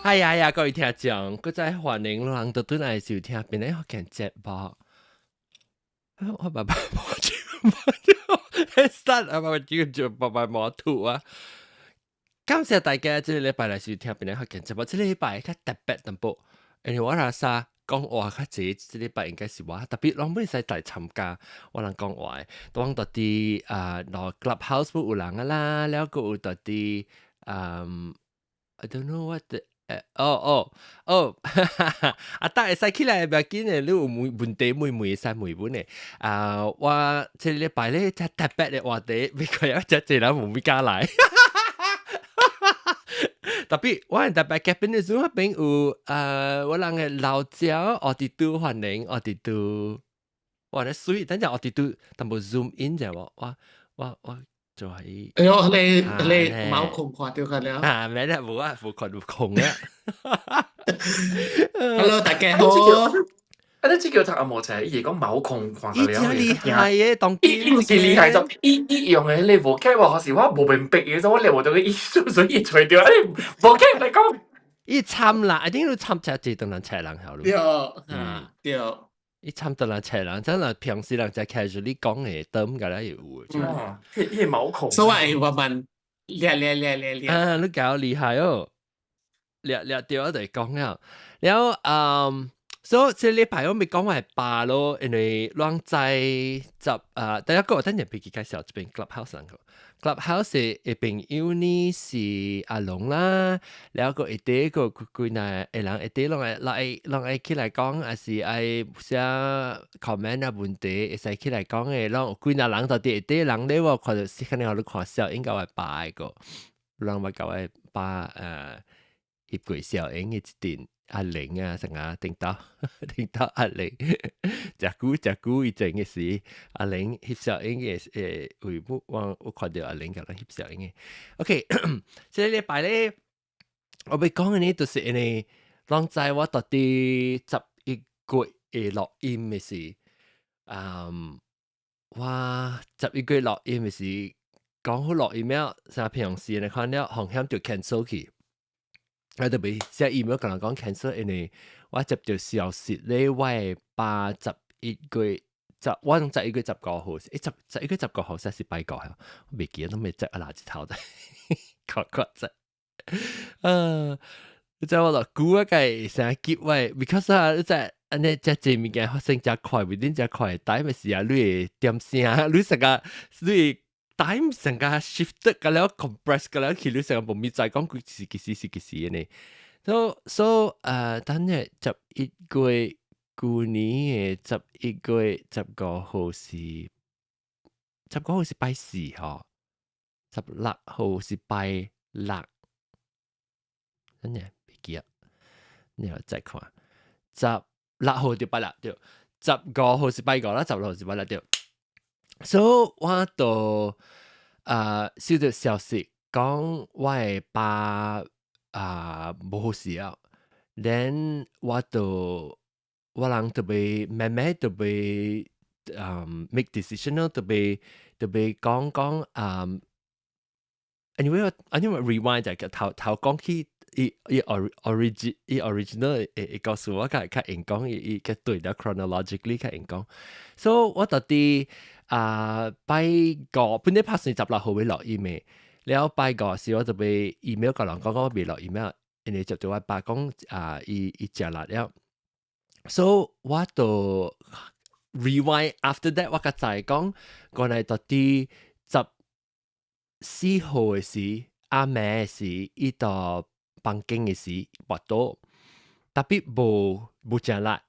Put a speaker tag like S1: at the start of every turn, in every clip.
S1: 係呀呀，各位聽眾，閣再歡迎人到轉來收聽邊個福建節目。我爸爸摸住摸住，start 啊！爸爸這個就爸爸摸吐啊！感謝大家這個禮拜來收聽邊個福建節目。這個禮拜較特別淡薄，因為我阿沙講話較濟，這禮拜應該是我特別攏袂使來參加，我人講話，當到佇啊，落 Clubhouse 有人啊啦，了閣有到佇嗯，I don't know what the 哦哦哦，啊，大會使起來無要緊的，你有問問題問問會使問阮的。啊，我這個禮拜咧，較特別的話題，比較有遮濟人無物敢來。特別我特別嘉賓的時候，邊有我人的老鳥奧迪都歡迎奧迪都，哇！你水，等陣奧迪都淡薄 zoom in 者無？我我我就係。
S2: 哎喲，你你貓空看著個了。
S1: 啊，咩咧？無啊，無看無空啊。
S2: Hello，大家好。
S3: 啊！你這叫讀阿毛就係伊講貓空看
S1: 伊真厲害嘅，當
S3: 伊伊毋是厲害，就伊伊用的迄個 vocab 話是我無明白嘅，所以我連無到個意思，所以揣著。你 vocab 來講，
S1: 伊參啦，一定要參遮濟當人冊人曉
S2: 對，嗯，對。
S1: 伊參當人冊人，真係平時人在 casually 講嘅，等個咧有。
S3: 哦，伊個毛孔。
S2: 所以我問，叻叻叻叻叻。
S1: 啊，你夠厲害哦！掠掠對我就講了，然後嗯。所以這禮拜我咪講我係爸咯，因為攏在十啊，第一個我等陣俾佢介紹這邊 Clubhouse 個 Clubhouse 的朋友呢是阿龍啦，然後個一啲個幾若個人一啲攏會來攏會起來講，還是愛寫 comment 啊問題會使起來講的，攏有幾若人到底一啲人咧，我看到是可能我咧看小應該會爸個，人會甲我爸翕過小影的一陣。阿玲啊，成啊，聽到聽到阿玲，食久食久以前嘅時，阿玲翕相影嘅回目，我我看到阿玲共咱翕相影嘅。OK，這個禮拜咧，我欲講嘅呢，就是因為攏知我到底11月會錄音嘅時，嗯，我十一月錄音嘅時，講好錄音了，啥平時你看了風險就 cancel 去。我特別寫 email 共人講 cancel，因為我接到消息咧，我的爸十一月十，我講11月15號，欸十11月15號才是拜五，我未記得都未接啊垃圾頭的，看看在，你知我就估啊個成急位，because 啊，你知按呢遮濟物件發生遮快，within 遮快，time 時啊，你會點聲，你成個你 time 成個 shift 個了 compress 個了去，你成個無咪知講幾時幾時是幾時呢？So 等下十一月舊年的11月15號是十五號是拜四吼，16號是拜六。等下袂記啊，你再看十六號就拜六對，十五號是拜五啦，16號是拜六對。所以我就收到消息講我的爸啊無好勢啊，then 我就我人特別慢慢特別make decision 咯，特別特別講講anyway anyway rewind 就頭頭講起伊伊 origin 伊 original 會會告訴我較較用講伊伊較對了 chronologically 較用講，所以我到底啊拜五本來拍算十六號會錄音的，了拜五時我就欲 email 共人講講我未錄 email，因為接到我爸講啊伊伊食力了，所以我就 rewind after that 我較知講原來到底14號的時，暗暝的時，伊到房間的時跋倒，特別無無誠力，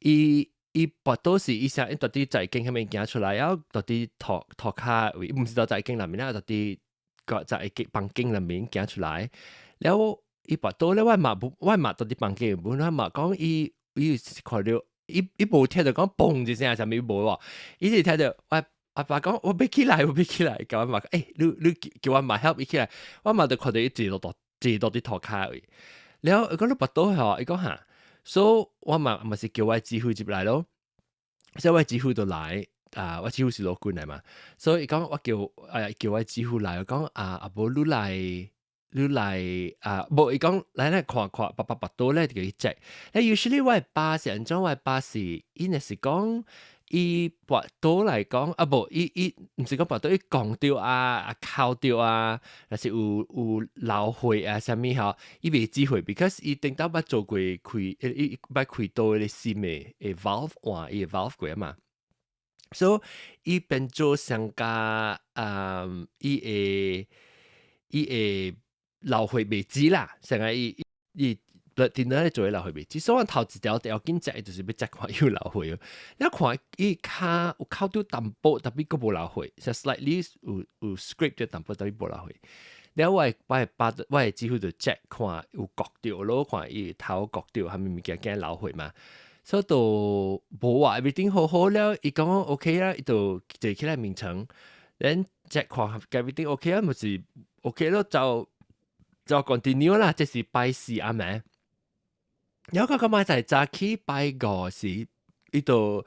S1: 伊伊跋倒時，伊啥伊到底在間遐面行出來，然後到底塗塗跤位，毋是到在間內面啊，到底個在間房間內面行出來，了伊跋倒咧，我嘛無我嘛到佇房間，本來嘛講伊伊看到伊伊無聽到講嘣一聲，啥物無喎，伊是聽到我阿爸講我欲起來，我欲起來，共我媽講，欸，你你叫我媽 help 伊起來，我媽就看到伊坐落坐落佇塗跤位，了伊講你跋倒吼，伊講哈，所以我嘛嘛是叫我姊夫入來咯，所以我姊夫就來，啊，我姊夫是老君來嘛，所以伊講我叫叫我姊夫來，我講啊，阿無你來。你來啊，無伊講來來看看，爸爸跋倒咧就去 check。咧 usually 我的爸是按怎？我的爸是伊若是講伊跋倒來講，啊無伊伊毋是講跋倒，伊講著啊啊哭著啊，若是有有流血啊啥物吼，伊袂止血，because 伊頂頭捌做過開，伊捌開刀彼個心的的 valve 換伊的 valve 過啊嘛。所以伊變做上加啊，伊會伊會流血袂止啦，成個伊伊 blood thinner 咧做流血袂止，所以我頭一條條緊食，就是欲食看有流血哦。你看伊跤有哭著淡薄，但係閣無流血，就 slightly 有有 scrape 著淡薄，但係無流血。了我我的爸我的姊夫就 check 看有割著咯，看伊頭割著，啥物物件驚流血嘛。所以就無話 everything 好好了，伊講 OK 啦，伊就坐起來眠床，then check 看 everything OK 啊，咪是 OK 咯，就就 continue 啦，這是拜四暗暝。有個咁啊，就係早起拜五時，伊就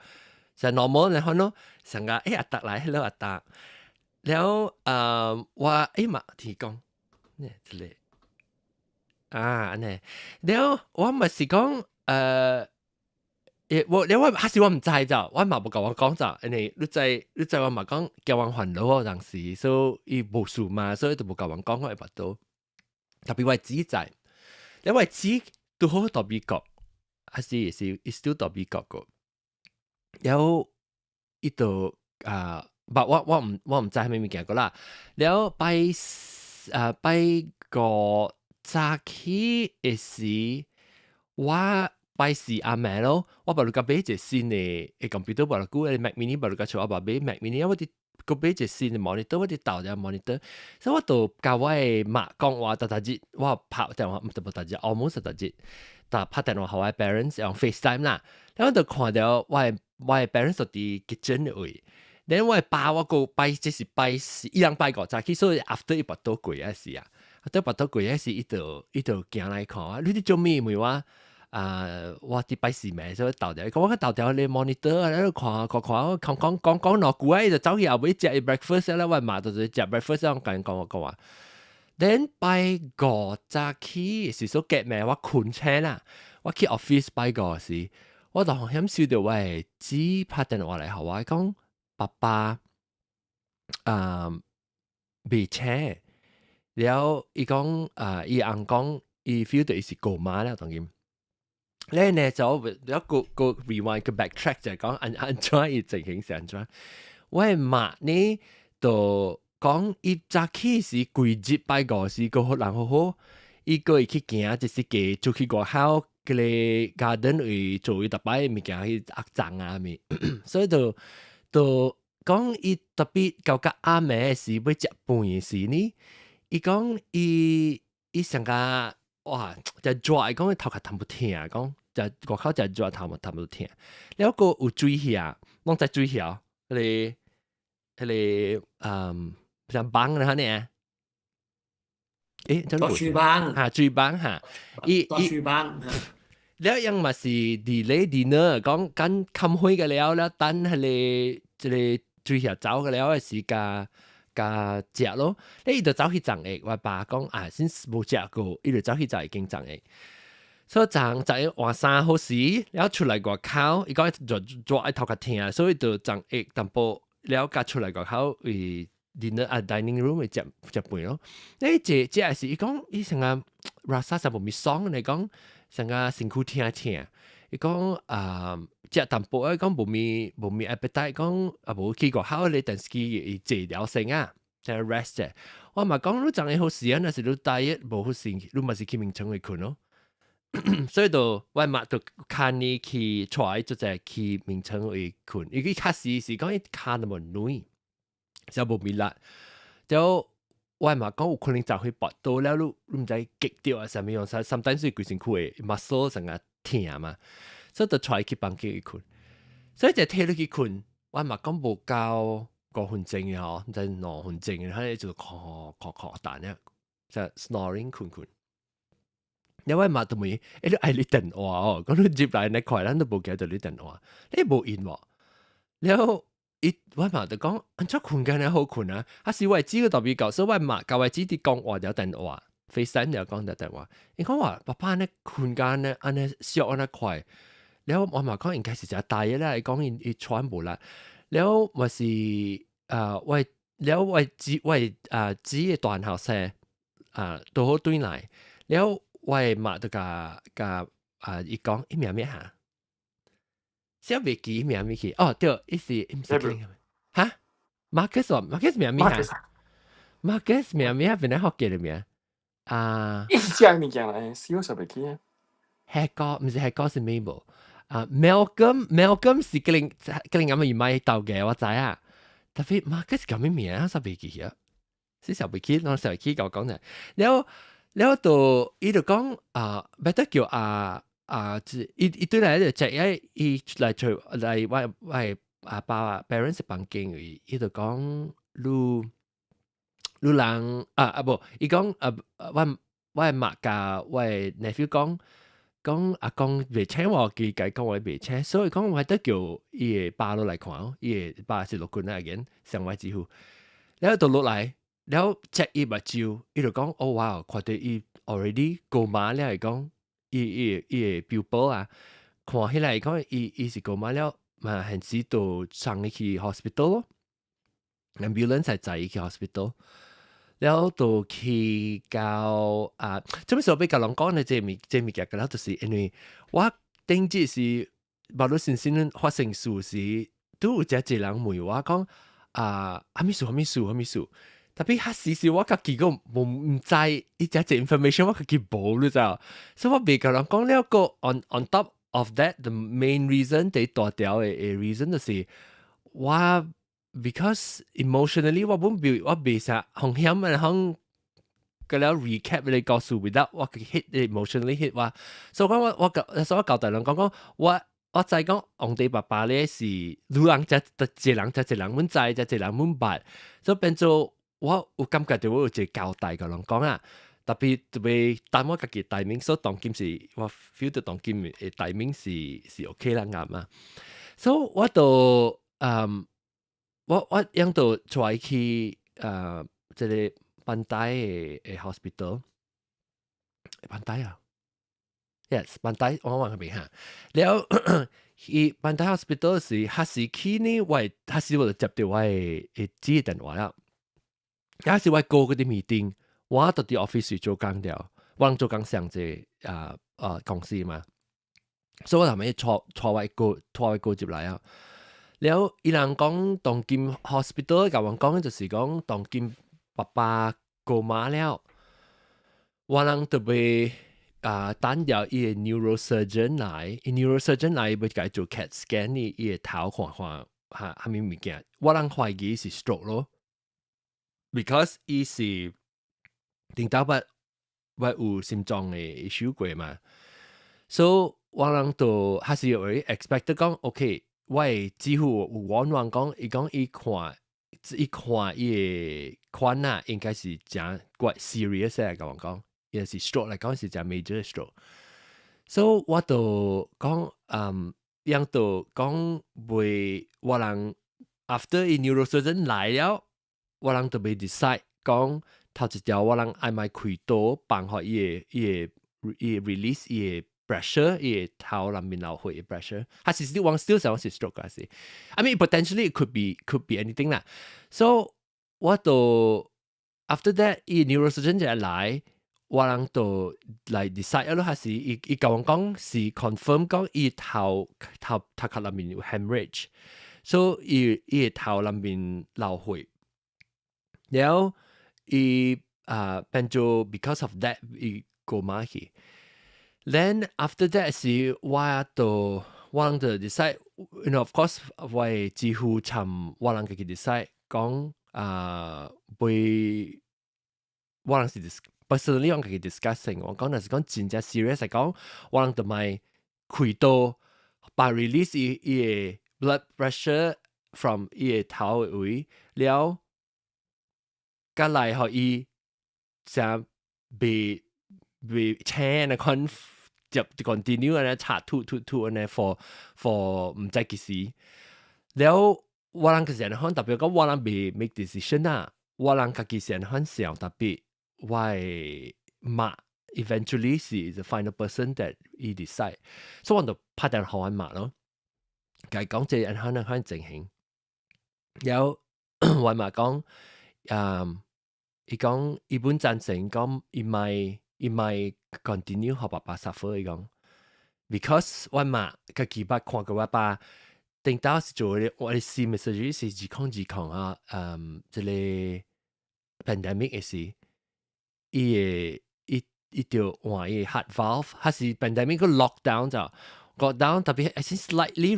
S1: 就 normal 然後咯，成個欸阿達來，hello 阿達，了我欸嘛提講，呢這個啊按呢，了我咪是講欸我了我還是我毋知咋，我嘛無共我講咋，因為你知你知我嘛講叫我煩惱哦，當時所以伊無事嘛，所以就無共我講我會跋倒。特別我姊知，因為姊拄好到美國，還是是伊 still 到美國個，了伊就啊，but 我我毋我毋知啥物物件過啦。了拜啊拜五早起的時，我拜四暗暝咯，我別lu 買一個新的的 computer，無偌久的 Mac mini，別lu 共我爸買 Mac mini，我佇閣買一個新的 monitor，我佇鬥隻 monitor，所以我就共我的媽講話，逐逐日我拍電話，毋是無逐日，almost 逐日，逐拍電話予我的 parents 用 FaceTime 啦，然後就看著我的我的 parents 就佇 kitchen 的位，then 我的爸我閣拜這是拜四，伊人拜五早起，所以 after 伊跋倒過仔時啊，after 跋倒過仔時，伊就伊就行來看我，你佇做咩？問我。啊！我佇拜四暝所以鬥著，伊講我鬥著咧 monitor 啊，喺度看看看，講講講講兩句啊，伊就走去後尾食伊 breakfast 啦，我媽就是食 breakfast，我共伊講我講話。then 拜五早起是說隔暝我困醒啦，我去 office 拜五時，我就享受到我的姊拍電話來予我講，爸爸啊袂醒，了伊講啊，伊翁講伊 feel 到伊是 coma 了，當今。咧呢就了個個 rewind 個 backtrack 就係講按按怎伊情形是按怎。我的媽呢就講伊早起時規日拜五時閣好人好好，伊閣會去行，就是加出去外口，嗰個 garden 位做伊逐擺物件去壓髒啊物，所以就就講伊特別到較暗暝時欲食飯的時呢，伊講伊伊上較哇，就熱，伊講伊頭殼淡薄疼，講就外口就熱頭嘛淡薄疼，了閣有水遐，攏在水遐，彼個彼個嗯，像房咧按呢啊？欸，
S2: 大廚房
S1: 哈，廚房哈，伊
S2: 大廚房。
S1: 了樣嘛是 delay dinner，講緊冚開個了了，等彼個這個水遐走個了的時間。共食咯，咧伊就走去送的，我爸講啊，先無食過，伊就走去就已經送的。所以昨昨日換衫好時，了出來外口，伊講熱熱愛頭殼疼，所以就送下淡薄了，佮出來外口為 dinner 啊 dining room 食食飯咯。咧這這是伊講伊成個 rasa 啥無咪爽，你講成個身軀疼疼，伊講啊食淡薄，伊講無咪無咪 appetite，講啊無去外口咧電視機坐了先啊，就 rest 者。我嘛講你昨日好時啊，若是你 diet 無好時，你嘛是去眠床去睏咯。所以就我媽就牽伊去帶伊做者去眠床去睏，伊佢較時是講伊跤那麼軟，就無咪力。就我媽講有可能就會跋倒了，你你毋知激著啊啥物樣，sometimes 是規身軀的 muscle 成個疼嘛，所以就帶伊去房間去睏。所以就提你去睏，我媽講無夠5分鐘嘅吼，毋知2分鐘，佢就咳咳咳彈咧，就 snoring 睏睏。因為媽都問，欸你愛你電話哦，講你入來你看，咱都無記得你電話，你無應喎。了伊我媽就講，按怎睏敢若好睏啊？啊是我姊個特別搞，所以我媽共我姊佇講話條電話， FaceTime 就講電話，伊講話爸爸呢困間呢，按呢燒按呢快，了我嘛講應該是誠大嘅啦，伊講伊伊喘無力，了嘛是啊，我了我姊我啊姊嘅大後生啊拄好轉來，了我媽就共共啊伊講伊名咩嚇？小袂記伊名咩去？哦對，伊是毋是叫哈？Marcus 哦，Marcus 名咩嚇？Marcus 名咩？本來學記的名啊？
S3: 伊只物件來，死我煞袂記啊！
S1: 黑哥毋是黑哥是 Mabel 啊，Malcolm Malcolm 是個零個零咁嘅買豆嘅，我知啊。Tapi Marcus 叫咩名啊？煞袂記啊，是小袂記，我小記甲我講者。了了就伊就講啊，better 叫啊啊，伊伊對來就 check 伊來找來我我阿爸 parents 房間位，伊就講你你人啊啊無，伊講啊我我媽共我 nephew 講講阿公袂請我，佢共講我袂請，所以講我得叫伊的爸落來看，伊的爸是陸軍那邊上位指揮，了就落來，了 check 伊目睭，伊就講哦哇，看到伊 already coma 了，伊講伊伊伊的 pupil 啊，看起來講伊伊是 coma 了，嘛現時就送伊去 hospital 咯，ambulance 係載伊去 hospital。了就去到啊，這物時候欲共人講呢？這物這物件，了就是因為我頂日是無論先生發生事時，都有誠濟人問我講啊，啥物事啥物事啥物事，tapi 彼時是我家己個無毋知，伊誠濟 information 我家己無，你知無？所以我袂共人講了個 on top of that，the main reason 第大條的 reason 就是我。because emotionally 我本袂我袂啥風險啊，響個了 recap 你告訴 without 我 hit emotionally hit 我，所以講我我所以我交代人講講我我知講皇帝爸爸咧是女人才一人才一人阮知，才一人阮捌，所以變做我有感覺到我有一個交代共人講啊。特別特別等我家己 timing，所以當今是我 feel 到當今的 timing 是是 OK 啦，啱啊。所以我就嗯。我我樣就帶去呃，這個 Pantai 的的 hospital， Pantai 啊，yes Pantai 我往嗰邊哈。了去 Pantai hospital 是彼時去呢，我彼時我就接到我的的姊電話啦。彼時我哥嗰啲 meeting，我就佇 office 做工了，我人做工上這啊啊公司嘛，所以我頭尾帶帶我哥帶我哥入來啊。了，伊人講當今 hospital 共我講就是講當今爸爸 coma 了，我人特別啊等著伊的 neurosurgeon 來，伊 neurosurgeon 來欲共伊做 CAT scan，伊伊的頭看看哈啥物物件，我人懷疑是 stroke 咯，because 伊是頂頭捌捌有心臟的 issue 過嘛，所以我人就還是有 expect 講 OK。我的姊夫有往往講，伊講伊看伊看伊的款啊，應該是誠 quite serious 的，共我講，伊是 stroke 來講是誠 major stroke。所以我就講，嗯，樣就講袂，我人 after 伊 neurosurgeon 來了，我人就欲 decide 講頭一條我人愛莫開刀放予伊的伊的伊 release 伊的 pressure，伊的頭內面流血的 pressure，還是你往 still 想是 stroke 還是？I mean potentially it could be anything 啦。So 我就 after that 伊 neurosurgeon 就來，我人就來 decide 咯，還是伊伊共我講是 confirm 講伊頭頭頭殼內面有 hemorrhage，所以伊伊的頭內面流血，然後伊啊變做 because of that 伊 coma 去。Then after that 是我就我人就 decide，of course 我的姊夫參我人家己 decide 講啊，袂我人是 personally 我家己 discussing，我講若是講真正 serious 嚟講，我人就莫開刀把 release 伊伊的 blood pressure from 伊的頭的位，了，佮來予伊誠袂袂青的款。就 continue 按呢插吐吐吐按呢 for 毋知幾時，了我人就是按呢款，特別講我人未 make decision 啊，我人家己是按呢款想，特別我的媽 eventually 是 the final person that 伊 decide，所以我就拍電話阮媽咯，共伊講這按款按款情形，了阮媽講，伊講伊本贊成講伊莫 continue 予爸爸 suffer 伊講，because 阮媽家己捌看過我爸。頂到是做我的心的 surgery 是2020啊，這个 pandemic 的時，伊會伊著換伊 heart valve，還是 pandemic 個 lockdown 就 lockdown 特別係 slightly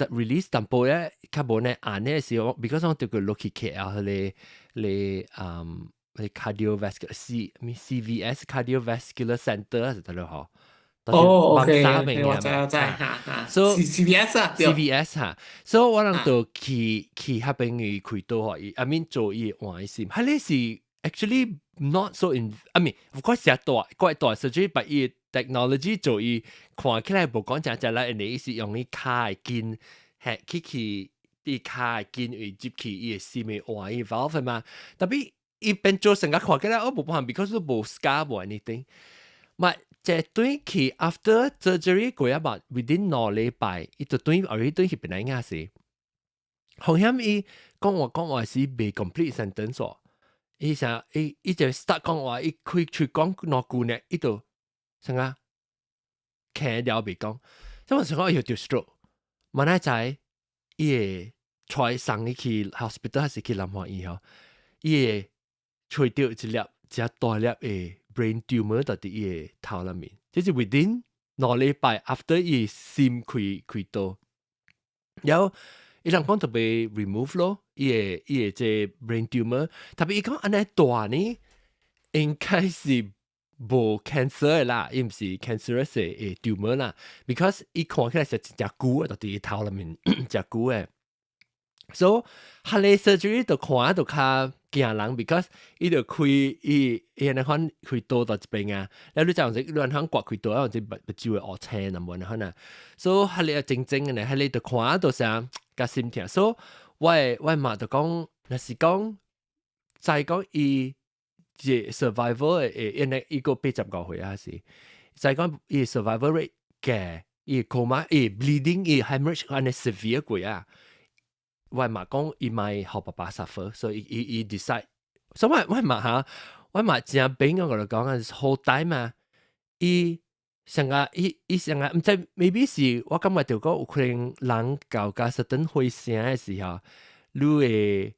S1: release 淡薄咧，較無呢按呢時候，because 我著個落去 KL 彼个彼 cardiovascular C 咩 CVS cardiovascular center 是得咯嗬。
S2: 哦，OK，我知我知，哈哈。
S1: So
S2: CVS 啊
S1: ，CVS 哈，所以我人就去彼邊去開刀予伊，I mean 做伊換心，彼个是 actually not so in，I mean of course 是大，怪大 surgery，but 伊 technology 做伊看起來無講誠濟啦，因為伊是用伊跤的筋，係去伊跤的筋會入去伊的心的換伊 valve 嘛，tapi 伊變做成個看起來我無辦法，because 無 scar 無 anything，but 這轉去 after surgery 過一晚，within 2禮拜，伊就轉後轉去邊來亞是，好險伊講話是未 complete sentence，伊啥伊就 start 講話，伊開喙講兩句呢，伊就啥個徛了未講，所以我想講伊有 stroke，嘛乃知伊會帶送伊去 hospital 還是去南華醫吼，伊會揣著一粒誠大粒的 brain tumor 佇伊的頭內面，這是 within 2禮拜 after 伊心開刀，了伊人講就欲 remove 咯，伊的這 brain tumor，tapi 伊講按呢大呢，應該是無 cancer 的啦，伊毋是 cancerous 的 tumor 啦，because 伊看起來是真正久的，佇伊頭內面誠久的。So，彼個 surgery 就看就較驚人，because 伊就開伊按呢款開刀佇這邊啊，了你知影你按款割開刀啊，這目睭會烏青，若無按呢款啊，所以彼個真正的呢，彼個就看到啥較心疼。所以我的媽就講，若是講再講伊這 survival 的，因為伊閣85歲啊是，再講伊 survival rate 低，伊 coma 伊 bleeding 伊 hemorrhage 按呢 severe 過啊。我媽講伊莫予爸爸 suffer，所以伊 decide。所以我媽哈，我媽誠變我共你講啊，好歹嘛，伊上個伊上個毋知 maybe 是我感覺著講有可能人到甲 certain 歲數的時候，你會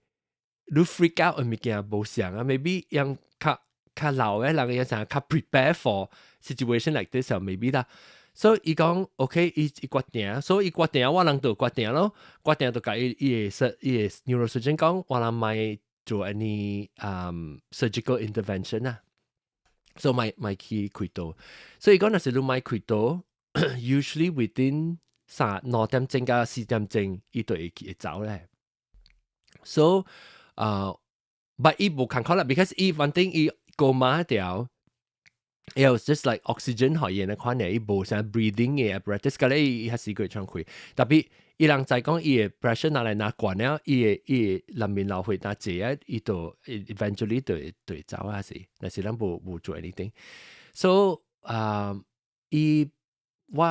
S1: 你 freak out 的物件無相啊，maybe 用較老的人會啥較 prepare for situation like this maybe 啦。所以伊講 OK，伊決定，所以伊決定，我人就決定咯，決定就共伊的 neurosurgeon 講，我人莫做 any surgical intervention 啊，所以莫去開刀。所以講若是你莫開刀，usually within 3、2點鐘到4點鐘，伊就會走咧。So 啊，but 伊無共款啦，because 伊反正伊 coma 掉。It was just like oxygen 予伊那款的，伊無啥 breathing 的 apparatus，個咧伊還是個喘氣。Tapi 伊人知講伊的 pressure 若來若懸了，伊的內面流血若濟啊，伊就 eventually 就會走啊是，若是咱無做 anything。So 啊，伊我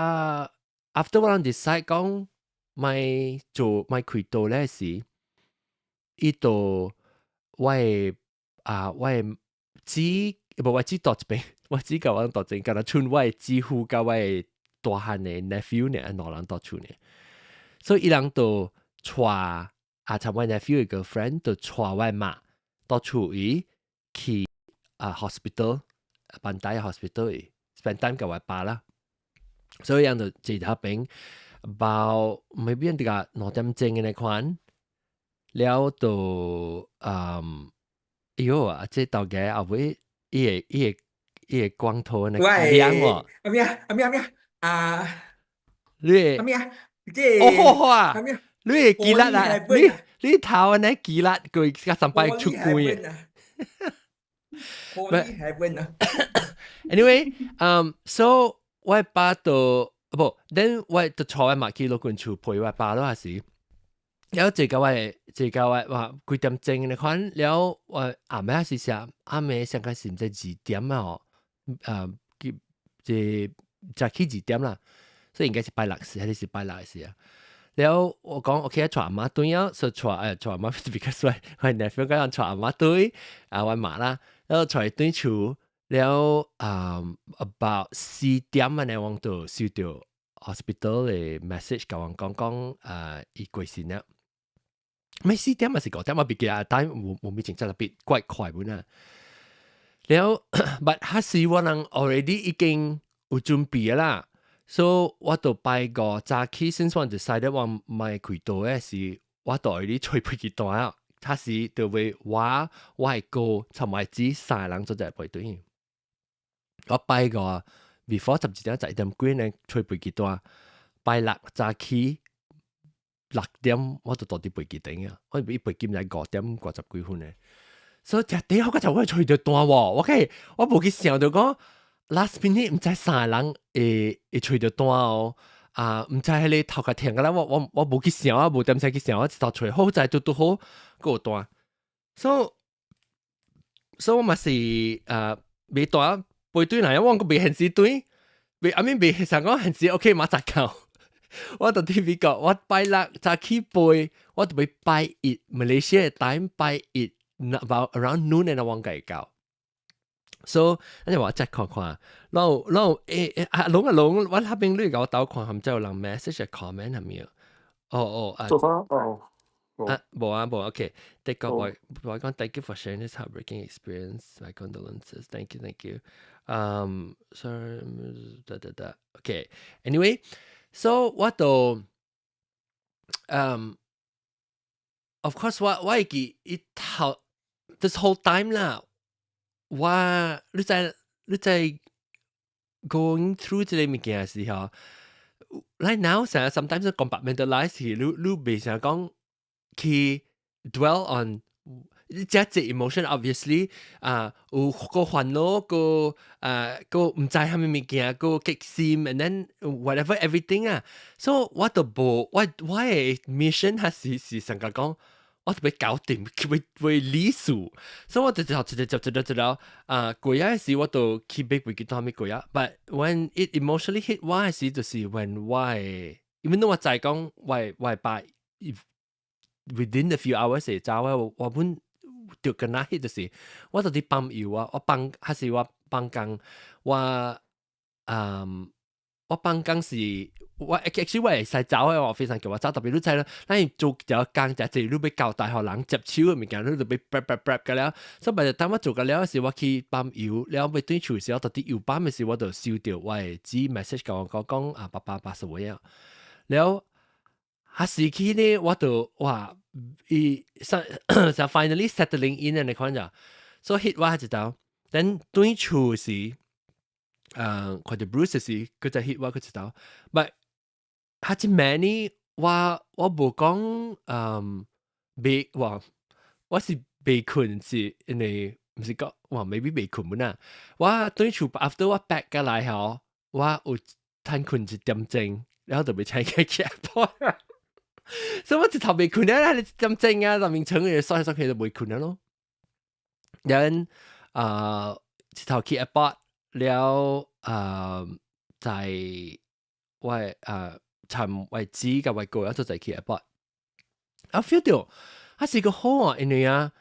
S1: after 我人 decide 講莫做莫開刀咧時，伊就我的姊，無我姊佇這邊。我姊共我佇這，敢若賰我的姊夫佮我的大漢的 nephew 呢，兩人佇厝呢。所以伊人就帶啊，參我 nephew 的 girlfriend 就帶我媽到厝伊去啊 hospital， Pantai hospital 伊 spend time 共我爸啦。所以伊人就坐佇彼邊，about maybe 這個2點鐘的那款，了就哎喲啊，這大家後尾伊會光頭那個亮喎。
S4: 阿咩啊？阿咩阿咩啊？
S1: 你會
S4: 阿咩啊？這
S1: 哦哇！
S4: 阿咩？
S1: 你會記得啊？你頭按呢記得佢較上擺出關
S4: 啊？Holy heaven 啊
S1: ！Anyway，so 我爸就無，then 我就帶我媽去老君厝陪我爸咯，還是。了這個我話幾點鐘那款了，我暗暝是啥？暗暝上個是毋知2點啊？啊，這早起2點啦，所以應該是拜六時，還是拜六時啊。然後我講 OK，帶阿媽轉啊，所以帶阿媽，because 我 nephew 講帶阿媽轉，啊我媽啦，然後帶轉厝，然後啊 about 4點啊，呢我就收到 hospital 嘅 message，共我講講啊，伊過身了。咩4點還是5點，我別記啊，但冇冇咩情節特別怪快本啊。然後，but 彼時我人 already 已經有準備啦，所以我就拜五早起，since 我 decided 我莫開刀嘅時，我就 already 揣飛機單啊。彼時就會我我係哥同埋姊三個人做一個飛隊。我拜五 before 12點11點幾呢，揣飛機單，拜六早起6點我就到佇飛機頂啊！我伊飛機來5點五十幾分呢。所以食第一個就我揣著單喎，我計我無去想到講 last minute 毋知三個人會揣著單哦。啊，毋知彼个頭殼疼個啦，我無去想啊，無點使去想，我一頭揣好在拄拄好閣有單。所以我嘛是未單飛轉來，我閣未現時轉，未阿面未想講現時 OK 馬扎到。我就佇美國，我拜六早起飛，我就欲拜一，馬來西亞 time 拜一，about around noon 的我計到。所以，你話再看看，然後然後阿龍阿龍，我那邊你共我鬥看，含有人 message comment 係咪？哦哦啊，
S3: 做翻哦。
S1: 啊，無啊無，OK。的確我我講，thank you for sharing this heartbreaking experience. My condolences. Thank you, thank you. Sorry, da da da. Okay. Anyway, so 我就 of course 我會記一頭 this whole time 啦，我你在 going through 這个物件時候，right now 成日 sometimes compartmentalize 你袂成講去 dwell on 這隻 emotion obviously 啊有個煩惱個啊個毋知啥物物件個激心 and then whatever everything 啊，so 我都無我的 mission 還是是成個講。我特別搞掂，會理數，所以我就就一直接一直一直啊過夜時我就去買飛機單物過夜。But when it emotionally hit 我時，就是 when 我，even though 我知講我爸 within a few hours 會走我我本就跟他 hit 就是我就佇放油啊，我放還是我放工我嗯我放工是。我 actually 我會使走的，我非常叫我走，特別你知啦，咱做一個工就係你欲交代予人接手的物件，你就欲 prep prep prep 個了。所以當我做個了時，我去泵油，了欲轉厝時，我到佇油泵的時，我就收到我的姊 message 共我講講啊，爸爸 pass away 啊。了，彼時去呢，我就哇，伊就 finally settling in 你看就，所以 hit 我一道，等轉厝時，看到 Bruce 時，佢就 hit 我佢一道，but 彼一暝呢，我無講，未哇，我是未困是因為毋是講，哇，maybe 未困本啊。我轉厝 after 我 back 過來吼，我有趁困一點鐘，然後就欲請去 airport。所以我一頭未困啊，一點鐘啊，就眠床嘅刷刷去就未困啊咯。然啊，一頭去 airport 了啊，在我啊。尋我姊佮我哥一做齊去 airport，啊 feel 到，啊是個好啊，因為啊，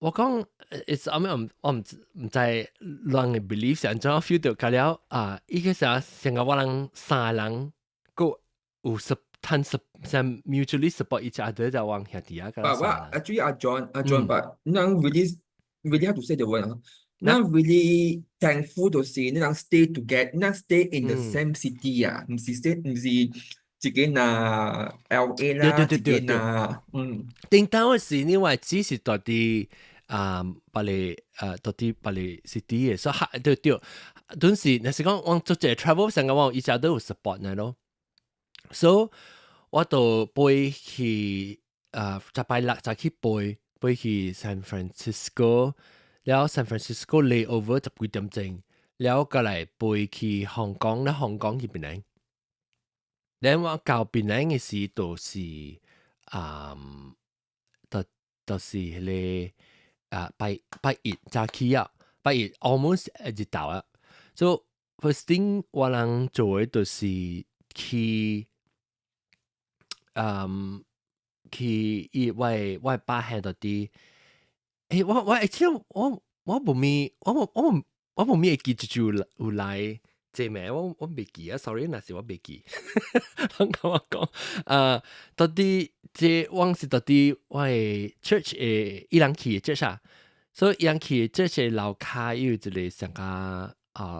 S1: 我講，it's 我唔我毋知人的 belief 是按怎 feel 到，甲了啊，伊個時成個我人三個人個有十趁十像 mutually support each other 就往兄弟啊。
S4: But what actually 阿 John 阿 John but 咱 really really have to say the word 啊，咱 really thankful 就是咱 stay together，咱 stay in the same city 啊，毋是 stay 毋是一個若 LA 啦，一個若。
S1: 頂當時你話只是蹛佇啊，別个啊，蹛佇別个 city 的，所以對對，當時若是講我做一個 travel 上個我以前都有 support 呢咯，所以我就飛去啊，就拜六就去飛飛去 San Francisco，了 San Francisco layover 十幾點鐘，了過來飛去香港，了香港去檳城。然我到檳城的時，就是啊，就是彼个啊拜拜一早起啊，不過 almost 日頭啊。So first thing 我人做的就是去，去伊我爸喺度啲，我 actually 我無咪我無咪會記住有來這名，我未記啊，sorry，若是我未記。人共我講，到底這我是到底我的 church 的伊人去的 church 啊，所以伊人去的 church 的樓跤有一個上較啊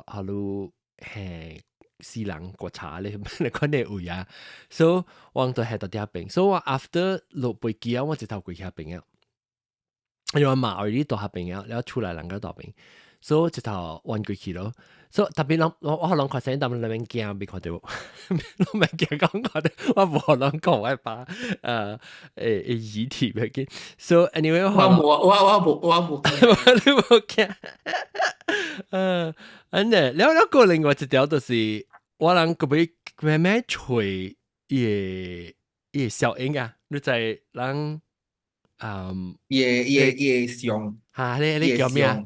S1: 啊路係死人棺材咧，你看的位啊，所以我就喺到遐邊，所以我 after 落飛機啊，我直頭過去遐邊啊，因為我媽 already 到遐邊啊，了厝內人閣佇邊，所以直頭彎過去咯。所以特別人我可能看聲，但係你免驚，未看著，你免驚講看著，我無可能講我爸遺體袂記。So anyway，
S2: 我無我無。
S1: 你無驚？按呢，了了個另外一條就是我人閣欲慢慢揣伊个小英啊，你知人
S4: 伊个相，
S1: 哈，你叫咩啊？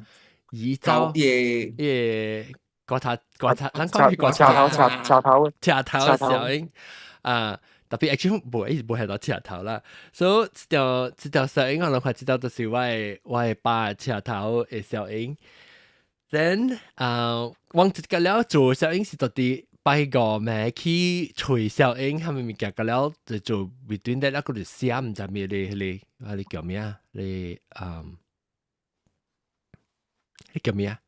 S1: 遺照，
S4: 伊
S1: 伊個棺材棺材，咱講是棺
S3: 車頭車頭
S1: 車頭小英啊，特別 actually 無伊是無係到車頭啦，所以這條小英我諗看這條就是我的爸車頭的小英。Then 啊，我一個了做小英是到底拜五暝去揣小英，係咪物件個了就做 between 的那個就寫毋知咩咧，迄個啊你叫咩啊？你你叫咩啊？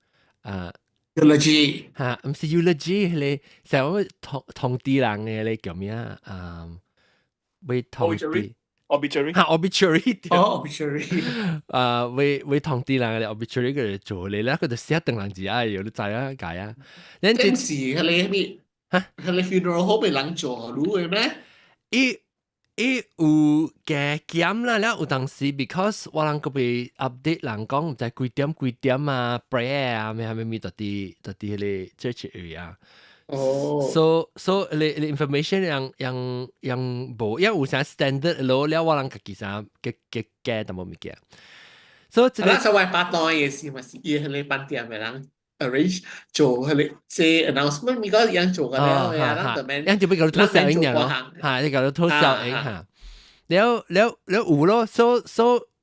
S1: 啊
S2: eulogy
S1: 嚇，毋是 eulogy，迄個成日通知人的，你叫咩啊？啊，欲通知
S3: obituary
S1: 嚇 obituary
S2: 哦，obituary
S1: 啊，欲通知人的 obituary 個做咧，咧佢就寫長人字啊，有你知啊，解啊。
S2: 這是彼个咩？
S1: 嚇，
S2: 彼个 funeral home 的人做予的咩？
S1: 伊有加減啦，了有當時 because 我人閣欲 update 人講毋知幾點幾點啊，prayer 啊，咩咩咩，佇彼個 church area。
S2: 哦。
S1: So 你 information 樣樣無，因為有啥 standard 咯，了我人家己啥加加加淡薄物件。所以這個
S2: 啊，所謂八代的時嘛是伊彼个飯店的人 arrange 做彼个這 announcement，咪講樣做個了呀，咱就免
S1: 樣就欲共你討小英咯，嚇，你共你討小英嚇。了了了有咯，so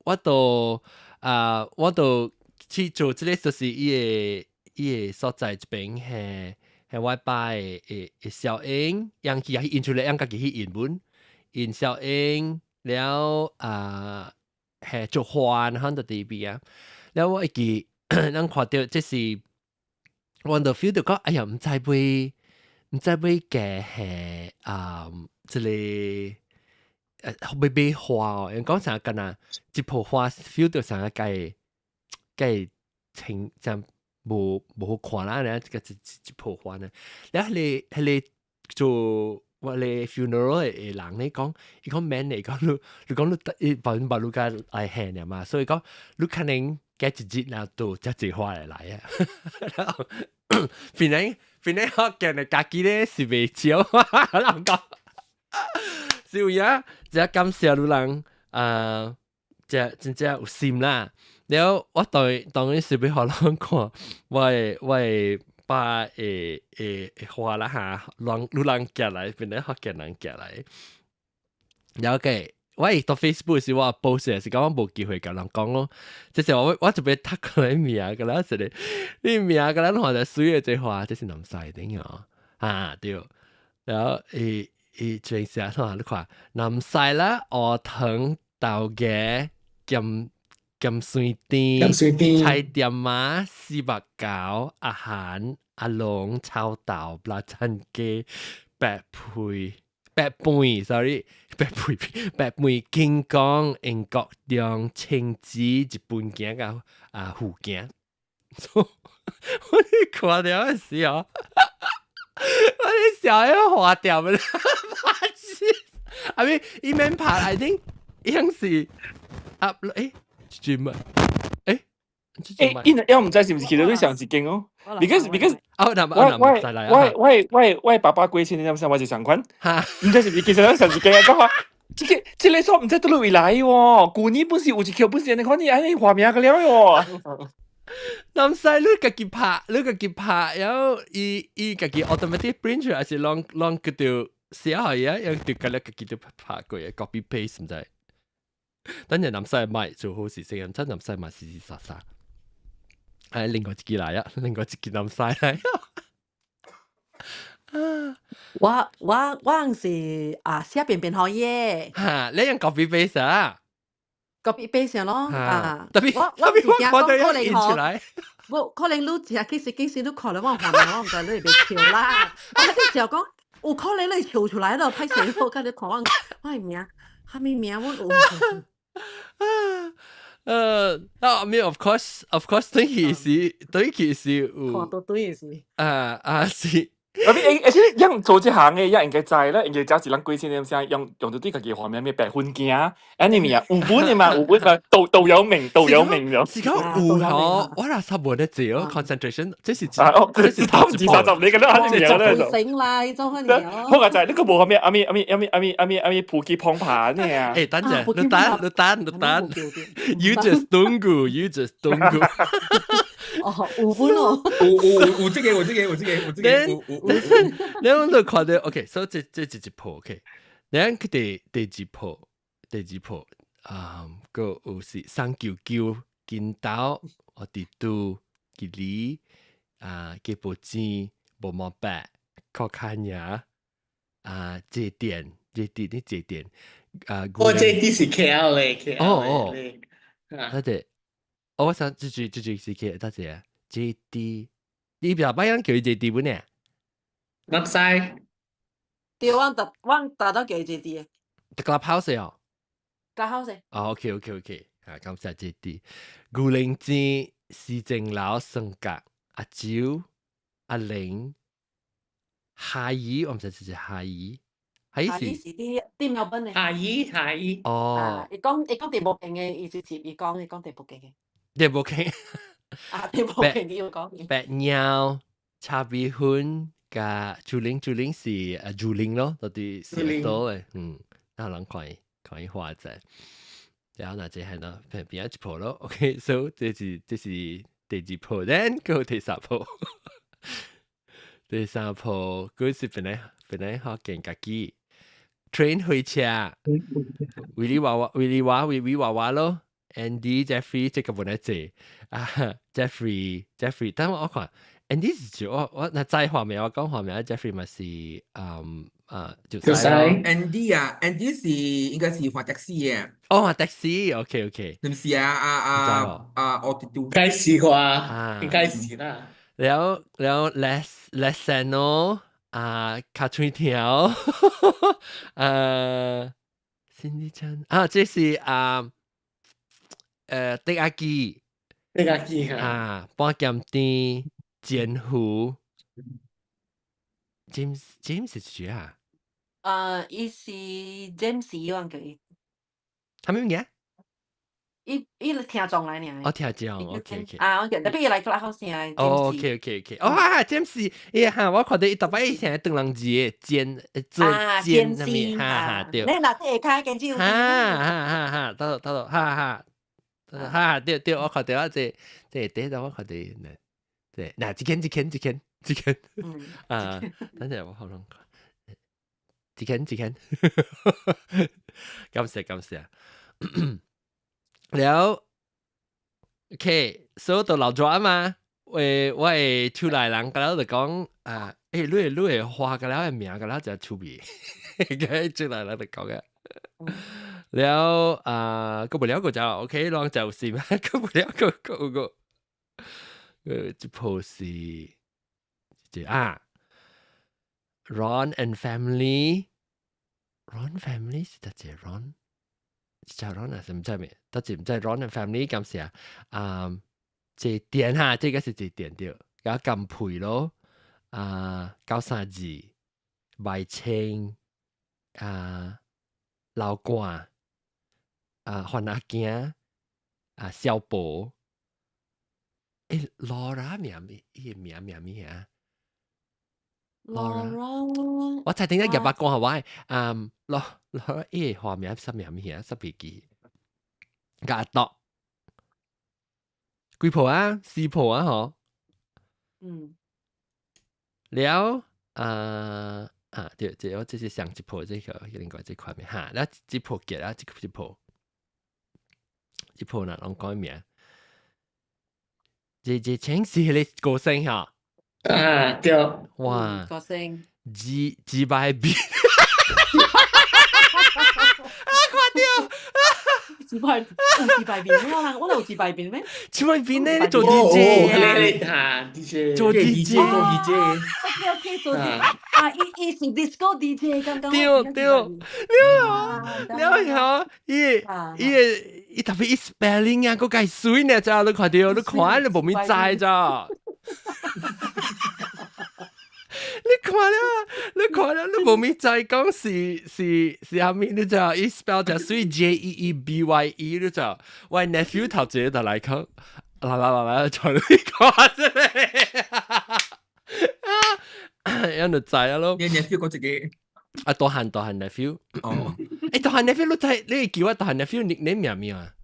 S1: 我就啊，我就去做這個就是伊个所在這邊係我爸的小英，樣去也去印出來，樣家己去印本，印小英了啊，係做花喺度地邊啊。了我會記，咱看著這是，我就 feel 到講，哎呀，毋知欲加係啊，這個欲買花哦，因講啥敢若一盆花 feel 到啥個該清就無好看啦，呢這個一盆花呢，了彼個做我咧 funeral 的人咧講，伊講免咧，講你講你伊百分百你較愛獻爾嘛，所以講你可能過一日若到才濟花會來啊。變來我見的家己咧是袂少，人講，是有影，真感謝你人啊，這真正有心啦。了我當然是欲予人看，我的爸的花啦哈，人有人寄來，變來福建人寄來。了解，我會到 Facebook 時我 post 的是講我無機會共人講咯，這是我特別讀過名，個啦一個，你名個咱看著媠的這花，這是南西頂哦，啊對，然後伊伊全寫看你看，南西啦，烏糖豆芽鹹鹹酸甜，
S2: 鹹酸甜，
S1: 菜點仔、四目猴、阿韓、阿龍、臭豆、蚋田雞、白皮、白飯，sorry，白皮白飯、金剛、英國中、青子、日本鏡佮啊福鏡。我你看著的時候，我你笑要花掉了，拍死！I mean，伊免拍，I think 應是啊，這乜？
S3: 因毋知是毋是去到你上一間哦？Because
S1: 哦，那
S3: 我我我我我爸爸過身的時我是上款，毋知是毋是其實上一間啊？講話這個煞毋知佗位來喎，舊年本是有一橋本是按呢款，你按呢畫名個了喲。
S1: 南西你家己拍，你家己拍，然後伊伊家己 automatic print 出來，還是攏攏叫做寫好嘢，然後就家己家己就拍過 copy paste 毋知。等陣南西買做好事聲，真南西買死死殺殺。係另外一支來啊，另外一支南西來。啊！
S5: 我我我是啊寫便便可以。
S1: 嚇，你用 copy paste 啊？
S5: copy paste 咯啊！
S1: 特別
S5: 我我是驚講可能
S1: 出來，
S5: 我可能你真其實其實你看了我畫面，我毋知你會袂笑啦。我你就講有可能你笑出來咯，歹勢我甲你看我我的名，啥物名我有。
S1: 啊，I mean of course of course，對其是對其是有
S5: 看到對是。
S1: 啊啊是。
S3: 嗰啲而且用做這行嘅，也應該知啦，應該只是咱鬼先點用用到啲家己畫面咩白粉鏡，anime 啊，有本嘅嘛，有本嘛，都都有名，都有名咗。
S1: 是講有嗬，我那差無得做 concentration，這是
S3: 啊哦，這是頭二三十年嘅啦，肯定有咧就。
S5: 醒啦，呢種肯定有。
S3: 好啊，就係呢個無後面阿咪阿咪阿咪阿咪阿咪阿咪普吉碰盤呢啊。
S1: 誒，等陣，你等，你等，你等，You just don't go，You just don't go。
S5: 哦，有本咯。
S4: 有有有這個有這個有這個有這個有有有。
S1: 你講就看到，OK，所以這這一一鋪，OK，你講佢第第二鋪，第二鋪，啊，個有是三九九金刀，我哋都吉里啊，吉布錢，無毛白，靠卡爾啊，這點這點你這點啊，
S2: 我這啲是 KL 咧，KL
S1: 哦哦，
S2: 哦，
S1: 多謝，我想這句這句是 K，多謝，JD，你表白樣叫伊 JD 本呢？
S2: 南西，
S5: 對，我特我達到叫 JD 嘅。
S1: Clubhouse 哦
S5: ，Clubhouse。
S1: 哦，OK，啊，感謝 JD。牛靈芝、施正樓、雙甲、阿周、阿玲、夏姨，我毋知是是夏姨，夏姨
S5: 是是啲啲苗本嘅。
S2: 夏姨夏姨。
S1: 哦。
S5: 伊講伊講地無勁嘅，伊直接伊講伊講地無勁嘅。
S1: 地無勁。
S5: 啊，地無勁伊有講。
S1: 白鳥、茶米粉。加竹林，竹林是竹林咯，到底是多嘅，嗯，那人看看伊畫在，然後那這係呢，邊邊一鋪咯，OK，so 這是這是第二鋪，then 個第三鋪，第三鋪佢是本來本來學見家己 train 火車，維利娃娃，維利娃，維維娃娃咯，Andy Jeffrey 這個本來做啊，Jeffrey Jeffrey，但我看。Andy 是我我那再畫面我講畫面，Jeffrey 嘛是嗯啊就
S2: 就是
S4: Andy 啊，Andy 是應該是畫 taxi 嘅。
S1: 哦，畫 taxi，OK OK。
S4: 是唔是啊？啊啊啊！我哋都
S2: 該是啩，應該是啦。
S1: 然後然後 Les Lesano 啊，卡吹條，Cindy Chan 啊，這是啊，迪阿基，
S2: 迪阿基
S1: 啊，半鹹甜。劍湖，James James 是誰啊？
S5: 伊是 James 我叫伊。
S1: 啥物名？
S5: 伊伊聽眾來爾。
S1: 哦，聽眾，OK OK。
S5: 啊，我記特別伊來 Clubhouse 聽。
S1: 哦，OK OK OK。哦，哈，James，哎哈，我看到伊逐擺伊成日當人字的煎做煎啥物，哈哈對。
S5: 你若佇下跤堅持有。
S1: 哈哈哈哈，得得哈哈，哈對對，我看到啊，這這第一我看到呢。對，嗱，這間這間這間這間，啊，等陣我可能，這間這間，感謝感謝。了，OK，所以到老抓嘛，喂，我會出來人，甲了就講啊，欸，你會你會畫個了的名，個了就出名，個出來人就講嘅。了啊，過不了個就 OK，攏就是嘛，過不了個個個。這鋪是這啊，Ron and Family，Ron Family 是得隻 Ron，就 Ron 啊，是毋知咩？得隻毋知 Ron and Family 感謝啊，這店哈，這個是這店對，甲金培咯，啊，九三二，賣清啊，老冠啊，范阿驚啊，小寶。誒，Laura 名伊個名名咩啊
S5: ？Laura，
S1: 我猜頂一入白講係話，嗯，Laura 伊個花名啥名咩啊？煞袂記。甲阿篤，幾鋪啊？四鋪啊？嗬。
S5: 嗯。
S1: 了啊啊，對，這我這是上一鋪這個另外這塊面哈，了這鋪結啊，這這鋪，這鋪呢，攏講名。這這請是彼個歌星哈。
S2: 啊，對。
S1: 哇！
S5: 歌星。
S1: 幾幾百變。啊！看到。
S5: 幾百有幾百變，我我有幾百變咩？
S1: 幾百變呢？你做 DJ
S2: 啊？DJ
S1: 做 DJ
S4: 做 DJ。
S5: OK OK 做 DJ 啊！伊伊是 disco DJ 剛剛。
S1: 對對，了了以後，伊伊伊特別伊 spelling 啊，閣較媠呢，咋你看到？你看你無咪知咋？你看了，你看了，你無咪知講是是是啥物？你知伊 spell 就媠 Jeebye，你知？我 nephew 頭一個就來講，來來來來，再你看這個，啊，樣就知啊咯。
S4: 你 nephew 講一個？
S1: 啊，大漢大漢 nephew。
S4: 哦。
S1: 欸，大漢 nephew 你知？你會記我大漢 nephew nickname 名咩啊？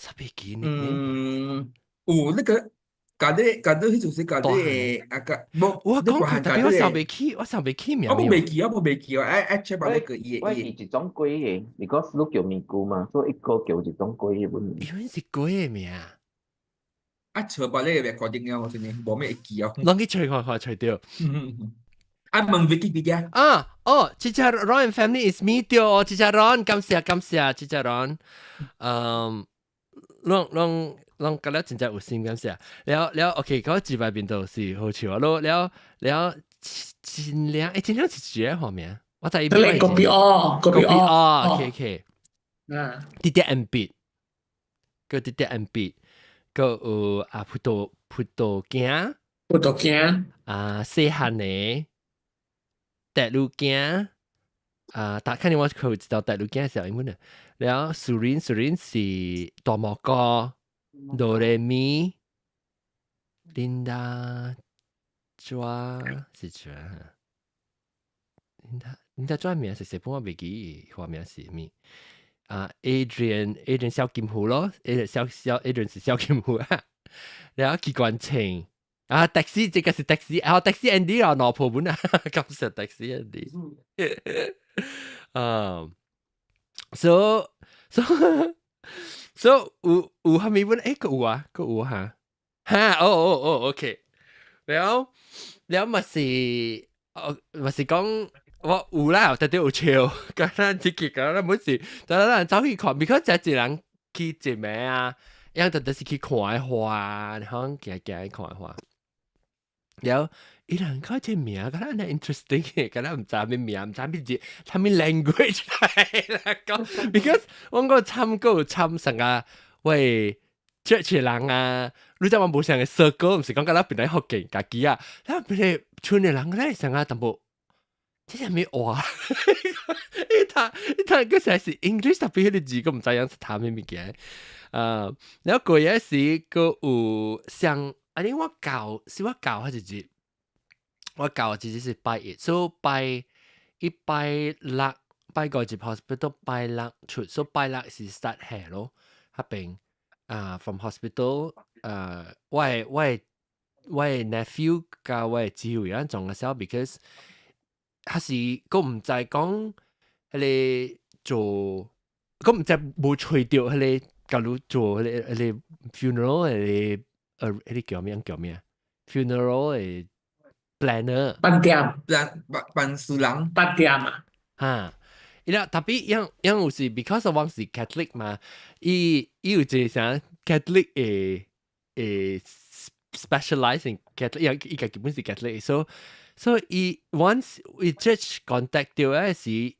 S1: 特別記 nickname。
S4: 嗯，有那個。咖喱咖喱，彼就是咖喱啊個，無
S1: 我講過，特別我想袂起，我想袂起名。
S4: 我無袂記，我無袂記，愛愛 check 下那個伊
S6: 我是一種鬼的，because 你叫咪姑嘛，所以一個叫一種鬼的本。
S1: 伊阮是鬼的名。
S4: 啊，找別個 recording 啊，我真的無咩會記哦。
S1: 攏去揣看看揣著。
S4: 啊，問 Wikipedia。
S1: 啊，哦，這隻 Ron family is me 對哦，這隻 Ron 感謝感謝，這隻 Ron，嗯，攏攏。攏覺得真正有心感謝，了了 OK，嗰幾百邊都是好笑啊！了了了，盡量欸，盡量是幾個畫面？我在一邊。
S2: Kopi O，
S1: Kopi O，OK OK。
S2: 啊，
S1: 啲啲 M B，個啲啲 M B，個有啊葡萄葡萄鏡，
S2: 葡萄鏡，
S1: 啊細漢的，大陸鏡，啊，大看你我可知道大陸鏡是英文的，了蘇林蘇林是大蘑菇。哆來咪，琳達抓是啥？琳達琳達抓名是誰？本我袂記花名是咩？啊，Adrian Adrian 小金虎咯，A 小小 Adrian 是小金虎啊。然後機關槍啊，taxi 這個是 taxi，啊 taxi Andy 啊，老婆本啊，感謝 taxi Andy。啊，so so so 有有蝦米本？欸，閣有啊，閣有哈，哈，哦哦哦，OK。了了嘛是，哦嘛是講我有啦，特別有笑，敢咱這個敢咱每次，但咱走去看，because 這一人去一暝啊，樣特別是去看花，然後行行去看花。了，伊人看這名，敢若 interesting 嘅，敢若毋知啥物名，毋知啥物字，啥物 language 來啦講，because 我個參過參成個喂 church 人啊，你知我無像個 circle，毋是講敢若本來福建家己啊，咱本來村的人咧成個淡薄，這啥物話？伊讀伊讀個實是 English 特別彼個字，閣毋知影是讀啥物件。啊，然後過一時閣有像。啊！你我教是我教還是字？我教其實是拜一，所以拜一拜六拜個入 hospital 拜六出，所以拜六是 start 下咯。彼邊啊，from hospital 啊，我的我的我的 nephew 佮我的姊妹咱撞個時候，because 還是閣毋知講彼個做，閣毋知無揣著彼個，假如做彼個彼個 funeral 彼個。呃，彼個叫咩？叫咩？funeral 的 planner，
S2: 辦店，
S4: 辦辦辦事人，
S2: 辦店啊，
S1: 哈，伊啦特別樣樣有是 because 我是 Catholic 嘛，伊伊有一個啥 Catholic 的的 specialize in Catholic，伊伊家基本是 Catholic，so so 伊 once 伊 church contact 到嗰時，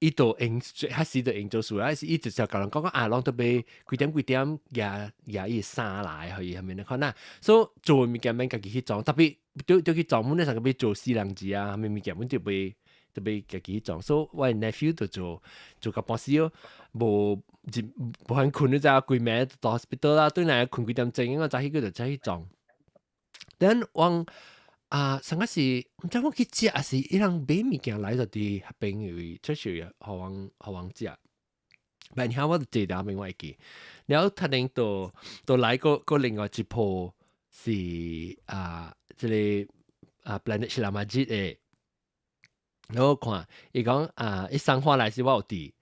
S1: 伊就用，彼時就用做事，彼時伊就就共人講講啊，攏都欲幾點幾點舉舉伊衫來，予伊啥物你看呐，所以做物件免家己去裝，特別對對去裝，阮咧上個欲做死人字啊，啥物物件，阮就欲就欲家己去裝，所以我 nephew 就做做到半死哦，無無無法睏，你知影，規暝到 hospital 啦，轉來睏幾點鐘，我早起閣就早去裝。Then 我啊，上個是毋知我去食，還是伊人買物件來就佇彼邊位出去予阮予阮食。但係我坐佇邊我會記，然後突然就來個另外一鋪是啊，這個啊 Planet Sheila Majid 的，然後看伊講啊，伊送花來時我有佇，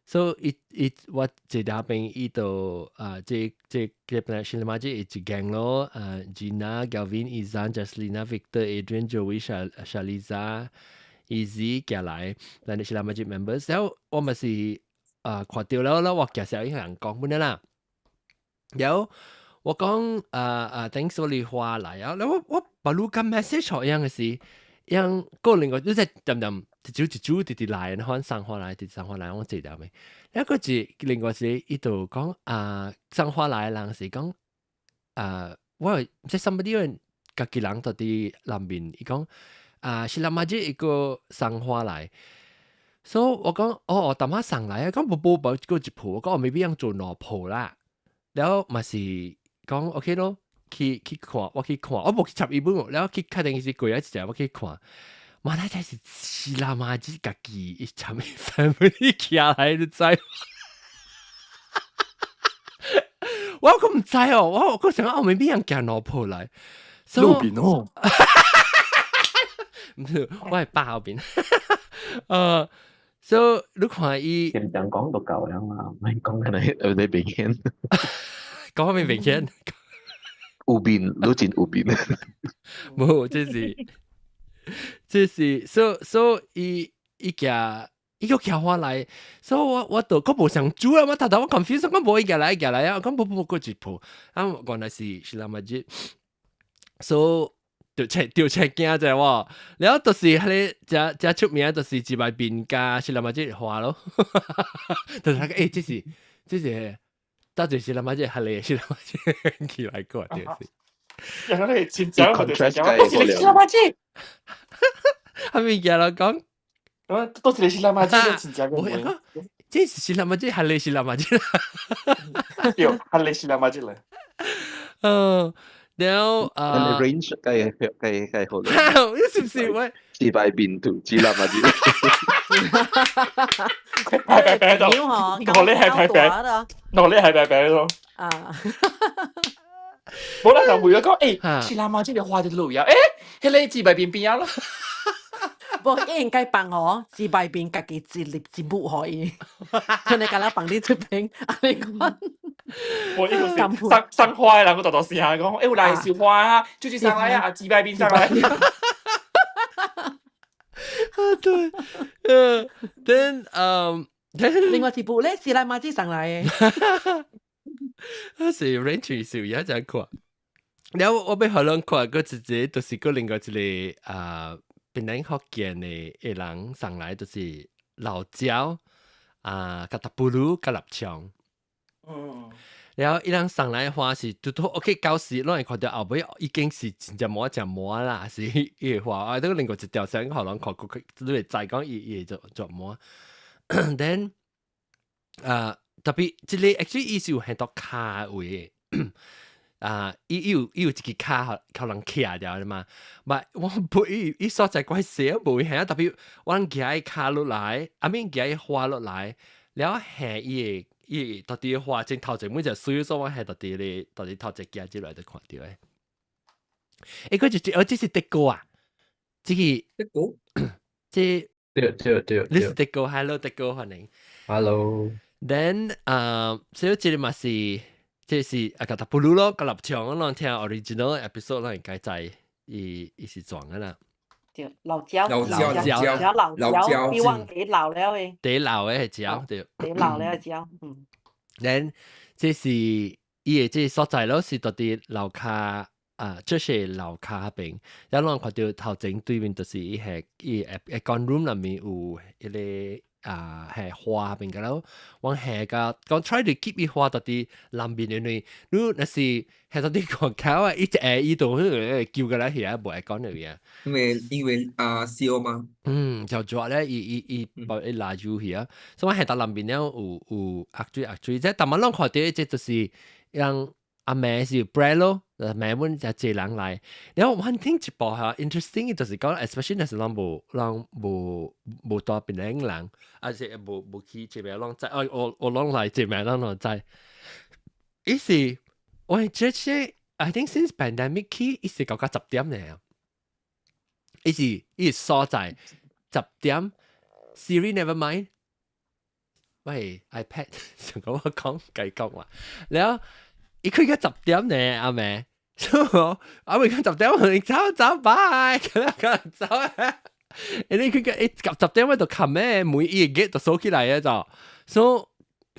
S1: 所以伊伊我坐佇邊伊就啊，這 Planet Sheila Majid 一間咯，啊 Gina、Galvin、Izan、Jaslina、Victor、Adrian、Joey、Shaliza、Easy 寄來 Planet Sheila Majid members，然後我咪是啊看到了啦，我介紹伊人講本啦，然後我講啊啊，thanks 你花來啊，然後我 baru 個 message 樣嘅是，樣個另外你即係點點一組一組直直來，然後送花來，直送花來，我記得未？一個是另外是伊就講啊，送花來的人是講啊，我即 somebody 家己人佇佇南面，伊講啊，Sheila Majid 一個送花來。所以我講哦，淡仔送來啊，講無無無個一鋪，我講我 maybe 樣做兩鋪啦，然後嘛是講 OK 咯，去看，我去看，我無去插伊本，然後去確定是過一隻，我去看，媽那真是 Sheila Majid 家己伊插伊 family 徛來，你知？我閣毋知哦，我想講哦，maybe 樣行兩鋪來，
S3: 路邊哦，
S1: 毋是，我係爸後邊，所以你看伊，
S6: 點講講到夠啦嘛，唔係講緊你你明顯，
S1: 講咩明顯？
S6: 有面，你真有面。
S1: 無，這是，所以伊行伊個徛花來，所以我就閣無想煮啊，我頭頭我 confuse，我無伊行來行來啊，我講無無無閣一鋪，啊原來是 Sheila Majid，所以就切驚者喎，然後就是彼个誠誠出名，就是一擺面加 Sheila Majid 花咯，就是那個欸，這是，到底 Sheila Majid 還是 Sheila Majid 起來過，就是。
S3: 然後你真正我就是講，都是你 Sheila Majid，
S1: 係咪行來講？
S3: 都是你 Sheila Majid，真正
S1: 我講，這是 Sheila Majid 還是 Sheila Majid？
S3: 對，還是 Sheila Majid 咧。
S1: 嗯。然後啊
S6: ，range 計計計好
S1: 啦，你是唔是喂？
S6: 自擺面圖，Sheila Majid。
S3: 排排排到，
S5: 我
S3: 你係排排，我你係排排咯。
S5: 啊，
S3: 冇啦，就每個講，欸，Sheila Majid 你畫隻路呀，欸，彼个自擺面邊啊咯。
S5: 無應該放哦，自擺面家己一粒一木可以，像你敢若放佇這邊，按呢款。
S3: 我呢個是送送花的人，我豆豆試下講，欸，有來燒花啊，就是送來啊，自擺面送來。
S1: 啊對，嗯，then
S5: 另外一部咧是 Sheila Majid 送來的。
S1: 啊是 range 少嘢就看，然後我欲予人看，閣一個就是閣另外一個啊，檳榔福建的人送來，就是老蕉啊，佮塔布魯佮立槍。然後伊人送來的花是拄拄 OK，到時攏會看到後尾已經是真正滿誠滿啦，是伊的花啊，這個另外一條線，予人看過，你會知講伊會做做滿。Then 啊，特別這個 actually 伊是有很多跤位啊，伊有一個跤予人徛掉的嘛，but 我不伊伊所在怪細，無下特別我舉伊跤落來，啊免舉伊花落來，了下伊的伊到底花前頭前每隻水所我下到底咧，到底頭前行入來就看著的。欸，閣一隻，哦，這是德國啊，這個
S4: 德國，
S1: 這
S7: 對對對，
S1: 你是德國，Hello 德國歡迎
S7: ，Hello。
S1: Then 啊，所以這個嘛是，這是啊，個布魯咯，個立場我攏聽 original episode 攏應該知，伊是撞的啦。
S5: 對，老蕉，
S4: 老蕉，
S5: 老蕉，老蕉，比往幾老了的。
S1: 第老的係蕉，對。
S5: 第老了的蕉，嗯。
S1: Then 這是伊的這個所在咯，是佇佇樓跤啊，這是樓跤彼邊，然後咱看著頭前對面就是伊係伊 aircon room 內面有一个啊係花邊個咯，往下個講 try to keep 伊花佇佇南面的呢，你若是係佇佇外口啊，伊一下伊就叫過來遐無愛講入去啊。
S4: 因為啊燒嘛。
S1: 嗯，就做咧，伊伊伊把伊拉住去啊，所以我係到南邊了有壓水壓水，即係逐擺攏看著這就是讓阿妹是 bread 咯。暝阮就濟人來，然後我聽一部嚇 interesting 就是講，especially 若是咱無人無無蹛檳城人，還是無無去這邊攏知，哦我我攏來這邊攏攏知。伊是我這些，I think since pandemic 起，伊是搞到10點呢。伊是伊是所在十點，Siri never mind。喂，iPad 想講我講計講話，然後伊開到十點呢，阿妹。所以阿妹講十點，我走走拜，咁樣走啊。因為佢個一10點我就冚咩，每一個 gate 就鎖起來啊就，所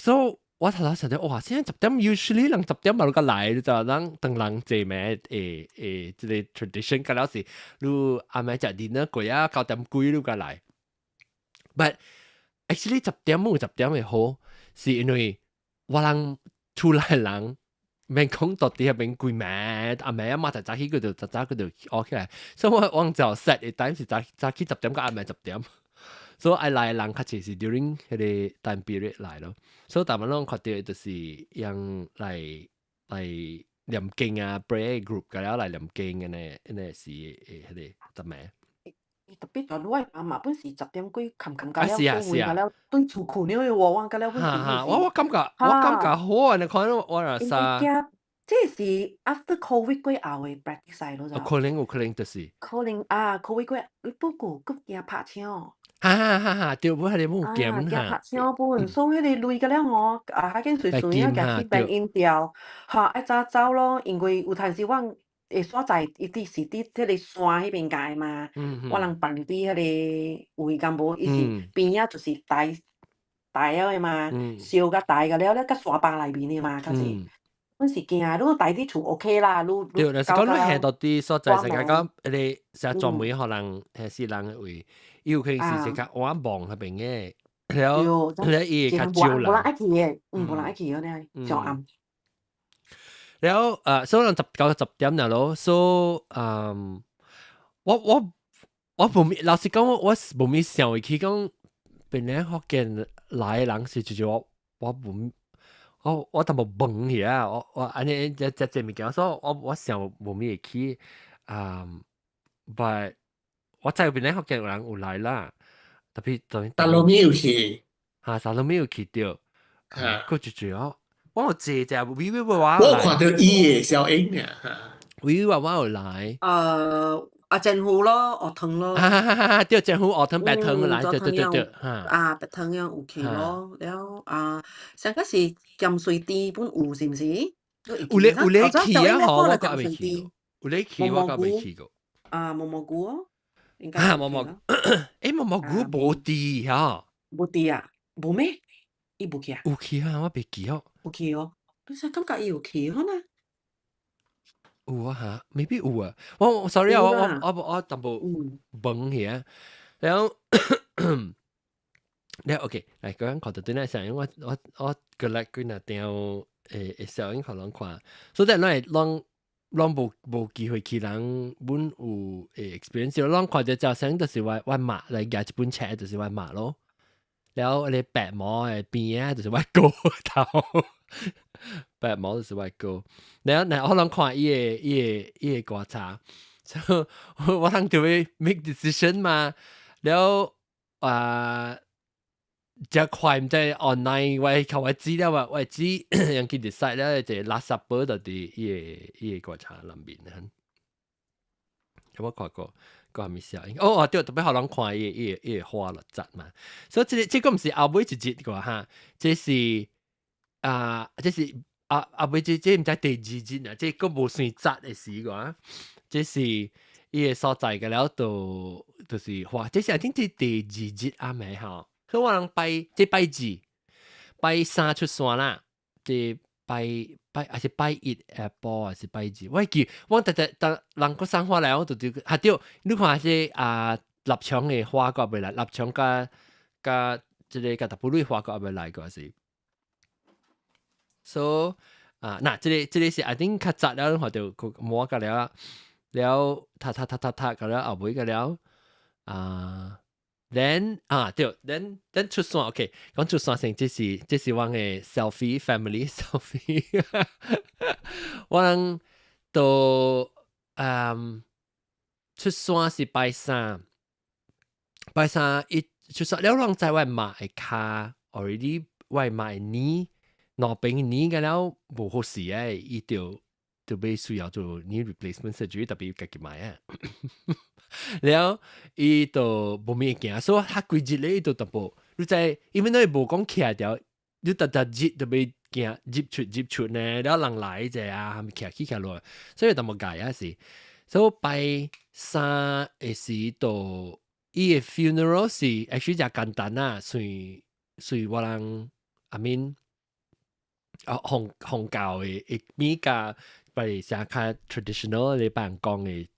S1: 以我頭頭想到，哇！現在十點 usually 人十點嘛都個來就人等人坐咩誒誒，這個 tradition 個了是，你阿妹食 dinner 過啊9點幾你個來，but actually 十點冇十點會好，是因為我人厝內人。免講到底係免規暝，阿暝阿媽就早起佢就早早佢就學起來，所以我往就 set 嘅 time 是早早起十點到暗暝十點，所以愛來的人較濟是 during 彼個 time period 來咯，所以大部分攏看到就是用來來念經啊，prayer group 個了來念經嘅呢，呢是誒彼個十暝。
S5: 特別就我阿媽本是10點幾冚冚個了，了對厝困了喎，我個了本是。
S1: 我感覺好啊！你看我若啥？
S5: 這是 after COVID 過後的 practice 咯，就。
S1: 可能有可能就是。
S5: 可能啊，COVID 過，不過閣驚拍槍。
S1: 哈哈哈哈！對，我係你冇驚
S5: 驚拍槍本，所以彼個累個了吼，啊，較緊隨隨啊，共去變音調，哈，愛早走咯，因為有陣時我會所在伊佇是佇彼個山彼邊界嘛，我人放佇彼個位敢無？伊是邊仔就是大大了的嘛，燒甲大個了了，佮山壩內面的嘛，較濟。阮是驚，你待佇厝 OK 啦，你
S1: 對，若是講你下到啲所在，成日講你成日專門予人係是人的位，伊有可能是這較晚望彼邊的，然後了伊會較少人。
S5: 無人愛去的，嗯，無人愛去的呢，上暗。
S1: 然後所以人9、10點了咯，所以我無咪老實講，我無咪想會去講，檳城福建來的人是就是我我無我我淡薄懵去啊，我我按呢這這這物件，所以我我想無咪會去，but 我知檳城福建有人有來啦，特別特別。
S2: 大陸咪有去，
S1: 哈，大陸咪有去著，嚇，閣一隻哦。我有坐只微微話
S2: 我有看到伊的小影爾，
S1: 微微話我有來。
S5: 阿政府咯，學堂咯。
S1: 哈哈哈哈對，政府學堂白糖來，對對對對，
S5: 啊，白糖樣有去咯，了啊，上個是鹹水甜本有是毋是？
S1: 有咧有咧去啊，嗬，我閣未去過。有咧去，我閣未去過。
S5: 啊，毛毛菇哦，應該。
S1: 啊，毛毛，欸，毛毛菇無佇吼。
S5: 無佇啊？無咩？伊無去啊？
S1: 有去啊，我袂記哦。
S5: 有去哦，你啥感覺伊有去好呢？
S1: 有啊嚇，maybe 有啊。我 sorry 啊，我我我我淡薄懵去啊。然後，了 OK，來講看到對那上，我我我過來幾若條誒誒小影可能看，所以咱會攏攏無無機會去人，阮有誒 experience，攏看到照相就是我我媽來舉一本冊，就是我媽咯。然後你白毛的邊啊，就是我哥頭，白毛就是我哥。然後然後我攏看伊的伊的伊的觀察，所以我通就會 make decision 嘛。然後啊，這快毋知 online 我靠我資料啊，我知人去 decide 了，就垃圾寶就佇伊的伊的觀察內面。有冇看過？個係咪小影？哦哦，對，特別予人看伊伊伊個花落節嘛。所以這個這個毋是後尾一日個哈，這是啊，這是啊後尾這這毋知第二日啊，這個無算節的時個，這是伊個所在個了，就就是花，這是 I think 這第二日暗暝吼。所以我人拜這拜二，拜三出山啦，這拜拜還是拜一下晡還是拜二？我記我逐逐逐人閣送花來，我就就啊對，你看這啊臘腸的花閣未來，臘腸佮佮這個佮大埔蕊花閣未來個是。So 啊，嗱，這個這個是 I think 較早了，看到摸個了，了，讀讀讀讀讀個了後尾個了，啊。Then 啊對，then then 出山，OK，講出山先，這是這是我的 selfie family selfie，我人到出山是拜三，拜三伊出山了，攏知我媽的跤，already 我媽的耳，兩邊耳嘅了無好勢誒，伊就欲需要做 knee replacement surgery，特別家己買啊。了伊就無物件，所以較規日咧伊就淡薄，你知，因為你無講徛掉，你逐逐日就欲行入出入出呢，了人來者啊，係咪徛起徛落，所以淡薄𠝹啊是。所以拜三的時就伊的 funeral 是 actually 誠簡單啊，算算我人 I mean 啊，紅教的的物較比較較 traditional 你別人講的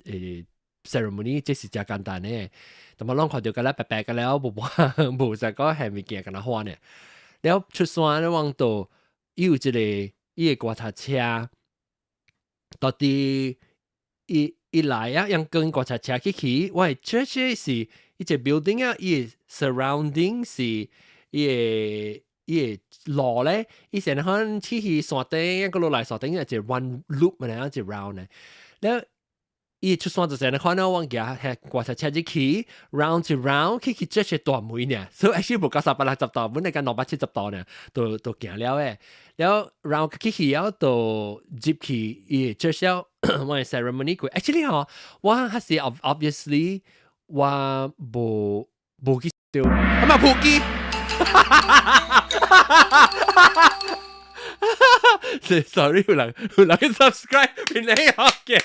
S1: ceremony，這是誠簡單的，但嘛攏看著甲咱白白個了，無無無啥講係物件敢若歡呢。了出山咧，往到伊有一個伊的棺賊車，到底伊伊來啊，用跟棺賊車去去，我的 church 是伊個 building 啊，伊的 surrounding 是伊的路咧，伊成日可能去去山頂，個落來山頂，一個 one loop 嘛，一個 round 咧。了伊出山就成日看到我行遐棺賊車入去 round 一 round 去去這是大門呢，所以 actually 無到360度，本來講270度呢，都行了誒。了 round 去去了就入去伊 church 了，我的 ceremony 過。actually 吼，我還是 obviously 我無去掉，啊嘛普基。Sorry，有人 subscribe 變你學嘅，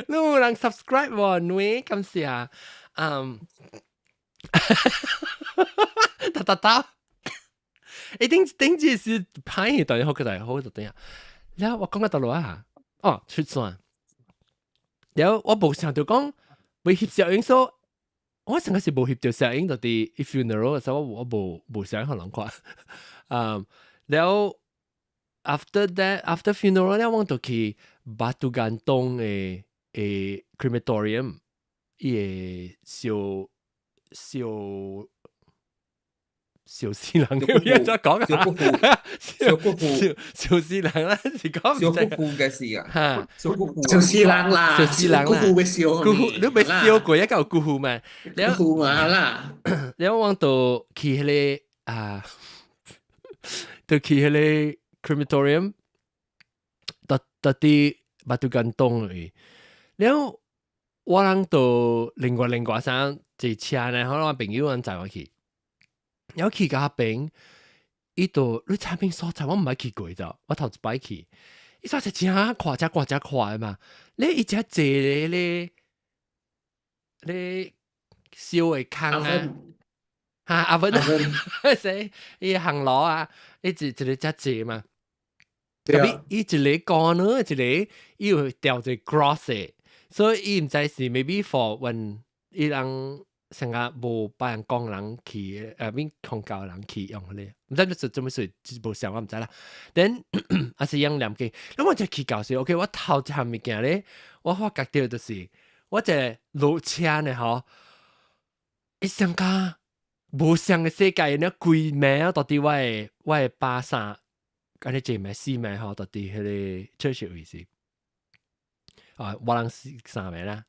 S1: 你有人 subscribe 喎，女感謝，噠噠噠，一定頂住是歹嘅，好個大好就等下，然後我講到倒落啊，哦出山，然後我無想到講會翕攝影所。我成個是無翕著攝影，就佇 funeral 的時候，我無想予人看。了 after that after funeral 了，我就去 Batu Gantung 的 crematorium，伊的燒燒燒死人嘅，有再講
S4: 燒骨
S1: 燒骨燒死人啦，是講
S4: 燒骨嘅事啊，燒骨
S2: 燒死人啦，
S1: 燒死人啦，
S2: 骨骨欲燒，
S1: 骨你欲燒過一個骨骨嘛，
S2: 骨骨嘛啦，
S1: 了我就去彼個啊，就去彼個 crematorium，到佇 Batu Gantung 去，了我人就另外啥坐車呢，可能我朋友人載我去。有去到彼邊，伊就你產品所在我毋捌去過咋，我頭一擺去，伊所在真闊，真闊真闊嘛。你伊只坐咧咧咧燒的坑啊，哈阿文啊，說伊烘爐啊，伊一個遮坐嘛。特別伊一個高呢，一個伊有吊一個 cross 的，所以伊毋知是 maybe for when 伊人。成日無別人講人去，免宗教人去用咧，毋知做做咩事，無想我毋知啦。Then 還是用念經，咁我就去到時，OK，我頭一項物件咧，我發覺到就是我這落車呢，吼，一上加無相的世界，呢規暝到底我的巴三，按呢一暝四暝吼，到底彼個 church 位置，啊，我人四三暝啦，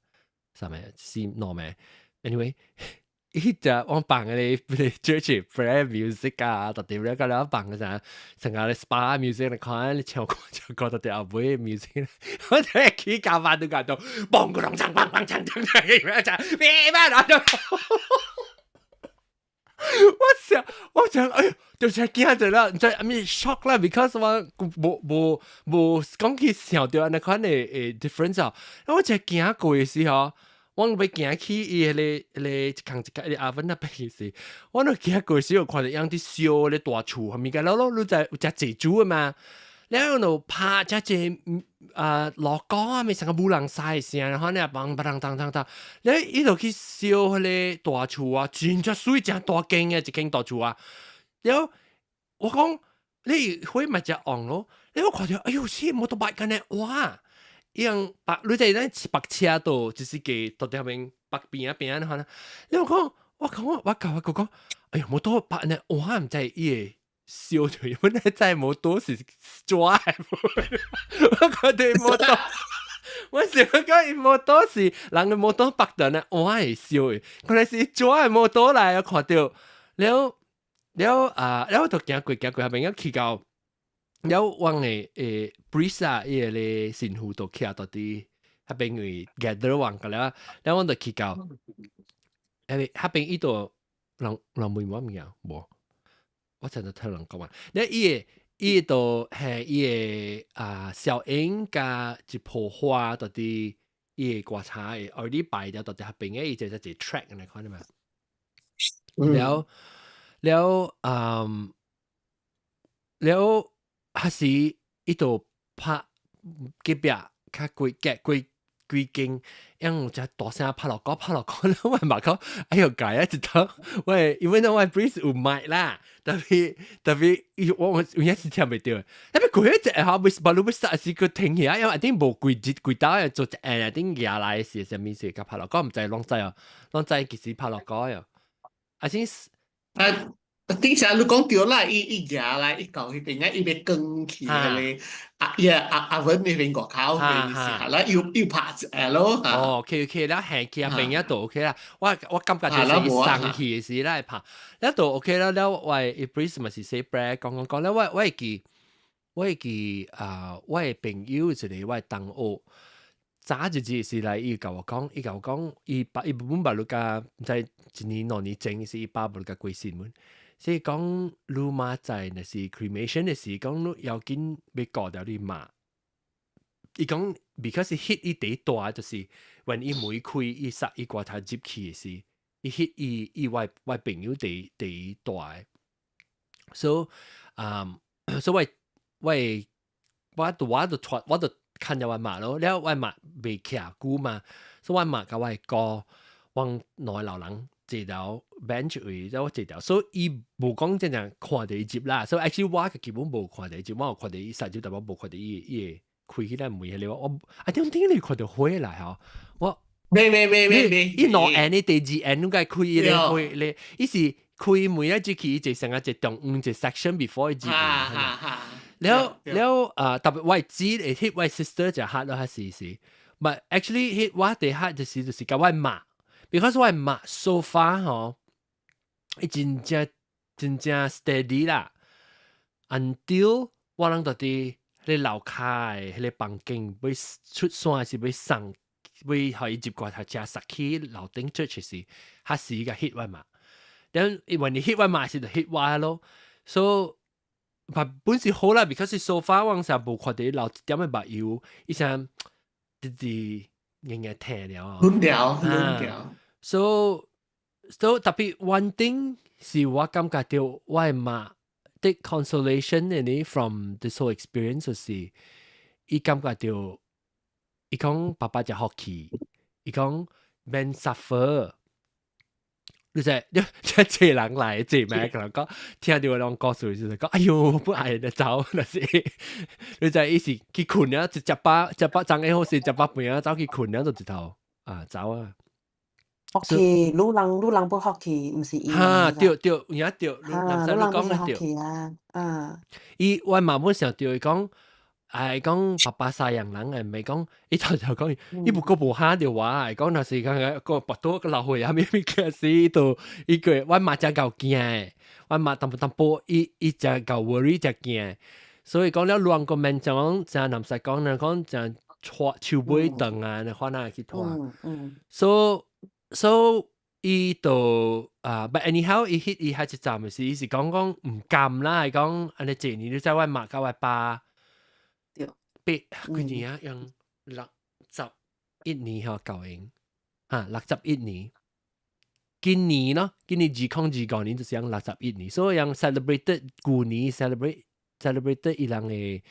S1: 三暝四兩暝。Anyway，伊只我放個咧 church prayer music 啊，特別咧個了放個啥，成個咧 spa music 你看你唱歌唱歌特別後尾 music，我就起教飯都講到，嘣個啷鏘砰砰鏘鏘鏘，鏘，別別然後我想，哎喲，就是驚著啦，毋知 I mean shock 啦，because 我無講去想著按呢款的 difference 啊，我就行過的時候。我欲行去伊彼個一空一個彼個 oven 那邊時，我若行過時，有看著樣佇燒咧大厝，物件了咯，你知有誠濟煮的嘛？了後就拍誠濟啊鑼鼓啊，咪成個舞人獅的聲，然後呢梆梆當當當，了伊就去燒彼個大厝啊，真正媠誠大間的一間大厝啊。了我講你火嘛誠旺咯，了我看著哎喲，死摩托車敢若哇！伊樣白，你知咱白車道就是個到底邊北邊啊邊啊，你看啦。你我講，我講我我甲我講，哎喲，摩托白呢，我毋知伊會燒掉，本來真係摩托是抓的，我看到摩托，我想講伊摩托是人嘅摩托白燈咧，我會燒的，原來是抓的摩托來，我看到了了啊，了我就行過行過，後面去到了我嘅priest 啊，伊個咧神父就徛到佇彼邊位 gather 完個了，了我就去到，彼邊伊就人人問我物件無？我真係聽人講話，你伊個就係伊個啊小英加一盆花到佇伊個棺材的，already 擺掉到佇彼邊嘅，伊就一個 track 來看嘛。了了嗯，了還是伊就拍隔壁較規隔規規間，因有隻大聲拍落鼓拍落鼓，我嘛講，哎喲改啊一套，喂，因為那我 priest 有麥啦，特別特別，我有影是聽袂著，特別過一隻下未把路欲殺是個停起來，因為一定無規日規兜做一下頂舉來是啥物事，共拍落鼓，毋知攏知哦，攏知其實拍落鼓喲，啊先
S2: 啊，頂下你講對啦，伊伊舉來伊到彼邊啊，伊欲扛去彼個啊，伊阿阿文彼邊外口彼時候啦，又又拍一下咯。
S1: 哦，OK OK，了行去啊邊一度 OK 啦，我感覺就是送去的時來拍，了就 OK 啦，了我伊 priest 嘛是 say prayer 講講講，了我會記啊，我的朋友一個我的同學，早一日是來伊共我講，伊共我講，伊爸伊本爸汝甲毋知一年兩年前是伊爸無甲過身門。所以講你媽在若是 cremation 的時，講你要緊欲顧著你媽。伊講，because hit 伊第大就是 when 伊門開，伊殺伊棺材入去的時，伊 hit 伊伊我朋友第第一大的。So，所以我我我我就帶我就看著我媽咯，了我媽袂徛久嘛，所以我媽佮我哥往兩個老人坐到 bench 位，了我坐掉，所以伊無講真正看著伊入啦，所以 actually 我基本無看著伊入，我有看著伊殺入，但我無看著伊伊會開起來門彼個，我啊點點你看著火來吼，我
S2: 未未未未未，
S1: 伊兩按的第二按，你該開伊個火咧，伊是開門一入去，伊就成個一中央一 section before 伊入。了了啊，特別我知會 hit 我 sister 就嚇咯，還是是，but actually hit 我第嚇就是共我媽，because 我媽 so far 吼，伊真正真正 steady 啦，until 我人到佇彼樓跤的彼個房間欲出山是欲送，欲予伊入棺材車殺去樓頂 church 時，彼時共 hit 我媽，then when 伊 hit 我媽時就 hit 我咯，so 本是好啦，because so far 我成無看到流一點的目油，伊聲直直硬硬聽了。
S2: 軟掉，軟掉。
S1: So 特別 one thing 是我感覺到我的媽的 consolation 的呢，from this whole experience 就是伊感覺到伊講爸爸誠福氣，伊講免 suffer。你知你這濟人來濟咩可能講聽到攏故事就是講，哎喲，不愛就走，那是你知伊是去睏了，一食飽食飽，昨下好勢食飽飯啊，走去睏了就一頭啊走啊。
S5: 福氣，女人女人不福氣，毋是伊。
S1: 哈，對對，有影對，
S5: 哈，女人不是福氣啊，啊。
S1: 伊我媽本想著伊講，哎講爸爸西洋人誒，毋係講伊頭就講，伊無閣無哈著我，講若是講個腹肚個老歲仔咩物件死都，伊個我媽誠𠢕驚的，我媽淡薄淡薄伊伊誠𠢕 worry 誠驚，所以講了亂個免講，誠南西講，人講誠拖手尾斷啊，那款仔去拖。So 伊就啊，but anyhow，伊彼伊彼一站的時，伊是講講毋甘啦，係講按呢這年你知我媽佮我爸。八幾年啊？用61年吼夠用，哈六十一年。今年咯，今年2025年就是用61年，所以用 celebrated 舊年 celebrated 伊人的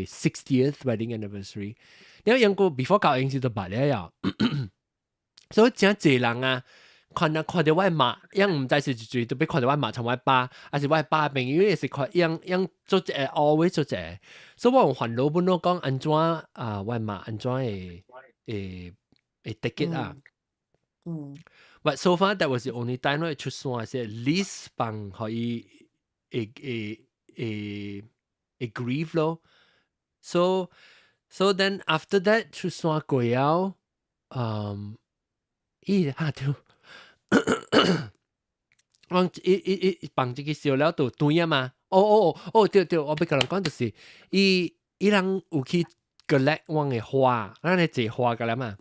S1: 60th wedding anniversary。你用過 before 夠用時就捌了呀。所以誠濟人啊，看啊看著我媽，𪜶毋知是最特別看著我媽像我爸，還是我爸朋友也是看𪜶𪜶做一個 always 做一個，所以我有煩惱本攏講按怎啊，我媽按怎會會會 take it 啊。But so far that was the only time 我會出山是 at least 放予伊會會會會 grieve 咯。So then after that 出山過了，伊啊對，我伊伊伊放這個燒了就斷啊嘛。哦哦哦哦對對，我欲共人講就是伊伊人有去 collect 阮的花，咱咧坐花個啦嘛。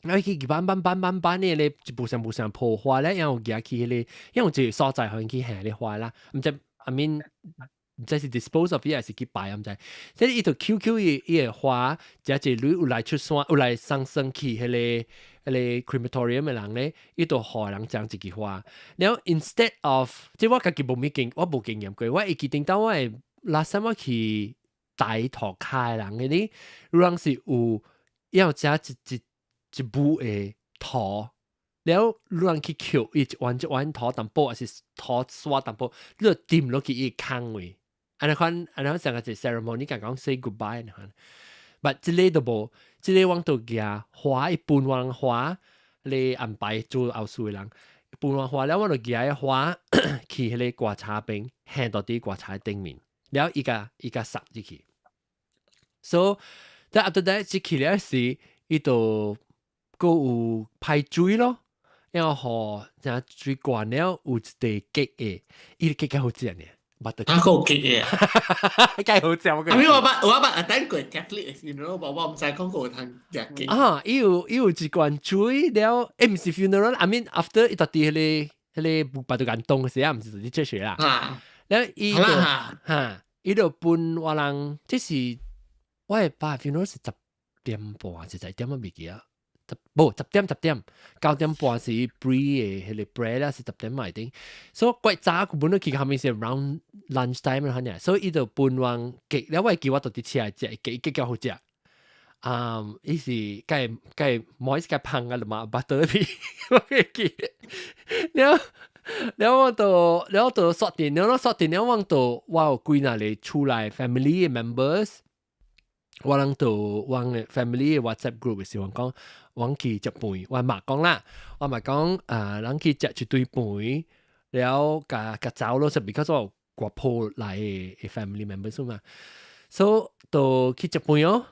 S1: 啊去搬搬搬搬搬呢咧，一步上步上破花咧，然後舉去彼個，因為有一個所在可以去下咧花啦，毋知 I mean 毋知是 dispose of 伊還是去擺，毋知。所以伊就 QQ 伊伊個花，一隻女有來出山，有來送生去彼個 crematorium 的人咧，伊就予人將一支花。然後 instead of 即我家己無物經，我無經驗過，我會記頂到我的 last time 我去大塗跤的人的呢，有人是有要食一一一母的土，然後有人去抾伊一彎一彎土淡薄，還是土沙淡薄，你就掂落去伊空位。按呢款按呢款上個一 ceremony 講講 say goodbye 按呢款，but 這個都無，這個阮都舉花伊分完花，咧安排做後事的人，分完花了，我就舉花去彼個棺材邊，獻到佇棺材頂面，然後伊共伊共撒入去。So，但 after that 入去了時，伊就閣有排水咯，然後予這水灌了有一塊結的，伊結較好食呢。捌得
S2: 啊，個結嘅，
S1: 梗係好食我
S2: 阿咪我捌 attend 過 Catholic funeral，我毋知講過有通食結。
S1: 啊，伊有一罐水了，毋是 funeral，I mean after 伊到佇彼個別度間凍時啊，毋是佇這水啦。
S2: 啊，
S1: 了伊就哈，伊就分我人，這是我的爸 funeral 是10點半，是10點我未記啊。十無十點十點，9點半是 pre 的彼個 prayer 啦，是十點埋頂。所以怪早佢本來去後面是 around lunch time 啦，所以伊就分完結了，我會記我到佇車食，結結較好食。啊，伊是該該 moist 該芳啊嘛，butter 皮，我會記。了了我就了就刷電，了我刷電了我就我有幾若個厝內 family members。我人就我的 family 的 WhatsApp group 時，我講我去食飯，我媽講啦，我媽講啊，人去食一堆飯，了共共走咯，就 because 我外婆來的 family members 嘛，所以就去食飯哦，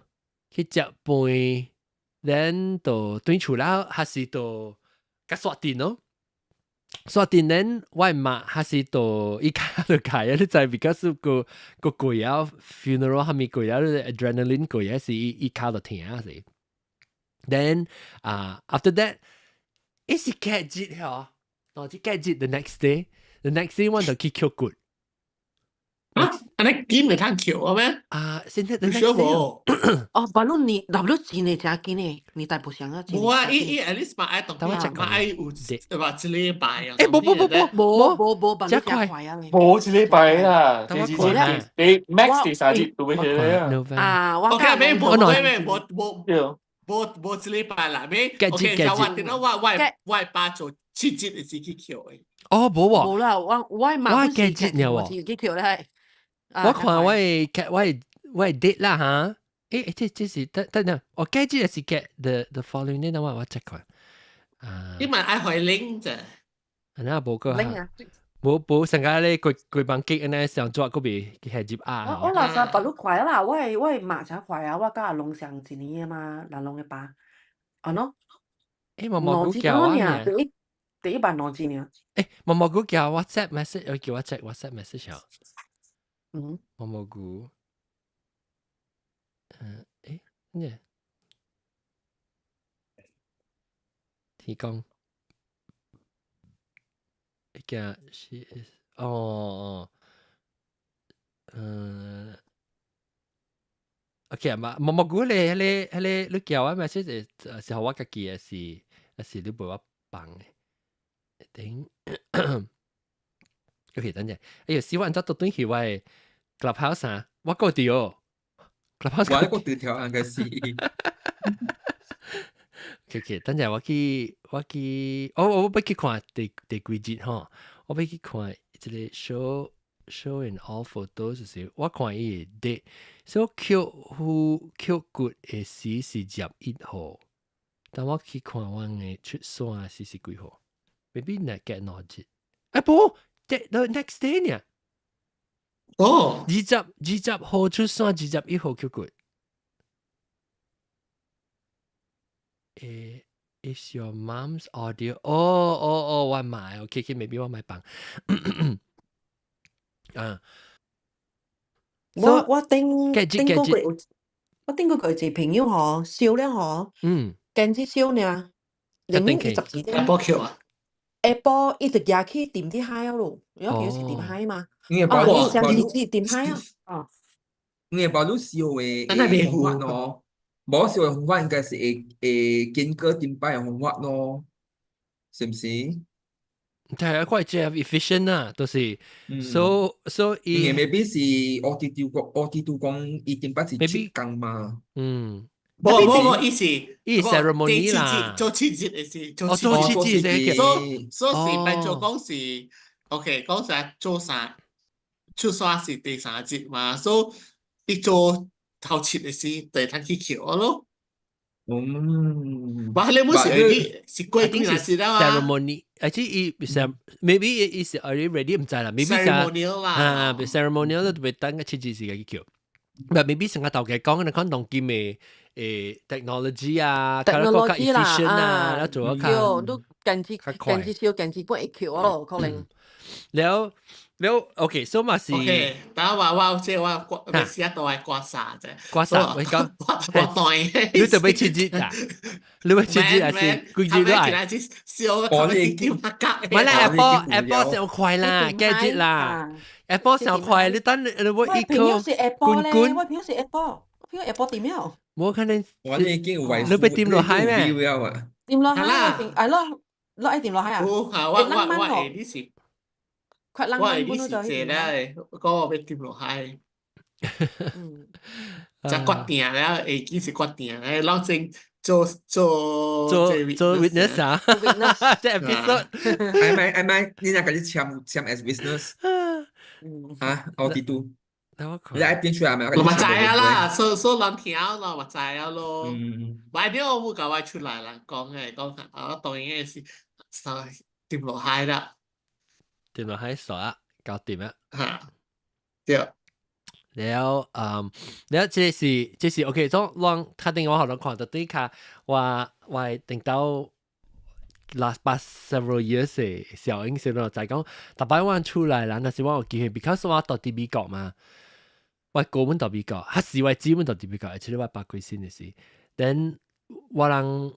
S1: 去食飯，then 就轉厝啦，還是就共刷電咯。刷電 then 我媽還是就伊跤就開啊，你知 because 個個過啊 funeral 還沒過啊，adrenaline 過啊，是伊伊跤就疼啊是。Then 啊，after that，伊是隔日嗬，哦，這隔日 the next day 我就去抾骨。
S2: 啊，按呢緊會通抾啊咩？
S1: 啊，現在 the next day
S5: 哦，把你年，那你真的誠緊的，年代不相啊。
S2: 無啊，伊伊 at least 嘛愛當嘛愛有嘛一禮拜啊。
S1: 欸，無無無
S5: 無無無，無，
S1: 這快
S5: 啊！
S3: 無一禮拜啊，第二日，第 max 第三日就欲彼個
S5: 啊。啊，我
S2: OK，咩無咩無無無無一禮拜啦，咩？OK，就我點解我爸做七日是去抾的。
S1: 哦，無喎。
S5: 無啦，我我嘛
S1: 我隔日呢喎。
S5: 去抾咧。
S1: 我看我的我的 date 啦哈，欸，這這是等等等，我隔日是隔 the following day，我我 check 看。啊。
S2: 你嘛愛回 link 啫。
S1: 啊，無個。無無上個咧規規班激按呢上桌閣未去入啊。
S5: 我若啥別你快啦，我的媽才快啊，我佮阿龍上一年的嘛，阿龍的爸，啊喏。
S1: 欸，毛毛菇叫我呢。
S5: 第一第一版兩字爾。
S1: 欸，毛毛菇叫 WhatsApp message，要叫我 check WhatsApp message 啊。
S5: 嗯。
S1: 毛毛菇。嗯，欸，咩？提供。一個是哦哦，嗯，OK 嘛，毛毛菇咧，彼個彼個你叫我 message 是予我家己的，是還是你陪我放的？頂，OK，等陣，哎呀，小我按怎倒轉去我的 Clubhouse 啊，我閣佇哦，Clubhouse
S4: 我閣對條應該是。
S1: OK，等陣我去，哦，我欲去看第第幾日吼，我欲去看這個 show in all photos 就是我看伊的 date，所以抾骨抾骨的時是11號，但我去看阮的出山時是幾號？maybe 若隔兩日，哎不，the next day 呢？
S2: 哦，20
S1: 號出山，21號抾骨。Is your mom's audio？哦哦哦，我買，OK，OK，maybe 我買放。啊，
S5: 我頂頂個月有，我頂個月一個朋友嗬，燒了嗬，堅持燒呢，連伊12點。
S2: 下晡抾啊？
S5: 下晡伊就舉去沉佇海咯，因為是沉海嘛。
S4: 因為
S5: 哦，
S4: 把
S5: 伊上是沉海啊。哦。
S4: 因為把你燒的方法咯，無燒的方法應該是會經過頂擺的方法咯，是毋是？
S1: 係啊，怪這 efficient 啊，都是，so
S4: 伊 maybe 是烏地都講烏地都講伊頂擺是7工嘛。
S2: 無無無，伊是
S1: 伊 ceremony 啦，
S2: 做七日的是
S1: 做七日，
S2: 所以是變做講是，OK，講啥做啥出山是第三日嘛，所以伊做頭七的是第通去抾咯。哇！你本是你是過幾若時啦
S1: ？ceremony，而且伊 maybe 伊是 already ready 毋知啦，maybe
S2: ceremonial 啦，
S1: 啊，ceremonial 都別等個七日時間去抾。唔係，maybe 成個頭家講，你看當今的technology 啊，
S5: technology 啦，
S1: 啊，做較
S5: 對，都近至近至少近至半會抾咯，可能。
S1: 了了，OK，所以嘛是。
S2: OK，等下我我這我掛，試下都係掛啥啫。
S1: 掛啥？我講。
S2: 我對。
S1: 你特別七日啊？你要七日還是幾日都愛？
S2: 我你點啊？
S1: 唔係啦，Apple Apple 上快啦，gadget 啦，Apple 上快，你等你我一
S5: 個。我朋友是 Apple 咧，我朋友是 Apple，我朋友 Apple 點樣？
S1: 冇可能。
S4: 我已經有
S1: 你被掂落海咩？
S5: 掂落海，係咯，落愛掂落海啊？
S2: 我我我你是。我係你是這咧，講我欲掂落海。就決定了，會記是決定咧，老正做做
S1: 做做 witness 啊，這 episode。
S4: 係咪係咪？你若共你簽簽 as witness 啊？奧迪都，你愛變出來咪？
S2: 我嘛知啊啦，所所人聽咯，嘛知啊咯。買啲我冇搞我出來啦，講嘅講啊，當然嘅是掂落海啦。
S1: 掂落海傻啊，搞掂啊。
S2: 嚇，對。
S1: 了，了，這是 OK，總攏確定我可能看到對卡，我定到 last past several years 的效應先咯，就係講，逐擺我出來啦，若是我有機會，because 我蹛佇美國嘛，我哥們蹛美國，還是我姊們蹛佇美國，而且我爸過身的時，then 我人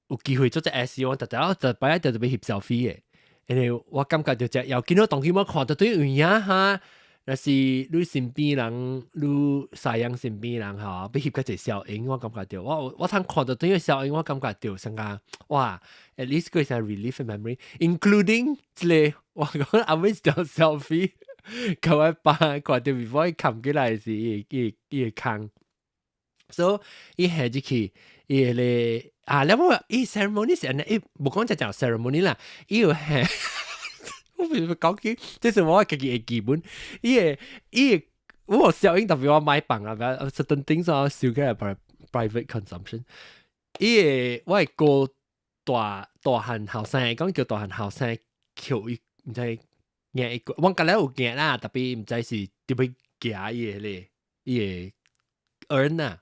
S1: 有機會做隻 S，我逐逐逐擺就特別翕 selfie 的，因為我感覺就只又見到當今我看到對有影哈。若是你身邊人，你西洋身邊人吼，欲翕較濟效應，我感覺著，我通看到對個效應，我感覺著成個哇，at least 佢係 relive memory，including 這個我講阿妹條 selfie，佮我爸看到 before 伊冚起來時，伊伊伊會空，所以伊下入去，伊個啊，了我伊 ceremony 是按呢，伊無講只講 ceremony 啦，伊有下。我唔是講起，這是我家己的基本。伊個伊個，我效應特別我買房啊，certain things 我收起來 private consumption。伊個我個大大漢後生，講叫大漢後生，抾伊毋知行一個，我剛才有行啦，特別毋知是點樣行伊個咧，伊個 urn 啊。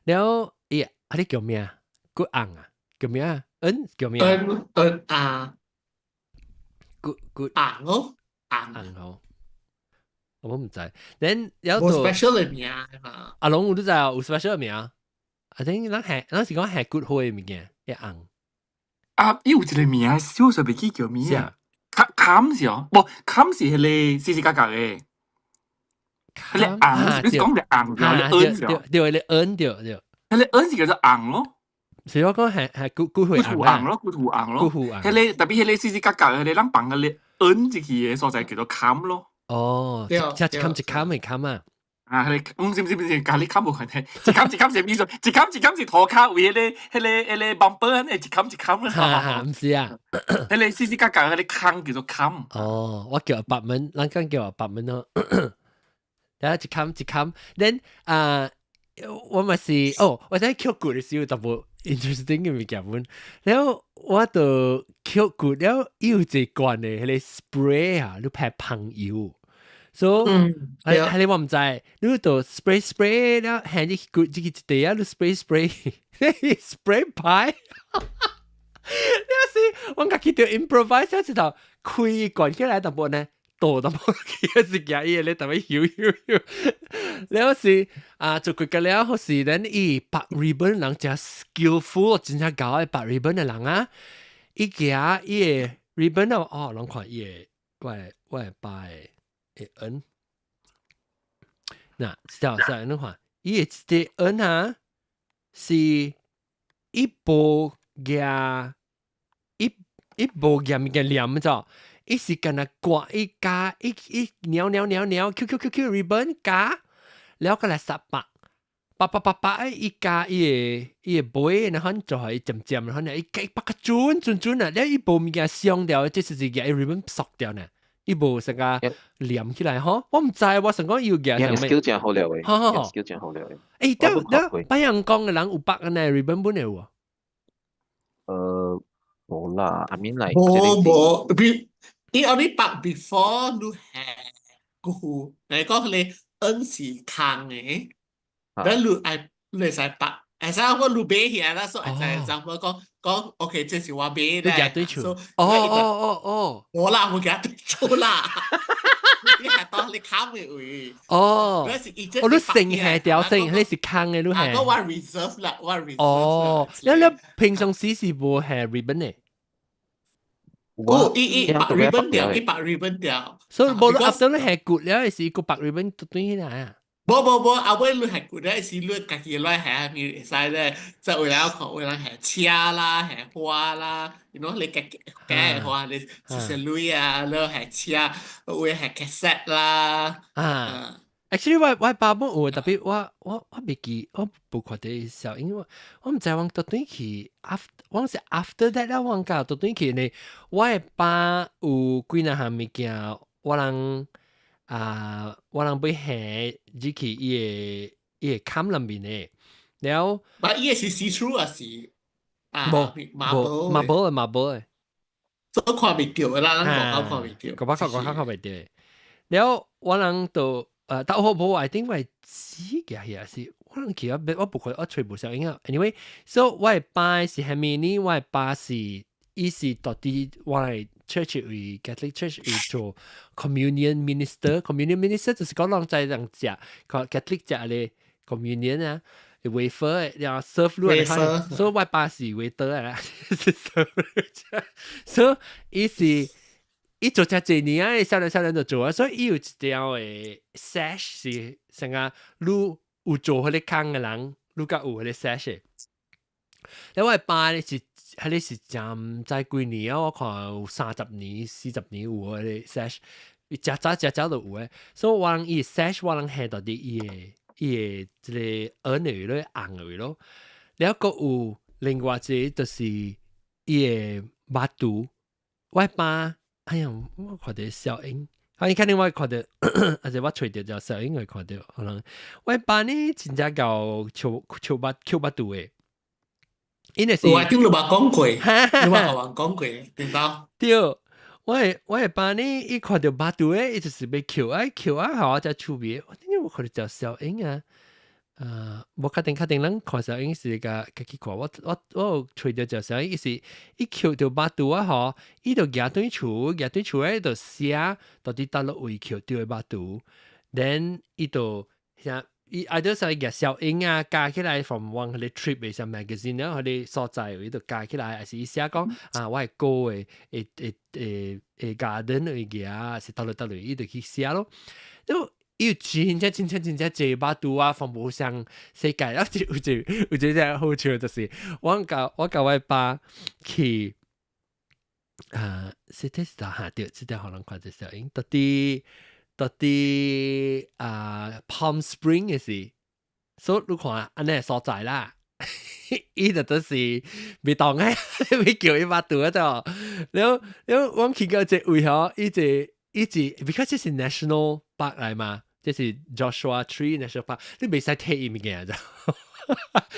S1: 了伊啊，你叫咩啊？骨紅啊？叫咩啊？urn 叫咩
S2: ？urn urn 啊！
S1: 骨骨
S2: 紅哦，紅
S1: 紅哦，我毋知。then 有
S2: 無 special 的名嘛？
S1: 阿龍有你知啊？有 special 的名？I think 咱係咱是講係骨灰的物件，一紅。
S3: 啊，伊有一個名，小時袂記叫名啊。砍砍是哦，無砍是彼個四四角角的，彼個紅，你是講個紅對，彼個 urn
S1: 對對，彼個 urn 對對。
S3: 彼個 urn 是叫做紅咯。
S1: 是我講係係骨骨灰
S3: 紅咯，骨灰紅咯，
S1: 骨灰紅。
S3: 彼個特別彼個四四角角，彼個咱放彼個 urn 入去的所在叫做坎咯。
S1: 哦，即一坎一坎的坎啊。
S3: 啊，彼個毋是毋是毋是，共你坎無關係，一坎一坎是意思，一坎一坎是塗跤位彼個彼個彼個 bumper 按呢一坎一坎啦。
S1: 哈哈，毋是啊。
S3: 彼個四四角角彼個空叫做坎。
S1: 哦，我叫apartment，咱講叫apartment 咯。等下一坎一坎，then 啊，我嘛是，哦，我在抾骨的時候淡薄 interesting 嘅物件本，了我就抾骨了，伊有一罐的彼個 spray 啊，你拍噴油。所以係係你我毋知，你就 spray spray 了，係你個這個一地啊，你 spray spray spray 牌。你是我家己就 improvise 一頭開關起來淡薄呢，倒淡薄去是夾伊咧，特別搖搖搖。了是啊，做過個了，好是咱伊綁 ribbon 人真 skillful，真正𠢕的綁 ribbon 的人啊，伊夾伊個 ribbon 啊，哦，攏看伊個我的爸的恩，嗱，知道知道，你看伊個一個恩啊，是伊無夾。伊伊無夾物件黏咗，伊是干那掛伊加伊伊扭扭扭扭 Q Q Q Q ribbon 加，了過來殺白，白白白白伊加伊個伊個尾，然後就係漸漸，然後呢伊加白個準準準啊，了伊無物件傷掉，這是夾 ribbon 縮掉呢，伊無成個黏起來吼，我毋知，我想講伊有夾
S6: 啥物。skill 真好料的，skill 真好料的。
S1: 欸，對對，白陽講的人有綁個呢 ribbon 本的有無？
S6: 無啦，I mean like
S2: 無無，比伊 only 綁 before 你下過，嚟講你恩是空的，咱你愛你會使綁，會使我你買起來啦，所以會使example 講講，OK，這是我買的，
S1: 對厝，哦哦哦哦，
S2: 無啦，無夾對厝啦，你係當你砍的位，
S1: 哦，我你成下掉成，你是空的，你係，
S2: 我 reserve 啦，我 reserve。
S1: 哦，你你平常時是無下 ribbon 的？
S2: 哦，伊伊綁 ribbon 掉，伊綁 ribbon 掉。
S1: 所以無論 after 你下骨了，是個綁 ribbon 對起來啊？
S2: 無無無，後尾你下骨了，是你家己來下咪會使咧，就為了看為了下車啦，下花啦，you know 你家己家花，你是鐳啊，你下車，為下 cassette 啦。
S1: 啊，actually 我我爸母有特別，我我我袂記，我無看到小，因為我毋知我倒轉去 after，我是 after that 了，我甲倒轉去呢，我的爸有幾若項物件，我人啊，我人欲下入去伊個伊個坎內面的，了。
S2: 但伊個是 see through 還是啊？
S1: 無無 marble 的 marble 的，
S2: 所以看袂著的啦，咱外口看袂著。
S1: 外口外口看袂著。了我人就但我無，I think 我死嘅係是，我人記得我無看我揣無相應啊。Anyway，so 我的爸是蝦米呢？我的爸是伊是到底我的 church 為 Catholic Church 為做 communion minister，communion minister 就是講人在人食，Catholic 食咧 communion 啊。wafer 然後 serve 落來，所以我爸是 waiter 啊，是 serve，所以伊是伊做遮濟年啊，少年少年就做啊，所以伊有一條的 sash 是成個你有做彼個工的人，你較有彼個 sash。你我爸咧是，彼個是真毋知幾年啊，我看有30年、40年有彼個 sash，伊誠早誠早就有的，所以我人伊 sash 我人下到底伊的伊的這個額位咯、紅位咯，了閣有另外一個就是伊的肉肚，我爸，哎呀，我看著小英，啊，你肯定我看著，還是我揣著就小英會看著，可能我爸呢真正𠢕抾抾肉抾肉肚的。因為是
S2: 我頂你捌講過，你捌共我講過，對到？
S1: 對，我的爸呢，伊看著肉肚的，伊就是欲抾啊抾啊，予我才趣味。我點解我看著叫小英啊？無確定確定，咱看小英是共家己看，我我我有揣著叫小英，伊是伊抾著肉肚啊吼，伊就舉轉厝，舉轉厝咧就寫到底佗落位抾著的肉肚，then 伊就啥？伊啊，就是舉小英啊，加起來 from 往彼個 trip 的啥 magazine 了，彼個所在伊就加起來，還是伊寫講啊，我的哥的會會會會 garden 會舉，是佗落佗落，伊就去寫咯。都伊有真正真正真正濟肉肚啊，放無相世界，啊，有一有一個好笑，就是我共我共我爸去啊，是這是嚇對，這條予人看這小英，到底。到底啊 Palm Spring 的是，所以你看按呢所在啦，伊就都是袂當的，欲叫伊肉肚啊就，了了我去到這位吼，伊這伊這，because 這是 national park 來嘛，這是 Joshua Tree National Park，你袂使提伊物件就，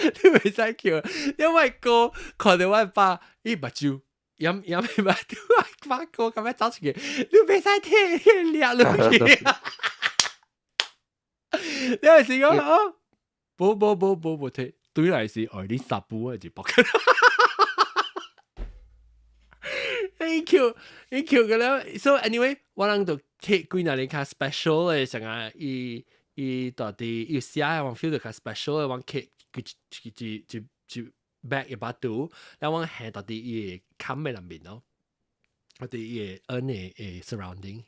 S1: 你袂使叫，因為哥看著我爸伊目睭。飲飲目肚，爸哥咁樣走出去，你袂使提掠落去。你係是講啊，無無無無無提，對來是愛你殺布啊，就搏。Thank you，thank you 個了。So anyway，我人就睇幾若年較 special 嘅，成啊，伊伊到底伊寫我 feel 到較 special 嘅，我睇佢就就就 back 一把刀，然後我係到底伊會冚嘅入面咯，我哋伊會恩嘅嘅 surrounding。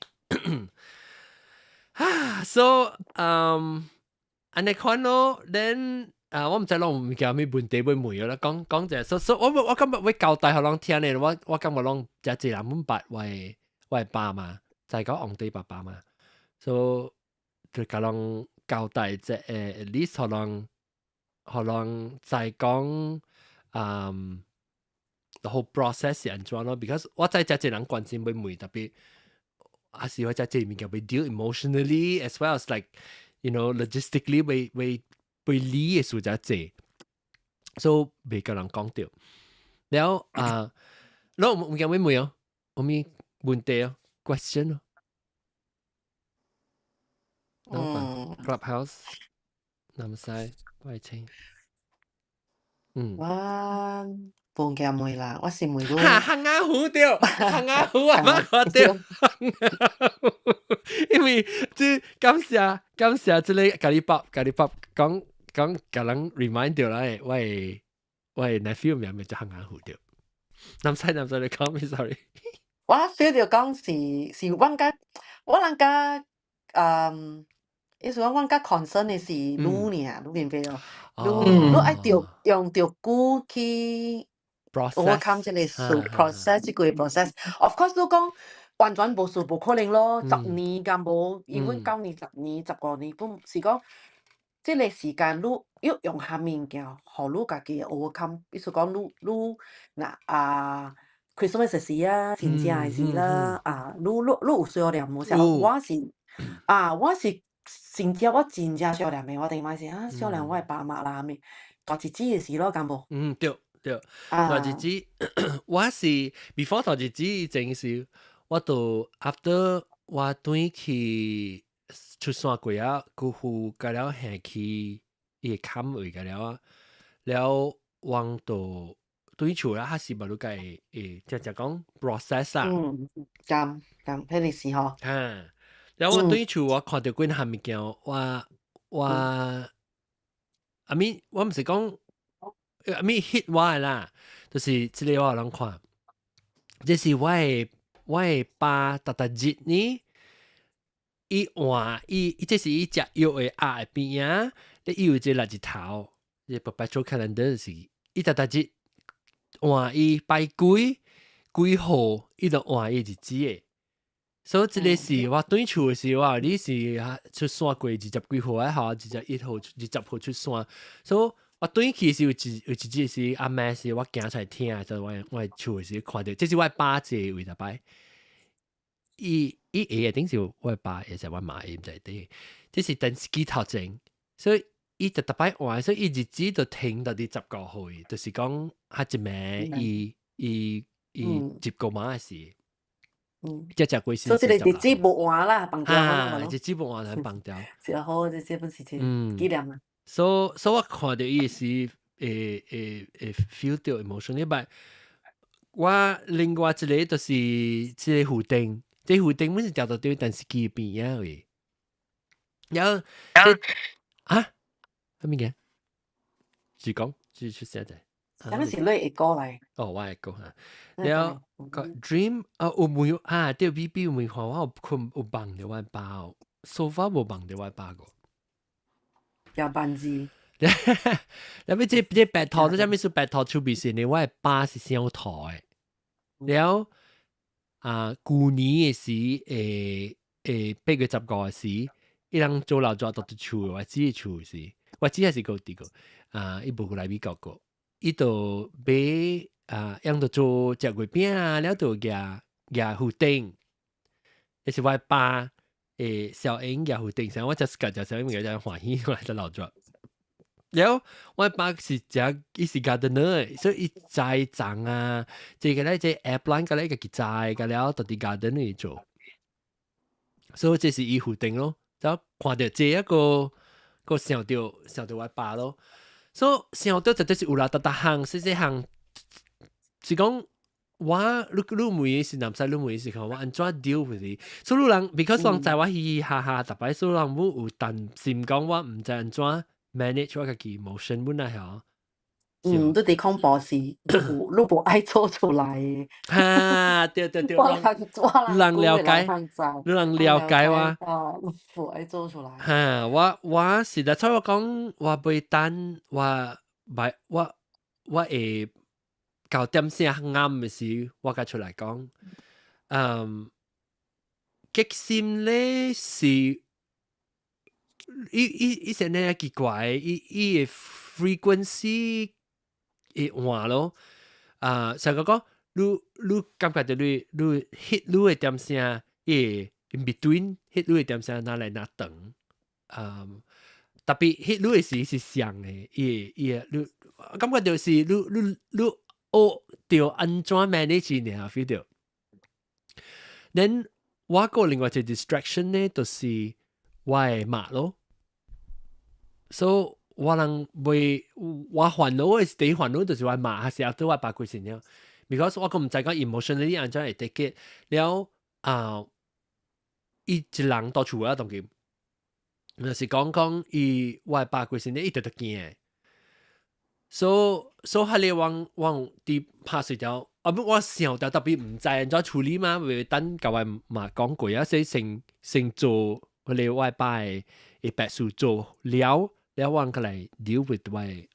S1: 啊，so 按呢款咯，then 啊，我毋知攏有物件咩問題欲問啦，講講者，所所我我感覺欲交代予人聽咧，我我感覺攏誠濟人毋捌我的我的爸媽，就係講皇帝爸爸嘛，所以就共人交代者at least 予人予人知講，嗯，the whole process 是按怎咯，because 我知誠濟人關心欲問，特別還是我誠濟物件欲 deal emotionally as well as like logistically 欲欲欲理的事誠濟，所以袂共人講著。了啊，攏有物件欲問哦，有咩問題哦？question 哦？
S5: 嗯
S1: ，Clubhouse，南西，我清。嗯。
S5: 我無驚問啦，我是問你。
S1: 哈，烘鴨糊對，烘鴨糊啊，捌看著。因為這感謝感謝這个咖喱包咖喱包講講共人 remind 著啦，我的我的 nephew 名名叫烘鴨糊對。南西南西你講咩？sorry。
S5: 我 feel 著講是是阮較我人較嗯，意思講阮較 concern 的是你爾，你明白無？你你愛著用著久去 overcome 這个事 process 這個 process。Of course 你講完全無事無可能咯，十年敢無，因為9年、10年、15年，本是講這个時間你欲用啥物件，予你家己 overcome。意思講你你若啊 Christmas 時啊，真正的時啦，啊，你你你有需要念無？像我是啊，我是真正我真正想念的，我頂擺是啊，想念我的爸媽啦，啥物大日子的時咯，敢無？
S1: 嗯，對對，大日子我是 before 大日子以前是，我就 after 我轉去出山過啊，姑父甲了行去伊個坎位甲了啊，了往到對厝啦，還是無你家會會正正講 process 啊。
S5: 嗯，敢敢，彼个時吼。
S1: 哈，了我對厝我看著幾項物件，我我，I mean 我毋是講，I mean hit 我的啦，就是這个我有人看，這是我的我的爸逐逐日呢，伊換伊伊這是伊食藥的盒的邊仔，伊有一個臘日頭，這 perpetual calendar 是伊逐逐日換伊拜幾幾號，伊就換伊日子的。所以這个是我轉厝的時候，你是出山過20幾號啊，吼，21號、20號出山。所以我轉去時有一有一日是暗暝時，我行出來聽，就我我厝的時看著，這是我爸坐的位逐擺。伊伊下頂是我爸，也是我媽，伊毋知佇。這是電視機頭前，所以伊就逐擺換，所以伊日子就停到佇15號，就是講較一暝伊伊伊接過馬的時。這只幾時？
S5: 所以這个日子無換啦，放掉
S1: 啊，日子無換，就放掉。
S5: 是好，這這本是真紀念啊。
S1: 所所以我看著伊時會會會 feel 到 emotion。你捌我另外一个就是這个壺頂，這個壺頂本是掉到佇電視機邊仔位。然後啊，啥物件？是講是出聲者。
S5: 啥物是你會過來？
S1: 哦，我會過哈。了個 dream 啊，有沒啊？對，B B 有沒看我有困有夢著我爸哦，so far 無夢著我爸過。
S5: 有辦字。
S1: 了尾這這白頭，這啥物是白頭出鼻是呢？我的爸是小頭的。了啊，舊年的時，誒誒8月15的時，伊人做老早到佇厝，我姊的厝時，我姊還是閣佇個啊，伊無過來美國過。伊就買啊，用著做食月餅啊，了就舉舉壺頂，彼是我爸誒小英舉壺頂，像我食食小英個才歡喜，我才老做。了我爸是食伊是 gardener 的，所以伊栽種啊，這个咧這 air plant 個咧家己栽，個了就佇 garden 裡做，所以這是伊壺頂咯。就看著這一個閣想著我爸咯，所以想著絕對是有啦，逐逐項細細項，是講我你問是南西，你問是講我按怎 deal with 伊，所以人 because 人知我嘻嘻哈哈，逐擺所以人會有擔心講我毋知按怎 manage 我家己 emotion 本來嗬。
S5: 嗯，你佇恐怖是，你無愛做出來的。
S1: 哈，對對對，
S5: 我人我
S1: 人了解，你人了解我。
S5: 啊，無愛做出來。
S1: 哈，我是在所以我講，我袂等我袂我會到點聲啱的時，我才出來講。激心咧是，伊伊伊是呢奇怪，伊伊的 frequency 會換咯。啊，上個講，你感覺著你 hit 你的點聲，伊會 in between hit 你的點聲哪來哪長。特別 hit 你的時是雙的，伊會伊會你感覺就是你學著按怎 manage 爾 feel 著。Then 我個另外一個 distraction 呢，就是我的媽咯。所以我人袂我煩惱的第一煩惱就是我媽，還是後我爸過身了。Because 我閣毋知講 emotionally 按怎會 take it 了啊，伊一人蹛厝啊，當今，就是講講伊我爸過身了，伊就驚。所以彼个我佇拍睡著，啊不，我想著特別毋知按怎處理嘛，袂等共我媽講過啊，所以先做彼个我爸的白事做了，了我閣來 deal with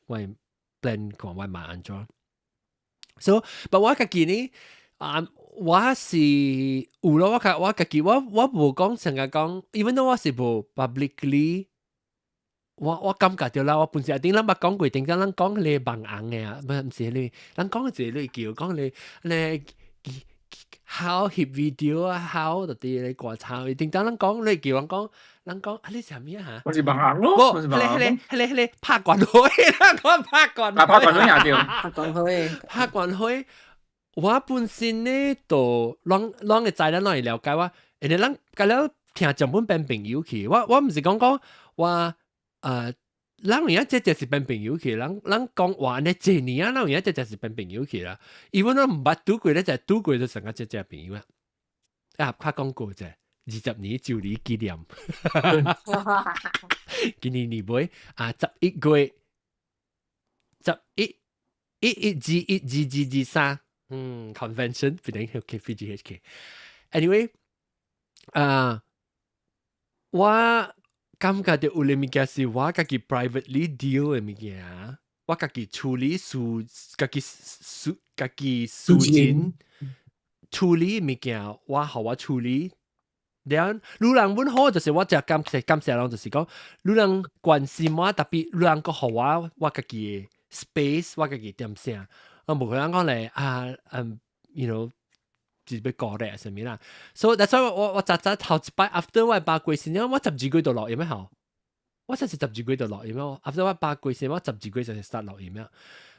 S1: 我的 plan 看我媽按怎。So，但我家己呢，啊，我是有咯，我家己我無講成日講，even though 我是無 publicly。我感覺著啦，我本身一定咱捌講過，頂陣咱講彼個網紅的啊，毋是彼個，咱講一個你叫講彼個好翕 video 啊，好就佇咧歌唱，頂陣咱講你叫人講，咱講啊你啥物啊？
S3: 我是網紅咯，
S1: 無，彼個彼個彼個彼個拍懸花，咱講拍懸，
S3: 啊拍懸花也對，
S5: 拍懸花，
S1: 拍懸花，我本身呢，就攏會知咱攏會了解我，因為咱甲了聽講本變朋友去，我毋是講講我。咱有影這就是變朋友去，咱講話呢這年啊，咱有影這就是變朋友去啦。因為咱毋捌拄過咧，就拄過就成個這這朋友啊。啊，較講過者，20年周年紀念，今年年尾啊，11月1111212223，convention 變成 KPGHK。Anyway，啊，我感覺著有个物件是我家己 privately deal 的物件，我家己處理事，家己事，家己事情處理物件，我予我處理。了，女人阮好就是我誠感謝感謝人，就是講女人關心我，特別女人閣予我我家己的 space，我家己點聲，我無可能講咧啊，嗯，就是欲過咧啥物啦。所以，所以我早早頭一擺 after 我爸過身，我12月就錄音吼，我真是十二月就錄音咯。after 我爸過身，我十二月就 start 錄音啊。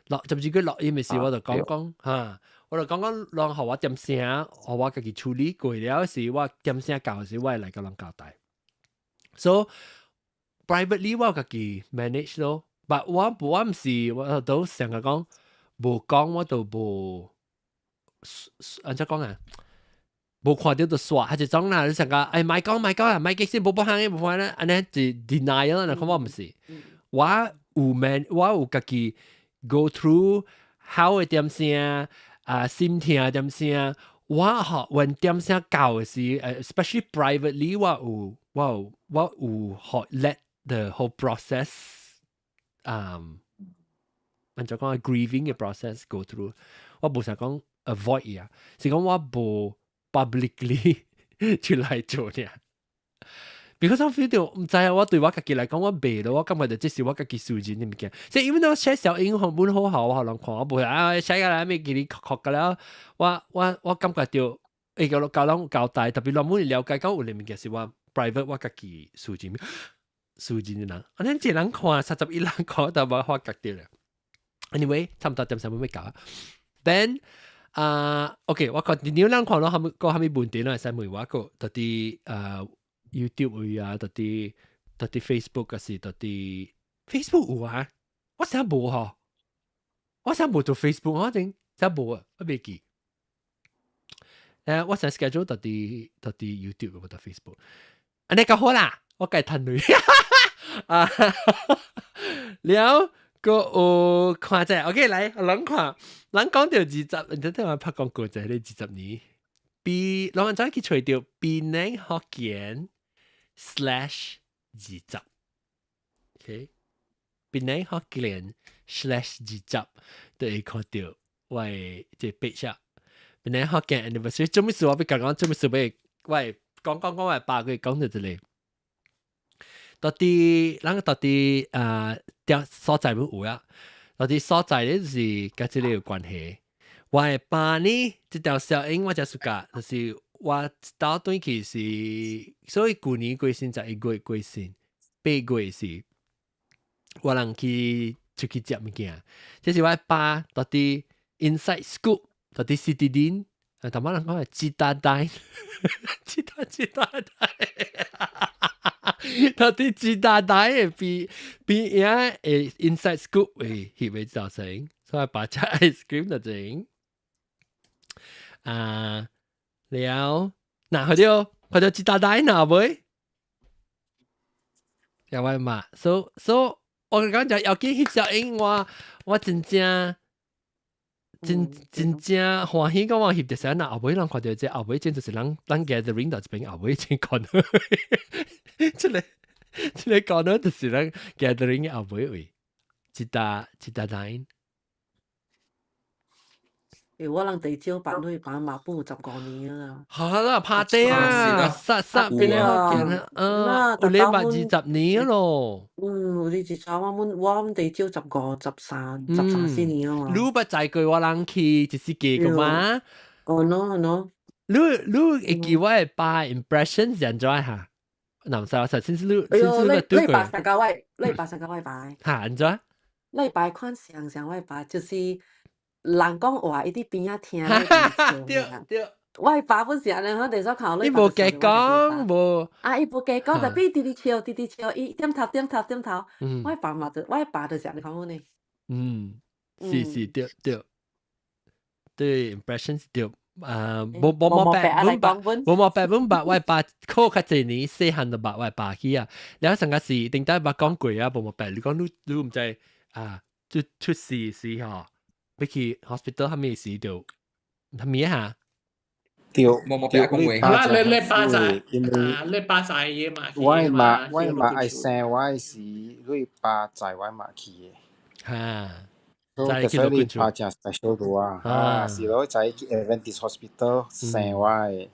S1: 錄十二月錄音的時，我就講講哈，我就講講，人予我點聲，予我家己處理過了時，我點聲到時，我會來共人交代。So privately 我家己 manage 咯，but 我毋是我都成日講無講我都無，按怎講啊？無看著就煞，還是種啦？你成個哎，莫講莫講啊，莫激先，無無行嘅無看咧，按呢就 denial 啦。看我毋是，我有 man，我有家己 go through 好的點聲啊，心疼點聲，我學when 點聲到的時，especially privately，我有學 let the whole process，按怎講 grieving 嘅 process go through，我無想講 avoid 啊，是講我無 publicly 出來做爾。Because 我 feel 著毋知啊，我對我家己來講，我袂咯，我感覺就這是我家己私人的物件。所以因為我寫小英雄本好好，我予人看，我無啊寫個來咩記哩哭個了，我感覺著會共交人交代，特別人們了解講有的物件是我 private 我家己私人私人的人，按呢一人看31人看，都無發覺著了。Anyway，差毋多點三分欲到。Then 啊，OK，我看你人看到啥物個啥物問題，會使問我個，佇YouTube 位啊，佇佇 Facebook 抑是佇 Facebook 有啊？我想無嗬，我想無做 Facebook，我真真無啊，我袂記。我想 schedule 佇 YouTube 無佇 Facebook。按呢較好啦，我該趁鐳。啊，了閣有看者，OK 來，咱看，咱講著二十，你聽我拍廣告就係呢20年，B，攏怎去揣著檳城福建 /20，OK，檳城福建 /20，就會看著我的這個 page 啊。檳城福建 anniversary，做咩事我欲講講，做咩事欲我講講講我爸佢講著這個。到底咱到底啊，條所在無有啊？到底所在咧就是佮這個有關係。我的爸呢，這條小英我才 suka，就是我倒轉去是，所以舊年過身11月過身，8月時，我人去出去食物件。這是我的爸到底 Inside Scoop，到底 Citadines，啊，淡薄人講係 Citadines， Citadines。到底 Citadines 的邊邊影的 Inside Scoop 會翕的造成，所以爸食 ice cream 就整。啊，了，嗱，佢就 Citadines 嗱未？有位嘛？So 我講就有見翕相影，我真正真真正歡喜講我翕著時，若後尾人看著這後尾真就是人 gathering 到這邊後尾先看到，這個講到就是咱 gathering 後尾位，Citadines。
S5: 欸，我人地少辦去辦嘛，本有15年啦。
S1: 好啦，拍地啊，殺殺邊個見啊？有禮拜20年咯。
S5: 嗯，有20，我們地少15、13、13、14年啊嘛。
S1: 你捌載過我人去一時記個嘛？
S5: 哦，喏喏。
S1: 你會記我的爸 impression 是按怎哈？若毋知我實先是你，
S5: 哎喲，你爸上個位，你爸上個位擺。
S1: 哈，按怎？
S5: 你爸款上上我爸就是人講話，伊佇邊仔聽。
S1: 對對。
S5: 我爸本是按呢，我地所看
S1: 伊無加講無。
S5: 啊，伊無加講，就變直直笑，直直笑，伊點頭點頭點頭。我爸嘛就，我爸就是按呢款款呢。
S1: 嗯，是是對對。對，impression 是對。啊，無無無白本白，無無白本白，我爸考較濟年，細漢就捌我爸去啊。了上個是頂底捌講過啊，無無白，你講你你毋知啊，出出事時吼，欲去 hospital 啥物時就啥物哈？
S8: 對，
S4: 無無白講話。
S2: 啦，你爸在，啊，你爸在嘅嘛？
S8: 我嘛愛生我是你爸載我媽去的。
S1: 哈。
S8: 所以你爸誠 special 對啊，啊，是咯，在去 Adventist Hospital 生我的。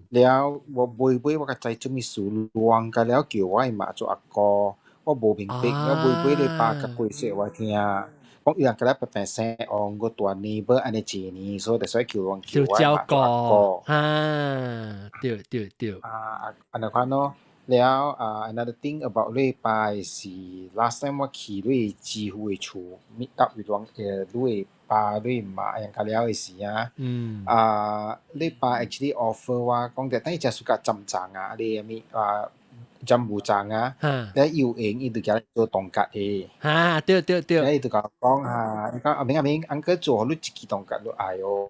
S8: 了，我尾尾我較知做物事，亂甲了叫我媽做阿哥，我無明白。我尾尾你爸甲解釋我聽，講伊人甲了白白生哦，我大年無按呢一年，所以就所以叫我叫我媽做阿哥。
S1: 啊，對對對。
S8: 啊，按呢款咯。了啊，another thing about 你爸是 last time 我去你姊夫的厝 meet up with 你的爸你媽樣甲了的時啊，啊，你爸 actually offer 我講著，等伊食 suka 針粽啊，你啥物啊，針霧粽啊，了伊有閒伊就寄來做 tongkat 的。
S1: 哈，對對對。
S8: 了伊就共我講啊，伊講阿明阿明，uncle 做予你一支 tongkat 你愛哦。